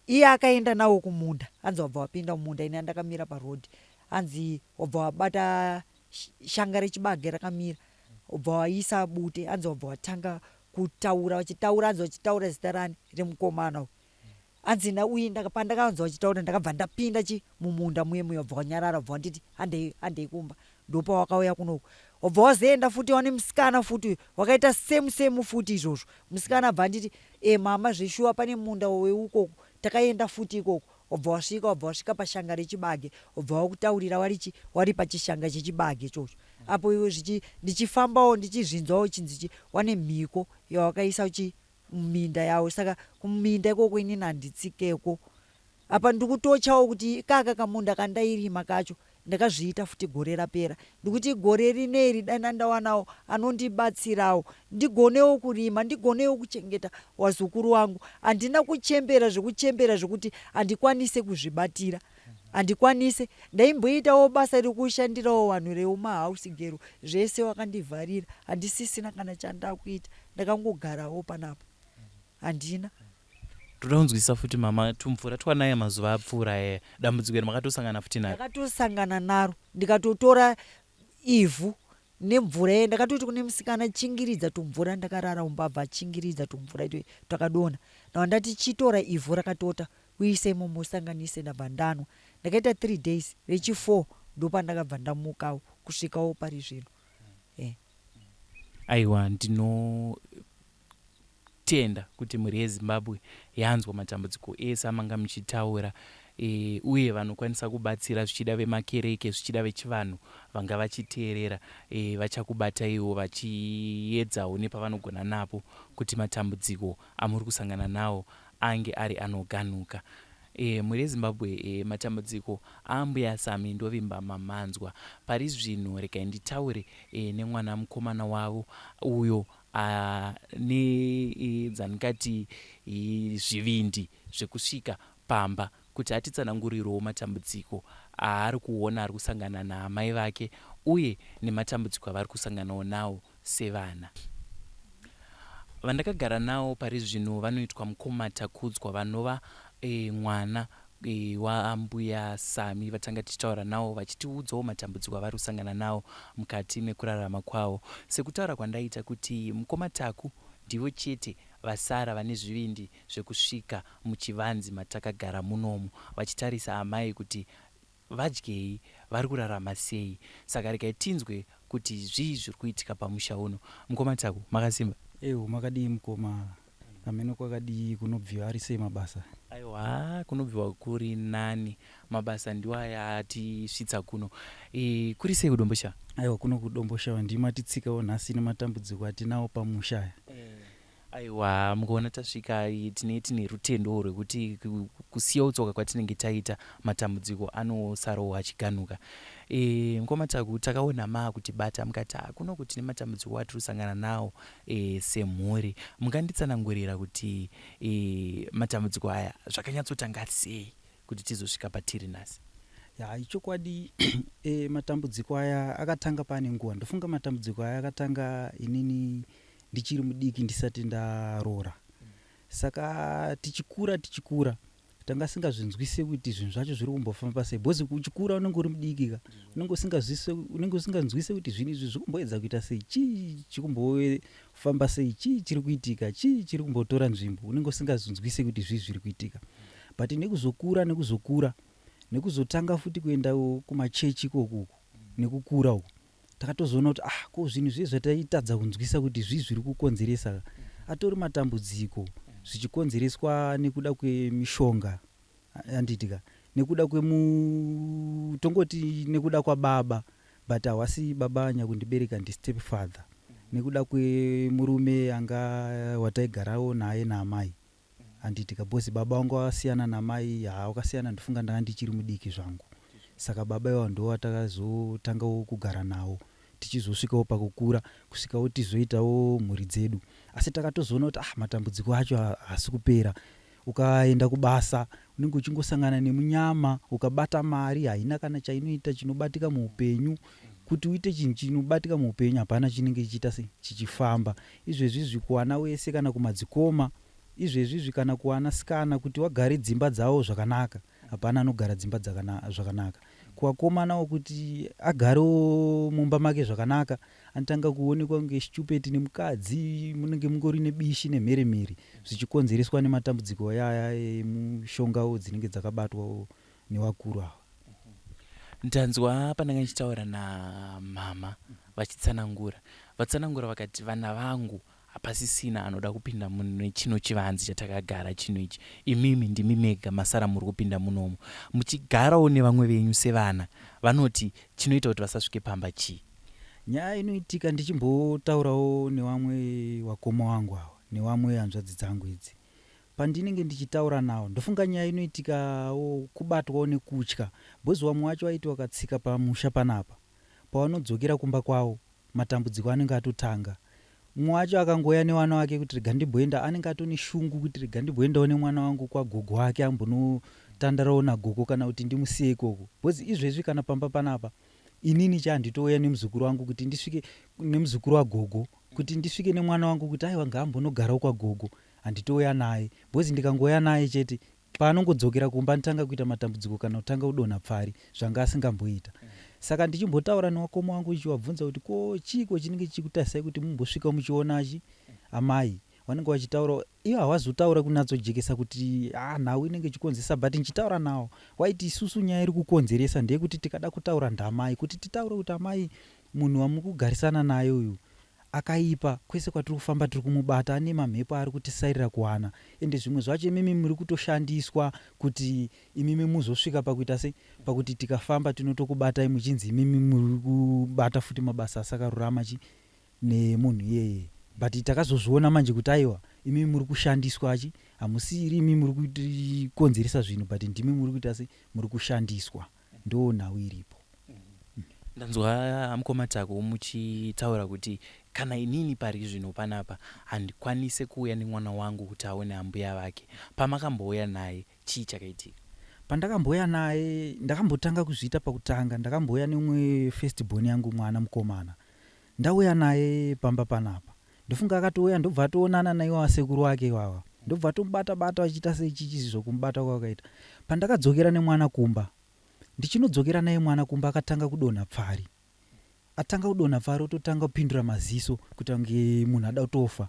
Iye akaenda nawo kumunda hanzi wabva wapinda mumunda ini andakamira paroad hanzi wabva wabata shanga rechibage rakamira wabva waisa bute hanzi wabva watanga kutaura vachitaura hanzi vachitaura zita rani remukomana uyu hanzi uye pandakanzwa vachitaura ndakabva ndapinda chi mumunda muye muye wabva wanyarara wabva wanditi handei handei kumba ndopawakauya kunoku wabva wazoenda futi wane musikana futi uyu wakaita same same futi izvozvo musikana abva anditi e mama zveshuwa pane munda weukoko takaenda futi ikoko wabva wasvika wabva wasvika pashanga rechibage wabva wakutaurira warichi wari pachishanga chechibage ichocho apo iwe zvichi ndichifambawo ndichizvinzwawo chinzi chi wane mhiko yawakaisa chi muminda yawo saka kuminda ikoko inini handitsikeko apa ndikutochawo kuti ikaka kamunda kandairima kacho Ndakazviita futi gore rapera ndikuti gore rineri dai ndawanawo anondibatsirawo ndigonewo kurima ndigonewo kuchengeta wazukuru wangu. Handina kuchembera zvekuchembera zvekuti handikwanise kuzvibatira handikwanise. Ndaimboitawo basa rekushandirawo vanhu reumahausi gero zvese wakandivharira handisisina kana chandakuita ndakangogarawo panapa handina. Toda kunzwisisa futi mama tumvura twanaya mazuva apfuura aya dambudziko iri makatosangana futi naro. Ndakatosangana naro ndikatotora ivhu nemvura iye ndakatoti kune musikana chingiridza tumvura ndakarara umbabva achingiridza tumvura itwe twakadonha ndabva ndati chitora ivhu rakatota uise imomo usanganise ndabva ndanwa ndakaita 3 days rechi 4 ndopandakabva ndamukawo kusvikawo pari zvino eh. Aiwa ndinotenda kuti mhuri yeZimbabwe yanzwa matambudziko ese amanga muchitaura e, uye vanokwanisa kubatsira zvichida vemakereke zvichida vechivanhu vanga vachiteerera e, vachakubataiwo vachiedzawo nepavanogona napo kuti matambudziko amuri kusangana nawo ange ari anoganuka. E, mhuri yeZimbabwe e, matambudziko aambuya Sami ndovimba mamanzwa. Pari zvino regai nditaure e, nemwana mukomana wavo uyo ane e, dzandingati e, zvivindi zvekusvika pamba kuti atitsanangurirewo matambudziko aari kuona ari kusangana naamai vake uye nematambudziko avari kusanganawo nawo sevana. Vandakagara nawo pari zvino vanoitwa mukoma Takudzwa vanova e, mwana e, waambuya Sami vatanga tichitaura nawo vachitiudzawo matambudziko avari kusangana nawo mukati mekurarama kwavo. Sekutaura kwandaita kuti mukoma Taku ndivo chete vasara vane zvivindi zvekusvika muchivanzi matakagara munomu vachitarisa amai kuti vadyei, vari kurarama sei. Saka regai tinzwe kuti zvii zviri kuitika pamusha uno. Mukoma Taku, makasimba? Ewo, makadii mukoma? Hameno kwakadii kunobviwa ari sei mabasa? Aiwa, kunobviwa kuri nani. Mabasa ndiwo aya atisvitsa kuno. E, kuri sei kuDomboshawa? Aiwa, kuno kuDomboshawa ndimo atitsikawo nhasi nematambudziko atinawo pamusha aya. Aiwa, mukaona tasvika tine tine rutendo rwekuti kusiyawo tsoka kwatinenge taita matambudziko anosarawo achiganuka. E, mukoma Taku, takaona maakutibata mukati ah, kuno tine matambudziko atiri kusangana nawo e, semhuri. Munganditsanangurira kuti e, matambudziko aya zvakanyatsotanga sei kuti tizosvika patiri nhasi? Ya, ichokwadi e, matambudziko aya akatanga pane nguva. Ndofunga matambudziko aya akatanga inini ndichiri mudiki ndisati ndaroora. Saka tichikura tichikura tanga singazvinzwise kuti zvinhu zvacho zviri kumbofamba sei because uchikura unenge uri mudiki ka unenge usingazwise unenge usinganzwise kuti zvinhu izvi zviri kumboedza kuita sei chii chiri kumbofamba sei chii chiri kuitika chii chiri kumbotora nzvimbo unenge usingazvinzwise kuti zvii zviri kuitika but nekuzokura nekuzokura nekuzotanga futi kuenda kumachechi ikoku uku nekukura uku takatozoona kuti ah ko zvinhu zviye zvataitadza kunzwisa kuti zvii zviri kukonzeresa atori matambudziko zvichikonzereswa nekuda kwemishonga handiti ka nekuda kwemu tongoti nekuda kwababa but hawasi baba nyakundibereka ndistep father nekuda kwemurume anga wataigarawo naye naamai handiti ka because baba vangu vakasiyana namai haa wakasiyana ndofunga ndanga ndichiri mudiki zvangu saka baba ivavo ndo vatakazotangawo kugara nawo tichizosvikawo pakukura kusvikawo tizoitawo mhuri dzedu asi takatozoona kuti ah matambudziko acho haasi kupera ukaenda kubasa unenge uchingosangana nemunyama ukabata mari haina kana chainoita chinobatika muupenyu kuti uite chinhu chinobatika muupenyu hapana chinenge chichiita se chichifamba izvezvizvi kuwana wese kana kumadzikoma izvezvizvi kana kuwana sikana kuti wagare dzimba dzavo zvakanaka hapana anogara dzimba zvakanaka kuvakomanawo kuti agarewo mumba make zvakanaka anotanga kuonekwa kunge stupid nemukadzi munenge mungori nebishi nemheremhere zvichikonzereswa nematambudziko ayaya emushongawo dzinenge dzakabatwa nevakuru ava. Ndanzwa pandanga ndichitaura namama vachitsanangura. Vatsanangura vakati vana vangu hapasisina anoda kupinda mune chino chivanze chatakagara chino ichi. Imimi ndimi mega masara muri kupinda munomu. Muchigarawo nevamwe venyu sevana vanoti chinoita kuti vasasvike pamba chii? Nyaya inoitika ndichimbotaurawo nevamwe vakoma vangu ava nevamwe hanzvadzi dzangu idzi. Pandinenge ndichitaura nawo ndofunga nyaya inoitikawo kubatwawo nekutya bhozi wamwe wacho waiti wakatsika pamusha panapa pawanodzokera kumba kwawo matambudziko anenge atotanga. Mumwe wacho akangouya newana wake kuti rega ndimboenda anenge atone shungu kuti rega ndimboendawo nemwana wangu kwagogo wake ambonotandarawo nagogo kana kuti ndimusiye ikoko bhozi izvezvi kana pamba panapa inini chahanditouya nemuzukuru wangu kuti ndisvike nemuzukuru wagogo kuti ndisvike nemwana wangu kuti aiwa ngaambonogarawo kwagogo handitouya naye bhozi ndikangouya naye chete paanongodzokera kumba anotanga kuita matambudziko kana kutanga kudonha pfari zvanga asingamboita. Saka ndichimbotaura nevakoma vangu ndichivabvunza kuti ko chiiko chinenge chichikutarisai kuti mumbosvika muchiona chi amai vanenge vachitaura ivo havazotaura kunatsojekesa kuti ah nhau inenge ichikonzeresa but ndichitaura nawo waiti isusu nyaya iri kukonzeresa ndeyekuti tikada kutaura ndamai kuti titaure kuti amai munhu wamukugarisana naye uyu akaipa kwese kwatiri kufamba tiri kumubata ane mamhepo aari kutisairira kuwana ende zvimwe zvacho imimi muri kutoshandiswa kuti imimi muzosvika pakuita sei pakuti tikafamba tinotokubatai muchinzi imimi muri kubata futi mabasa asakarurama chi nemunhu iyeye but takazozviona manje kuti aiwa imimi muri kushandiswa chi hamusiri imi muri kukonzeresa zvinhu but ndimi muri kuita sei muri kushandiswa ndo nhau iripo. Ndanzwa mukoma Taku muchitaura kuti kana inini parizvino panapa handikwanise kuuya nemwana wangu kuti aone ambuya vake. Pamakambouya naye chii chakaitika? Pandakambouya naye ndakambotanga kuzviita pakutanga ndakambouya neumwe first born yangu mwana mukomana ndauya naye pamba panapa ndofunga akatouya ndobva atoonana naiwo asekuru wake iwawa ndobva atomubata bata achiita sechichi zvokumubata kwakaita pandakadzokera nemwana kumba Ndichinodzokera naye mwana kumba akatanga kudonha pfari. Atanga kudonha pfari ototanga kupindura maziso kuita kunge munhu ada kutofa.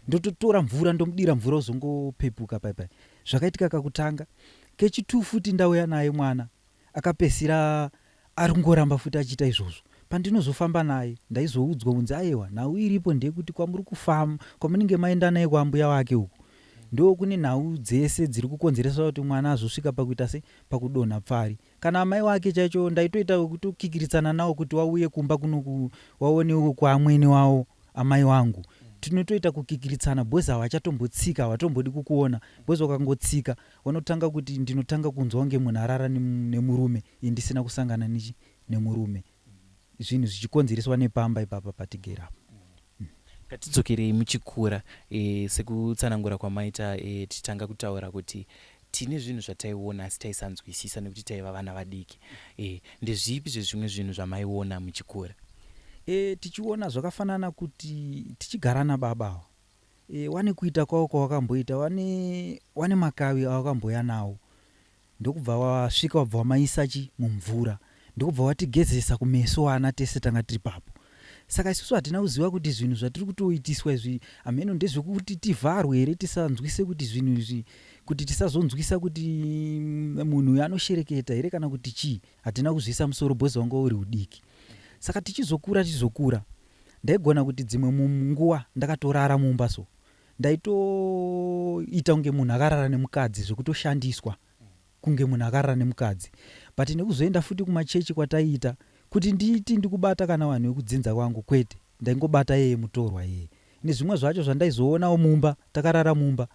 Ndototora mvura ndomudira mvura ozongopepuka pai pai. Zvakaitika kakutanga. Kechitwo futi ndauya naye mwana akapesira ari kungoramba futi achiita izvozvo. Pandinozofamba naye ndaizoudzwa kunzi ayewa nhau iripo ndeyekuti kwamuri kufamba kwamunenge maenda naye kwaambuya wake uku ndokune nhau dzese dziri kukonzeresa kuti mwana azosvika pakuita sei pakudonha pfari. Kana amai wake chaicho ndaitoita wekutokikiritsana nawo kuti wauye kumba kuno waonewo kwaamwene wawo amai wangu. Tinotoita kukikiritsana because havachatombotsika havatombodi kukuona because wakangotsika wanotanga kuti ndinotanga kunzwa kunge munhu arara nemurume ini ndisina kusangana nechi nemurume. Zvinhu zvichikonzereswa nepamba ipapa patigere apa. Ngatidzokerei muchikura e, sekutsanangura kwamaita e, tichitanga kutaura kuti Tine zvinhu zvataiona asi taisanzwisisa nekuti taiva vana vadiki. E, ndezvipi zvezvimwe zvinhu zvamaiona muchikura? E, tichiona zvakafanana kuti tichigara nababa ava e, wane kuita kwavo kwawakamboita wane, wane makavi awakamboya nawo ndokubva wasvika wabva wamaisa chi mumvura ndokubva watigezesa kumeso ana tese tanga tiri papo Saka isusu hatina kuziva kuti zvinhu zvatiri kutoitiswa izvi hameno ndezvekuti tivharwe here tisanzwise kuti zvinhu izvi kuti tisazonzwisa kuti munhu uyu anoshereketa here kana kuti chii hatina kuzviisa musoro bhozi wanga uri udiki saka tichizokura tichizokura ndaigona kuti dzimwe nguva ndakatorara mumba so ndaitoita kunge munhu akarara nemukadzi zvekutoshandiswa kunge munhu akarara nemukadzi but nekuzoenda futi kumachechi kwataiita kuti nditi ndikubata kana vanhu vekudzinza kwangu kwete ndaingobata yeye mutorwa iyeye nezvimwe zvacho zvandaizoonawo mumba takarara mumba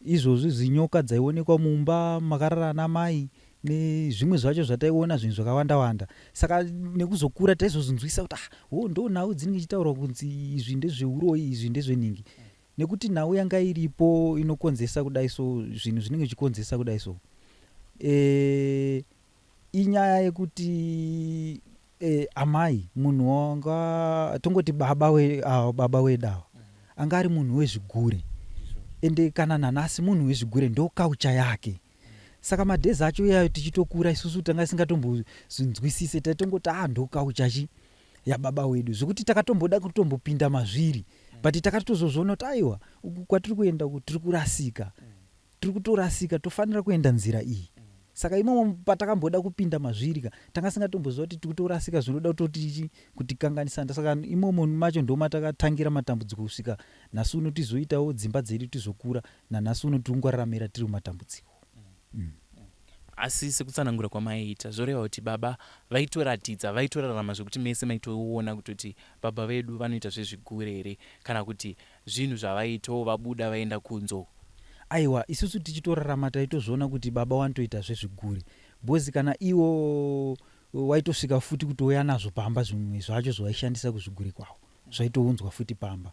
izvozvi zinyoka dzaionekwa mumba makarara ana mai nezvimwe zvacho zvataiona zvinhu zvakawanda wanda saka nekuzokura taizozvinzwisa kuti ah ho ndo nhau dzinenge ichitaurwa kunzi izvi ndezveuroyi izvi ndezvenhingi Nekuti nhau yanga iripo inokonzeresa kudai so zvinhu zvinenge zvichikonzeresa kudai so e, inyaya yekuti e, amai munhu wanga tongoti baba we, ah, baba wedu ava anga ari munhu wezvigure ende kana nanhasi munhu wezvigure ndo kaucha yake saka madhezi acho iyayo tichitokura isusu tanga isingatombozvinzwisise taitongoti ah ndo kaucha chi yababa wedu zvekuti takatomboda kutombopinda mazviri but takatozozviona kuti aiwa uku kwatiri kuenda uku tiri kurasika tiri kutorasika tofanira kuenda nzira iyi saka imomo patakamboda kupinda mazviri ka tanga singatomboziva kuti tiri kutorasika zvinoda kutoti kutikanganisa saka imomo macho ndomatakatangira matambudziko kusvika nhasi uno tizoitawo dzimba dzedu tizokura nanhasi uno tiri kungwararamira tiri mumatambudziko mm. Asi sekutsanangura kwamaiita zvoreva kuti baba vaitoratidza vaitorarama zvekuti mese maitoona kutoti baba vedu vanoita zvezvigure here kana kuti zvinhu zvavaitawo vabuda vaenda kunze uko? Aiwa, isusu tichitorarama taitozviona kuti baba wanotoita zvezvigure because kana iwo waitosvika futi kutouya nazvo pamba, zvimwe zvacho zvawaishandisa kuzvigure kwavo zvaitounzwa futi pamba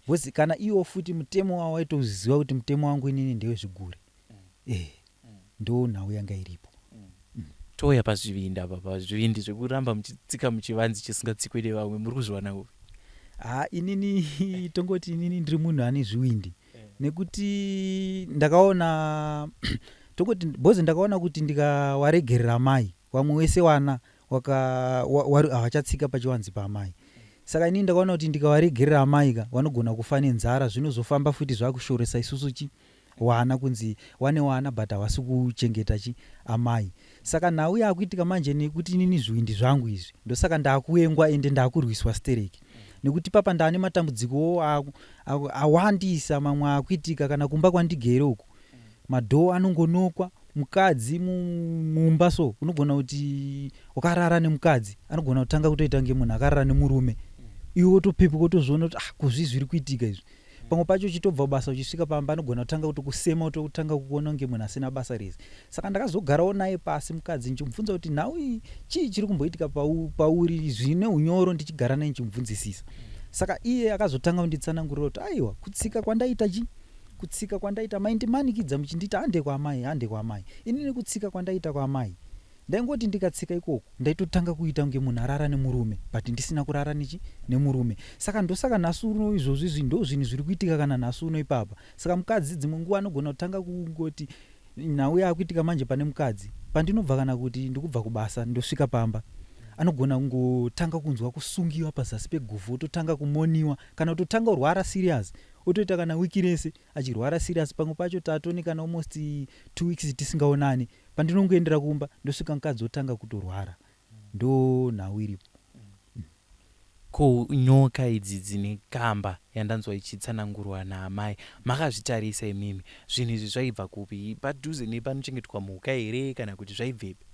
because kana iwo futi mutemo wavo waitoziva kuti mutemo wangu inini ndewezvigure. Ndo nhau yanga iripo. Touya pazvivindi apa, pazvivindi zvekuramba muchitsika muchivanzi chisingatsikwe nevamwe, muri kuzviwana kupi? Ha, inini tongoti inini ndiri munhu ane zviwindi nekuti ndakaona, tongoti because ndakaona kuti ndikawaregerera mai vamwe wese wana havachatsika pachivanzi paamai. Saka inini ndakaona kuti ndikawaregerera amai ka, vanogona kufa nenzara, zvinozofamba futi zvakushoresa isusu chi wana, kunzi wane wana but havasi kuchengeta chi amai. Saka nhau yakuitika manje nekuti inini zviwindi zvangu izvi, ndosaka ndakuengwa ende ndakurwiswa stereki, nekuti papa ndaane matambudzikowo awandisa mamwe akuitika. Kana kumba kwandigere uku, madhoo anongonokwa, mukadzi mumba, so unogona kuti wakarara nemukadzi, anogona kutanga kutoita kunge munhu akarara nemurume, iwe wotopepuka wotozviona kuti ah, kuzvi zviri kuitika izvi. Pamwe pacho uchitobva kubasa uchisvika pamba, anogona kutanga kutokusema, kutotanga kukuona kunge munhu asina basa rese. Saka ndakazogarawo naye pasi mukadzi, ndichimubvunza kuti nhau iyi chii chiri kumboitika pauri, zvine unyoro, ndichigara naye ndichimubvunzisisa. Saka iye akazotanga kunditsanangurira kuti aiwa, kutsika kwandaita chi kutsika kwandaita, maindimanikidza muchinditi hande kwaamai, hande kwaamai. Inini kutsika kwandaita kwaamai, ndaingoti ndikatsika ikoko ndaitotanga kuita kunge munhu arara nemurume, but ndisina kurara nechi nemurume. Saka ndosaka nhasi uno izvozvo izvi ndo zvinhu zviri kuitika kana nhasi uno ipapa. Saka mukadzi dzimwe nguva anogona kutanga kungoti, nhau yakuitika manje pane mukadzi, pandinobva, kana kuti ndikubva kubasa ndosvika pamba, anogona kungotanga kunzwa kusungiwa pazasi peguvhu, ototanga kumoniwa, kana kutotanga kurwara serious, otoita kana wiki rese achirwara serious. Pamwe pacho tatone kana almost 2 weeks tisingaonani. Pandinongoendera kumba ndosvika mukadzi otanga kutorwara. Ndo nhau iripo. Ko nyoka idzi dzine kamba yandanzwa ichitsanangurwa naamai, makazvitarisa imimi, zvinhu izvi zvaibva kupi? Padhuze nepanochengetwa mhuka here, kana kuti zvaibvepi?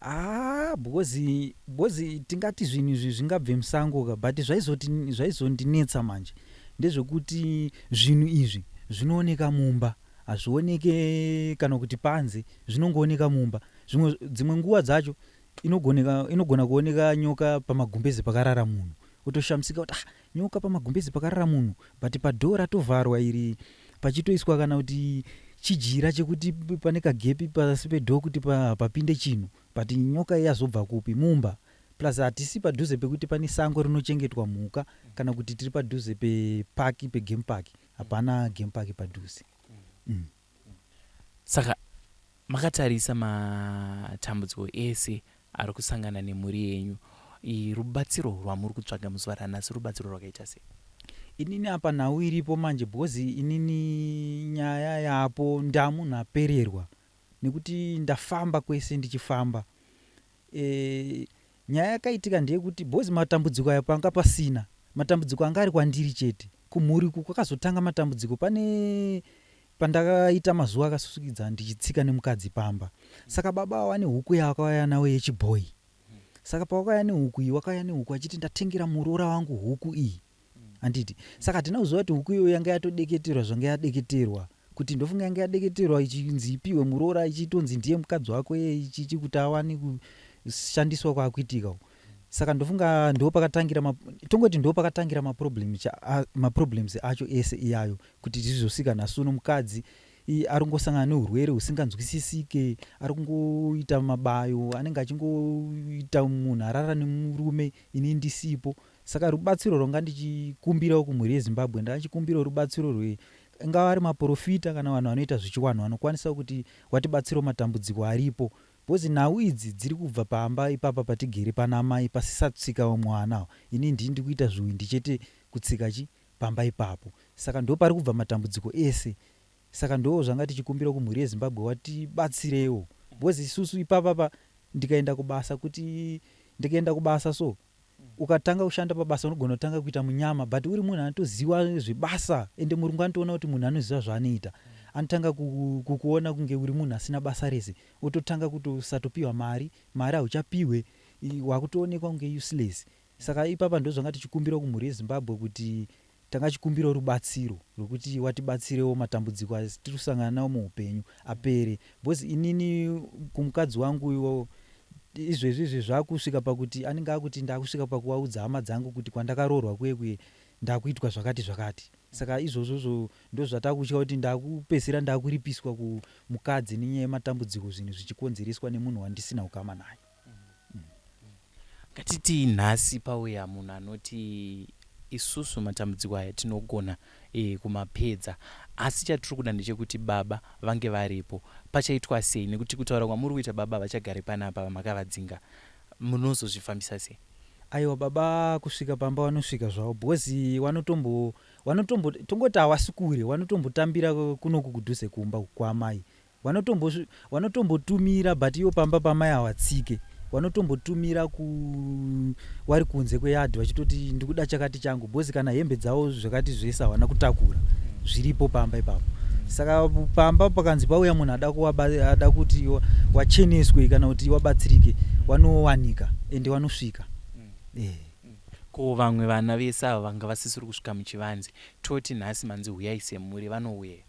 Ah, because tingati zvinhu izvi zvingabve musango ka, but zvaizondinetsa manje ndezvekuti zvinhu izvi zvinooneka mumba, hazvioneke kana kuti panze, zvinongooneka mumba. Zvimwe dzimwe nguva dzacho inogona kuoneka nyoka pamagumbezi pakarara munhu, otoshamisika kuti ah, nyoka pamagumbezi pakarara munhu, but padhoo ratovharwa iri, pachitoiswa kana kuti chijira chekuti pane kagepi pasi pedhoo kuti papinde chinhu, but nyoka yazobva kupi mumba? Plus hatisi padhuze pekuti pane sango rinochengetwa mhuka, kana kuti tiri padhuze pepaki, pegame park. Hapana game park padhuze. Saka makatarisa matambudziko ese ari kusangana nemhuri yenyu, rubatsiro rwamuri kutsvaga muzuva ranhasi rubatsiro rwakaita sei? Inini apa nhau iripo manje, because inini nyaya yapo, ndamunhu apererwa nekuti ndafamba kwese ndichifamba. Nyaya yakaitika ndeyekuti because matambudziko aya panga pasina matambudziko anga ari kwandiri chete, kumhuri uku kwakazotanga matambudziko pane pandakaita mazuva akasusukidza ndichitsika nemukadzi pamba. Saka baba ava vane huku yavakauya nayo yechibhoyi. Saka pavakauya nehuku iyi, wakauya nehuku achiti ndatengera muroora wangu huku iyi, handiti? Saka hatina kuziva kuti huku iyoyo yanga yatodeketerwa, zvanga yadeketerwa kuti, ndofunga yanga yadeketerwa ichinzi ipiwe muroora, ichitonzi ndiye mukadzi wako ichichi kuti awane kushandiswa kwaakuitika uku. Saka ndofunga ndo pakatangira, tongoti ndo pakatangira maproblems acho ese iyayo, kuti tizosvika nhasi uno mukadzi ari kungosangana neurwere husinganzwisisike, ari kungoita mabayo anenge achingoita munhu arara nemurume ini ndisipo. Saka rubatsiro rwanga ndichikumbirawo kumhuri yeZimbabwe, ndachikumbirawo rubatsiro rwe ingava ari maprofita kana vanhu vanoita zvichiwanhu vanokwanisa kuti watibatsirawo matambudziko aripo, because nhau idzi dziri kubva pamba ipapa patigere pana mai pasisatsika vamwe vana. Ini ndini ndiri kuita zviwindi chete kutsika chi pamba ipapo. Saka ndo pari kubva matambudziko ese. Saka ndo zvanga tichikumbira kumhuri yeZimbabwe watibatsirewo, because isusu ipapapa ndikaenda kubasa, kuti ndikaenda kubasa, so ukatanga kushanda pabasa unogona kutanga kuita munyama, but uri munhu anotoziva zvebasa, ende murungu anotoona kuti munhu anoziva zvaanoita, anotanga kukuona kunge uri munhu asina basa rese, ototanga kutosatopiwa mari, mari hauchapiwe, wakutoonekwa kunge useless. Saka ipapa ndo zvanga tichikumbira kumhuri yeZimbabwe kuti Tanga chikumbirawo rubatsiro rwekuti watibatsirewo matambudziko atiri kusangana nawo muupenyu apere because inini kumukadzi wangu iwo izvezvi izvi zvakusvika pakuti anenge akuti ndakusvika pakuvaudza hama dzangu kuti kwandakaroorwa kuye kuye ndakuitwa zvakati zvakati. Saka izvozvozvo ndozvatakutya kuti ndakupedzisira ndakuripiswa kumukadzi nenyaya yematambudziko zvinhu zvichikonzereswa nemunhu wandisina ukama naye. Ngatitii nhasi pauya munhu anoti isusu matambudziko aya tinogona e, kumapedza asi chatiri kuda ndechekuti baba vange varipo. Pachaitwa sei nekuti kutaura kwamuri kuita baba havachagari panapa vamakavadzinga munozozvifambisa sei? Aiwa baba kusvika pamba vanosvika zvavo because vanotombo vanotombo tongoti hawasi kure vanotombotambira kunoku kudhuze kumba kwaamai Vanotombo vanotombotumira but ivo pamba pamai hawatsike vanotombotumira ku wari kunze kweyard vachitoti ndikuda chakati changu because kana hembe dzavo zvakati zvese hawana kutakura zviripo pamba ipapo saka pamba pakanzi pauya munhu ada kuwaba ada kuti wacheneswe kana kuti wabatsirike wanowanika ende wanosvika eh. Ko vamwe vana vese ava vanga vasisiri kusvika muchivanze toti nhasi manzi huyai semhuri vanouya here?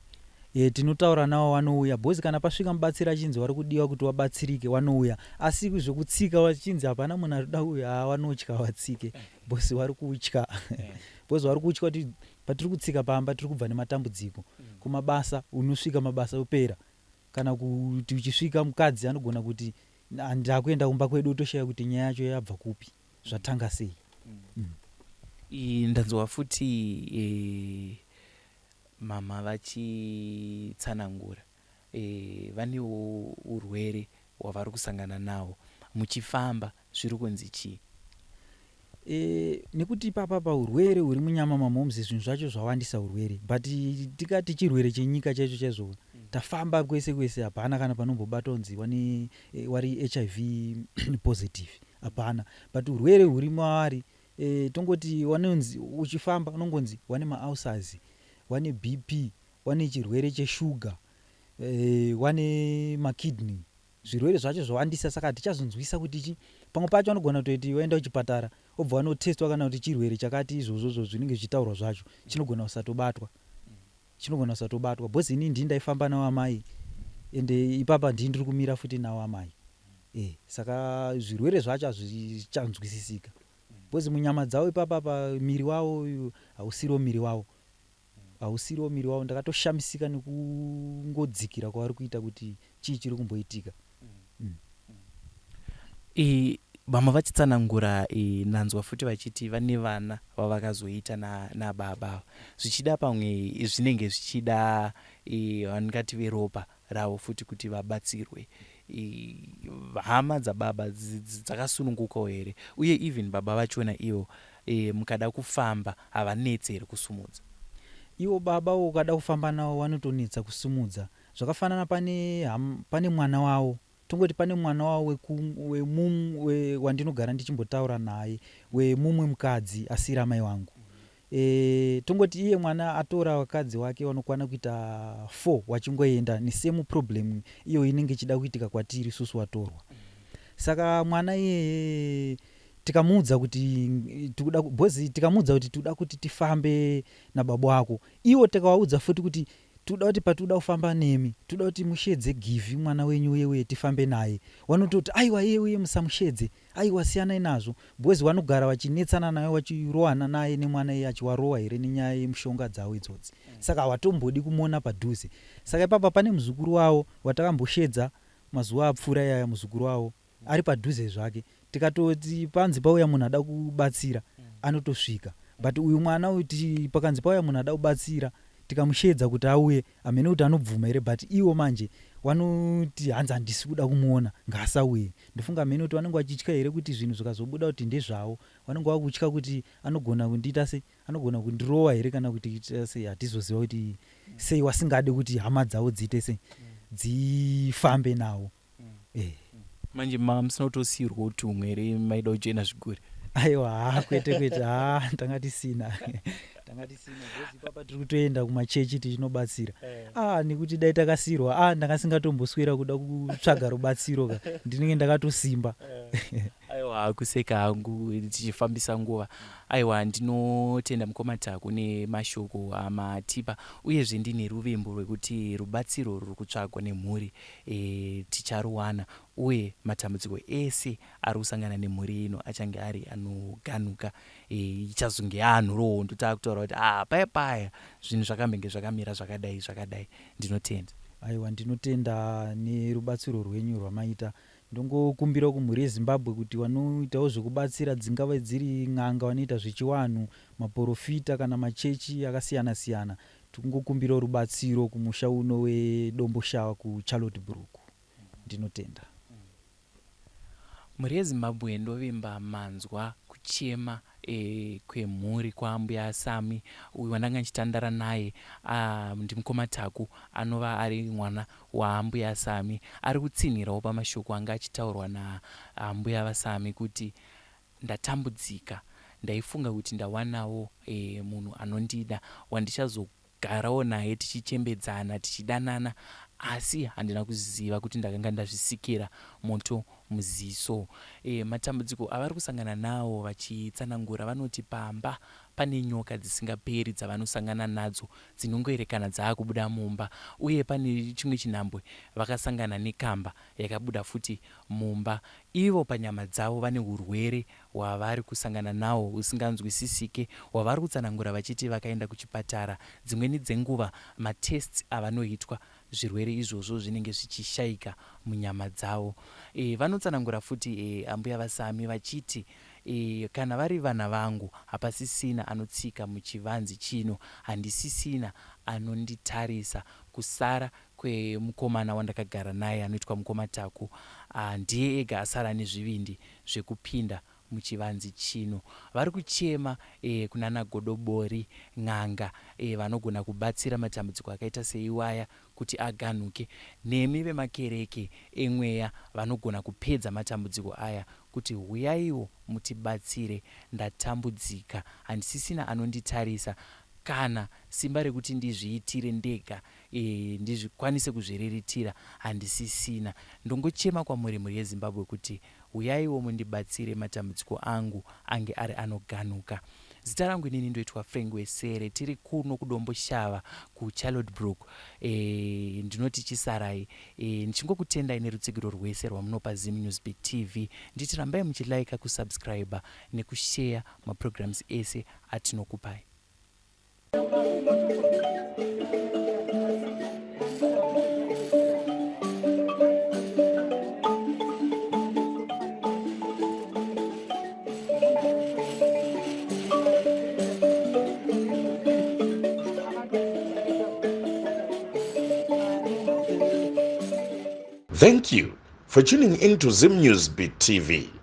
E, tinotaura nawo wanouya because kana pasvika mubatsiri achinzi wari kudiwa kuti wabatsirike wanouya asi zvekutsika wachinzi hapana munhu arikuda kuuya haa wanotya watsike because wari kutya because wari kutya kuti patiri kutsika pamba tiri kubva nematambudziko kumabasa unosvika mabasa opera kana kuti uchisvika mukadzi anogona kuti ndakuenda kumba kwedu utoshaya kuti nyaya yacho yabva kupi zvatanga sei mm. Ndanzwa futi e, Mhamha vachitsanangura vanewo urwere hwavari kusangana nahwo. Muchifamba zviri kunzi chii? E, nekuti ipapa pa urwere huri munyama mamomz zvinhu zvacho zvawandisa urwere but tikati chirwere chenyika chaicho chaizvo mm. tafamba kwese kwese hapana kana panombobatwa kunzi wani e, wari hiv positive hapana but urwere huri mavari E, tongoti wanonzi uchifamba unongonzi wane maulcers, wane BP, wane chirwere cheshuga, e, wane makidney. Zvirwere zvacho zvawandisa saka hatichazonzwisa kuti chi pamwe pacho anogona kutoti waenda kuchipatara obva wanotestwa kana kuti chirwere chakati izvozvozvo zvinenge zvichitaurwa zvacho chinogona kusatobatwa chinogona kusatobatwa because ini ndini ndaifamba nawo amai ende ipapa ndini ndiri kumira futi nawo amai e, saka zvirwere zvacho hazvichanzwisisika Because munyama dzavo ipapa apa miri wavo uyu hausiriwo miri wavo. Hausiriwo miri wavo ndakatoshamisika nekungodzikira kwavari kuita kuti chii chiri kumboitika. Mm. E, mama vachitsanangura e, nanzwa futi vachiti vane vana vavakazoita nababa na zvichida pamwe zvinenge zvichida e, vanongati veropa ravo futi kuti vabatsirwe hama dzababa dzakasunungukawo here uye even baba vachona ivo e, mukada kufamba havanetse here kusumudza? Ivo baba ukada kufamba navo vanotonetsa kusumudza zvakafanana pane, pane mwana wavo tongoti pane mwana wavo wandinogara ndichimbotaura naye wemumwe mukadzi asiri amai vangu E, tongoti iye mwana atora vakadzi wake vanokwana kuita 4 wachingoenda nesame problem iyo inenge ichida kuitika kwatiri isusu watorwa saka mwana iyeye tikamuudza kuti tikuda bhozi tikamuudza kuti tikuda kuti tifambe nababa wako iwo tikawaudza futi kuti Tikuda kuti patikuda kufamba nemi tikuda kuti mushedze Givhi mwana wenyu uye uye tifambe naye. Wanototi aiwa iye uye musamushedze aiwa siyanai nazvo because wanogara wachinetsana naye wachirohana naye nemwana iye achiwarowa here nenyaya yemushonga dzavo idzodzi saka hawatombodi kumuona padhuze. Saka ipapa pane muzukuru wavo watakamboshedza mazuva apfuura iyaya muzukuru wavo ari padhuze zvake tikatoti panzi pauya munhu ada kubatsira anotosvika but uyu mwana uyu pakanzi pauya munhu ada kubatsira tikamusheedza kuti auye hameno kuti anobvuma here but iwo manje wanoti hanzi handisi kuda kumuona ngaasauye ndofunga hameno kuti vanenge vachitya here kuti zvinhu zvikazobuda kuti ndezvavo vanenge vakutya kuti anogona kundiita sei anogona kundirowa here kana kuti ita sei hatizoziva kuti sei wasingade kuti hama dzavo dziite sei dzifambe nawo Eh. Manje manga musina kutosiirwa utumwe here maida kujoina zvigure? Aiwa haa kwete kwete haa tanga tisina tanga tisina because ipapa tiri kutoenda kumachechi tichinobatsira eh. ah nekuti dai takasiirwa ah ndanga singatomboswera kuda kutsvaga rubatsiro ka ndinenge ndakatosimba eh. Aiwa, kuseka hangu tichifambisa nguva. Aiwa, ndinotenda mukoma Taku nemashoko amatipa, uyezve ndine ruvimbo rwekuti rubatsiro ruri kutsvagwa nemhuri e, ticharuwana, uye matambudziko ese ari kusangana nemhuri ino achange ari anoganuka. E, ichazonge yaanhoroondo taakutaura kuti ah, paya paya zvinhu zvakambenge zvakamira zvakadai zvakadai. Ndinotenda. Aiwa, ndinotenda nerubatsiro rwenyu rwamaita. Ndongokumbira kumhuri yeZimbabwe kuti vanoitawo zvekubatsira, dzingave dziri n'anga, vanoita zvechivanhu, maporofita kana machechi akasiyana siyana, tikungokumbirawo rubatsiro kumusha uno weDomboshawa kuCharlotte Brook. Ndinotenda. Mhuri yeZimbabwe, ndovimba manzwa kuchema e, kwemhuri kwaambuya Sami. Uyu wandanga ndichitandara naye ndimukoma Taku, anova ari mwana waambuya Sami. Ari kutsinhirawo pamashoko anga achitaurwa naambuya vaSami kuti ndatambudzika, ndaifunga kuti ndawanawo e, munhu anondida wandichazogarawo naye tichichembedzana tichidanana, asi handina kuziva kuti ndakanga ndazvisikira moto muziso. E, matambudziko avari kusangana nawo vachitsanangura, vanoti pamba pane nyoka dzisingaperi dzavanosangana nadzo dzinongoerekana dzaakubuda mumba, uye pane chimwe chinhambwe vakasangana nekamba yakabuda futi mumba. Ivo panyama dzavo vane urwere hwavari kusangana nawo husinganzwisisike, hwavari kutsanangura vachiti vakaenda kuchipatara dzimweni dzenguva matests avanoitwa zvirwere izvozvo zvinenge zvichishaika munyama dzavo. E, vanotsanangura futi e, ambuya vaSami vachiti e, kana vari vana vangu hapasisina anotsika muchivanzi chino, handisisina anonditarisa kusara kwemukomana wandakagara naye anoitwa mukoma Taku. Ndiye ega asara nezvivindi zvekupinda muchivanzi chino. Vari kuchema e, kunana godobori, n'anga e, vanogona kubatsira matambudziko akaita seiwaya kuti aganhuke, nemi vemakereke emweya vanogona kupedza matambudziko aya, kuti huyaiwo mutibatsire. Ndatambudzika, handisisina anonditarisa, kana simba rekuti ndizviitire ndega e, ndizvikwanise kuzviriritira handisisina. Ndongochema kwamuri mhuri yeZimbabwe kuti huyaiwo mundibatsire matambudziko angu ange ari anoganuka. Zita rangu inini ndoitwa Frank Wesere, tiri kuno kuDomboshava kuCharlotte Brook. E, ndinoti chisarai e, ndichingokutendai nerutsigiro rwese rwamunopa Zim Newsbeat TV. Nditi rambai muchilaika, kusubscribe nekusheya maprograms ese atinokupai. Thank you for tuning in to Zim News Beat TV.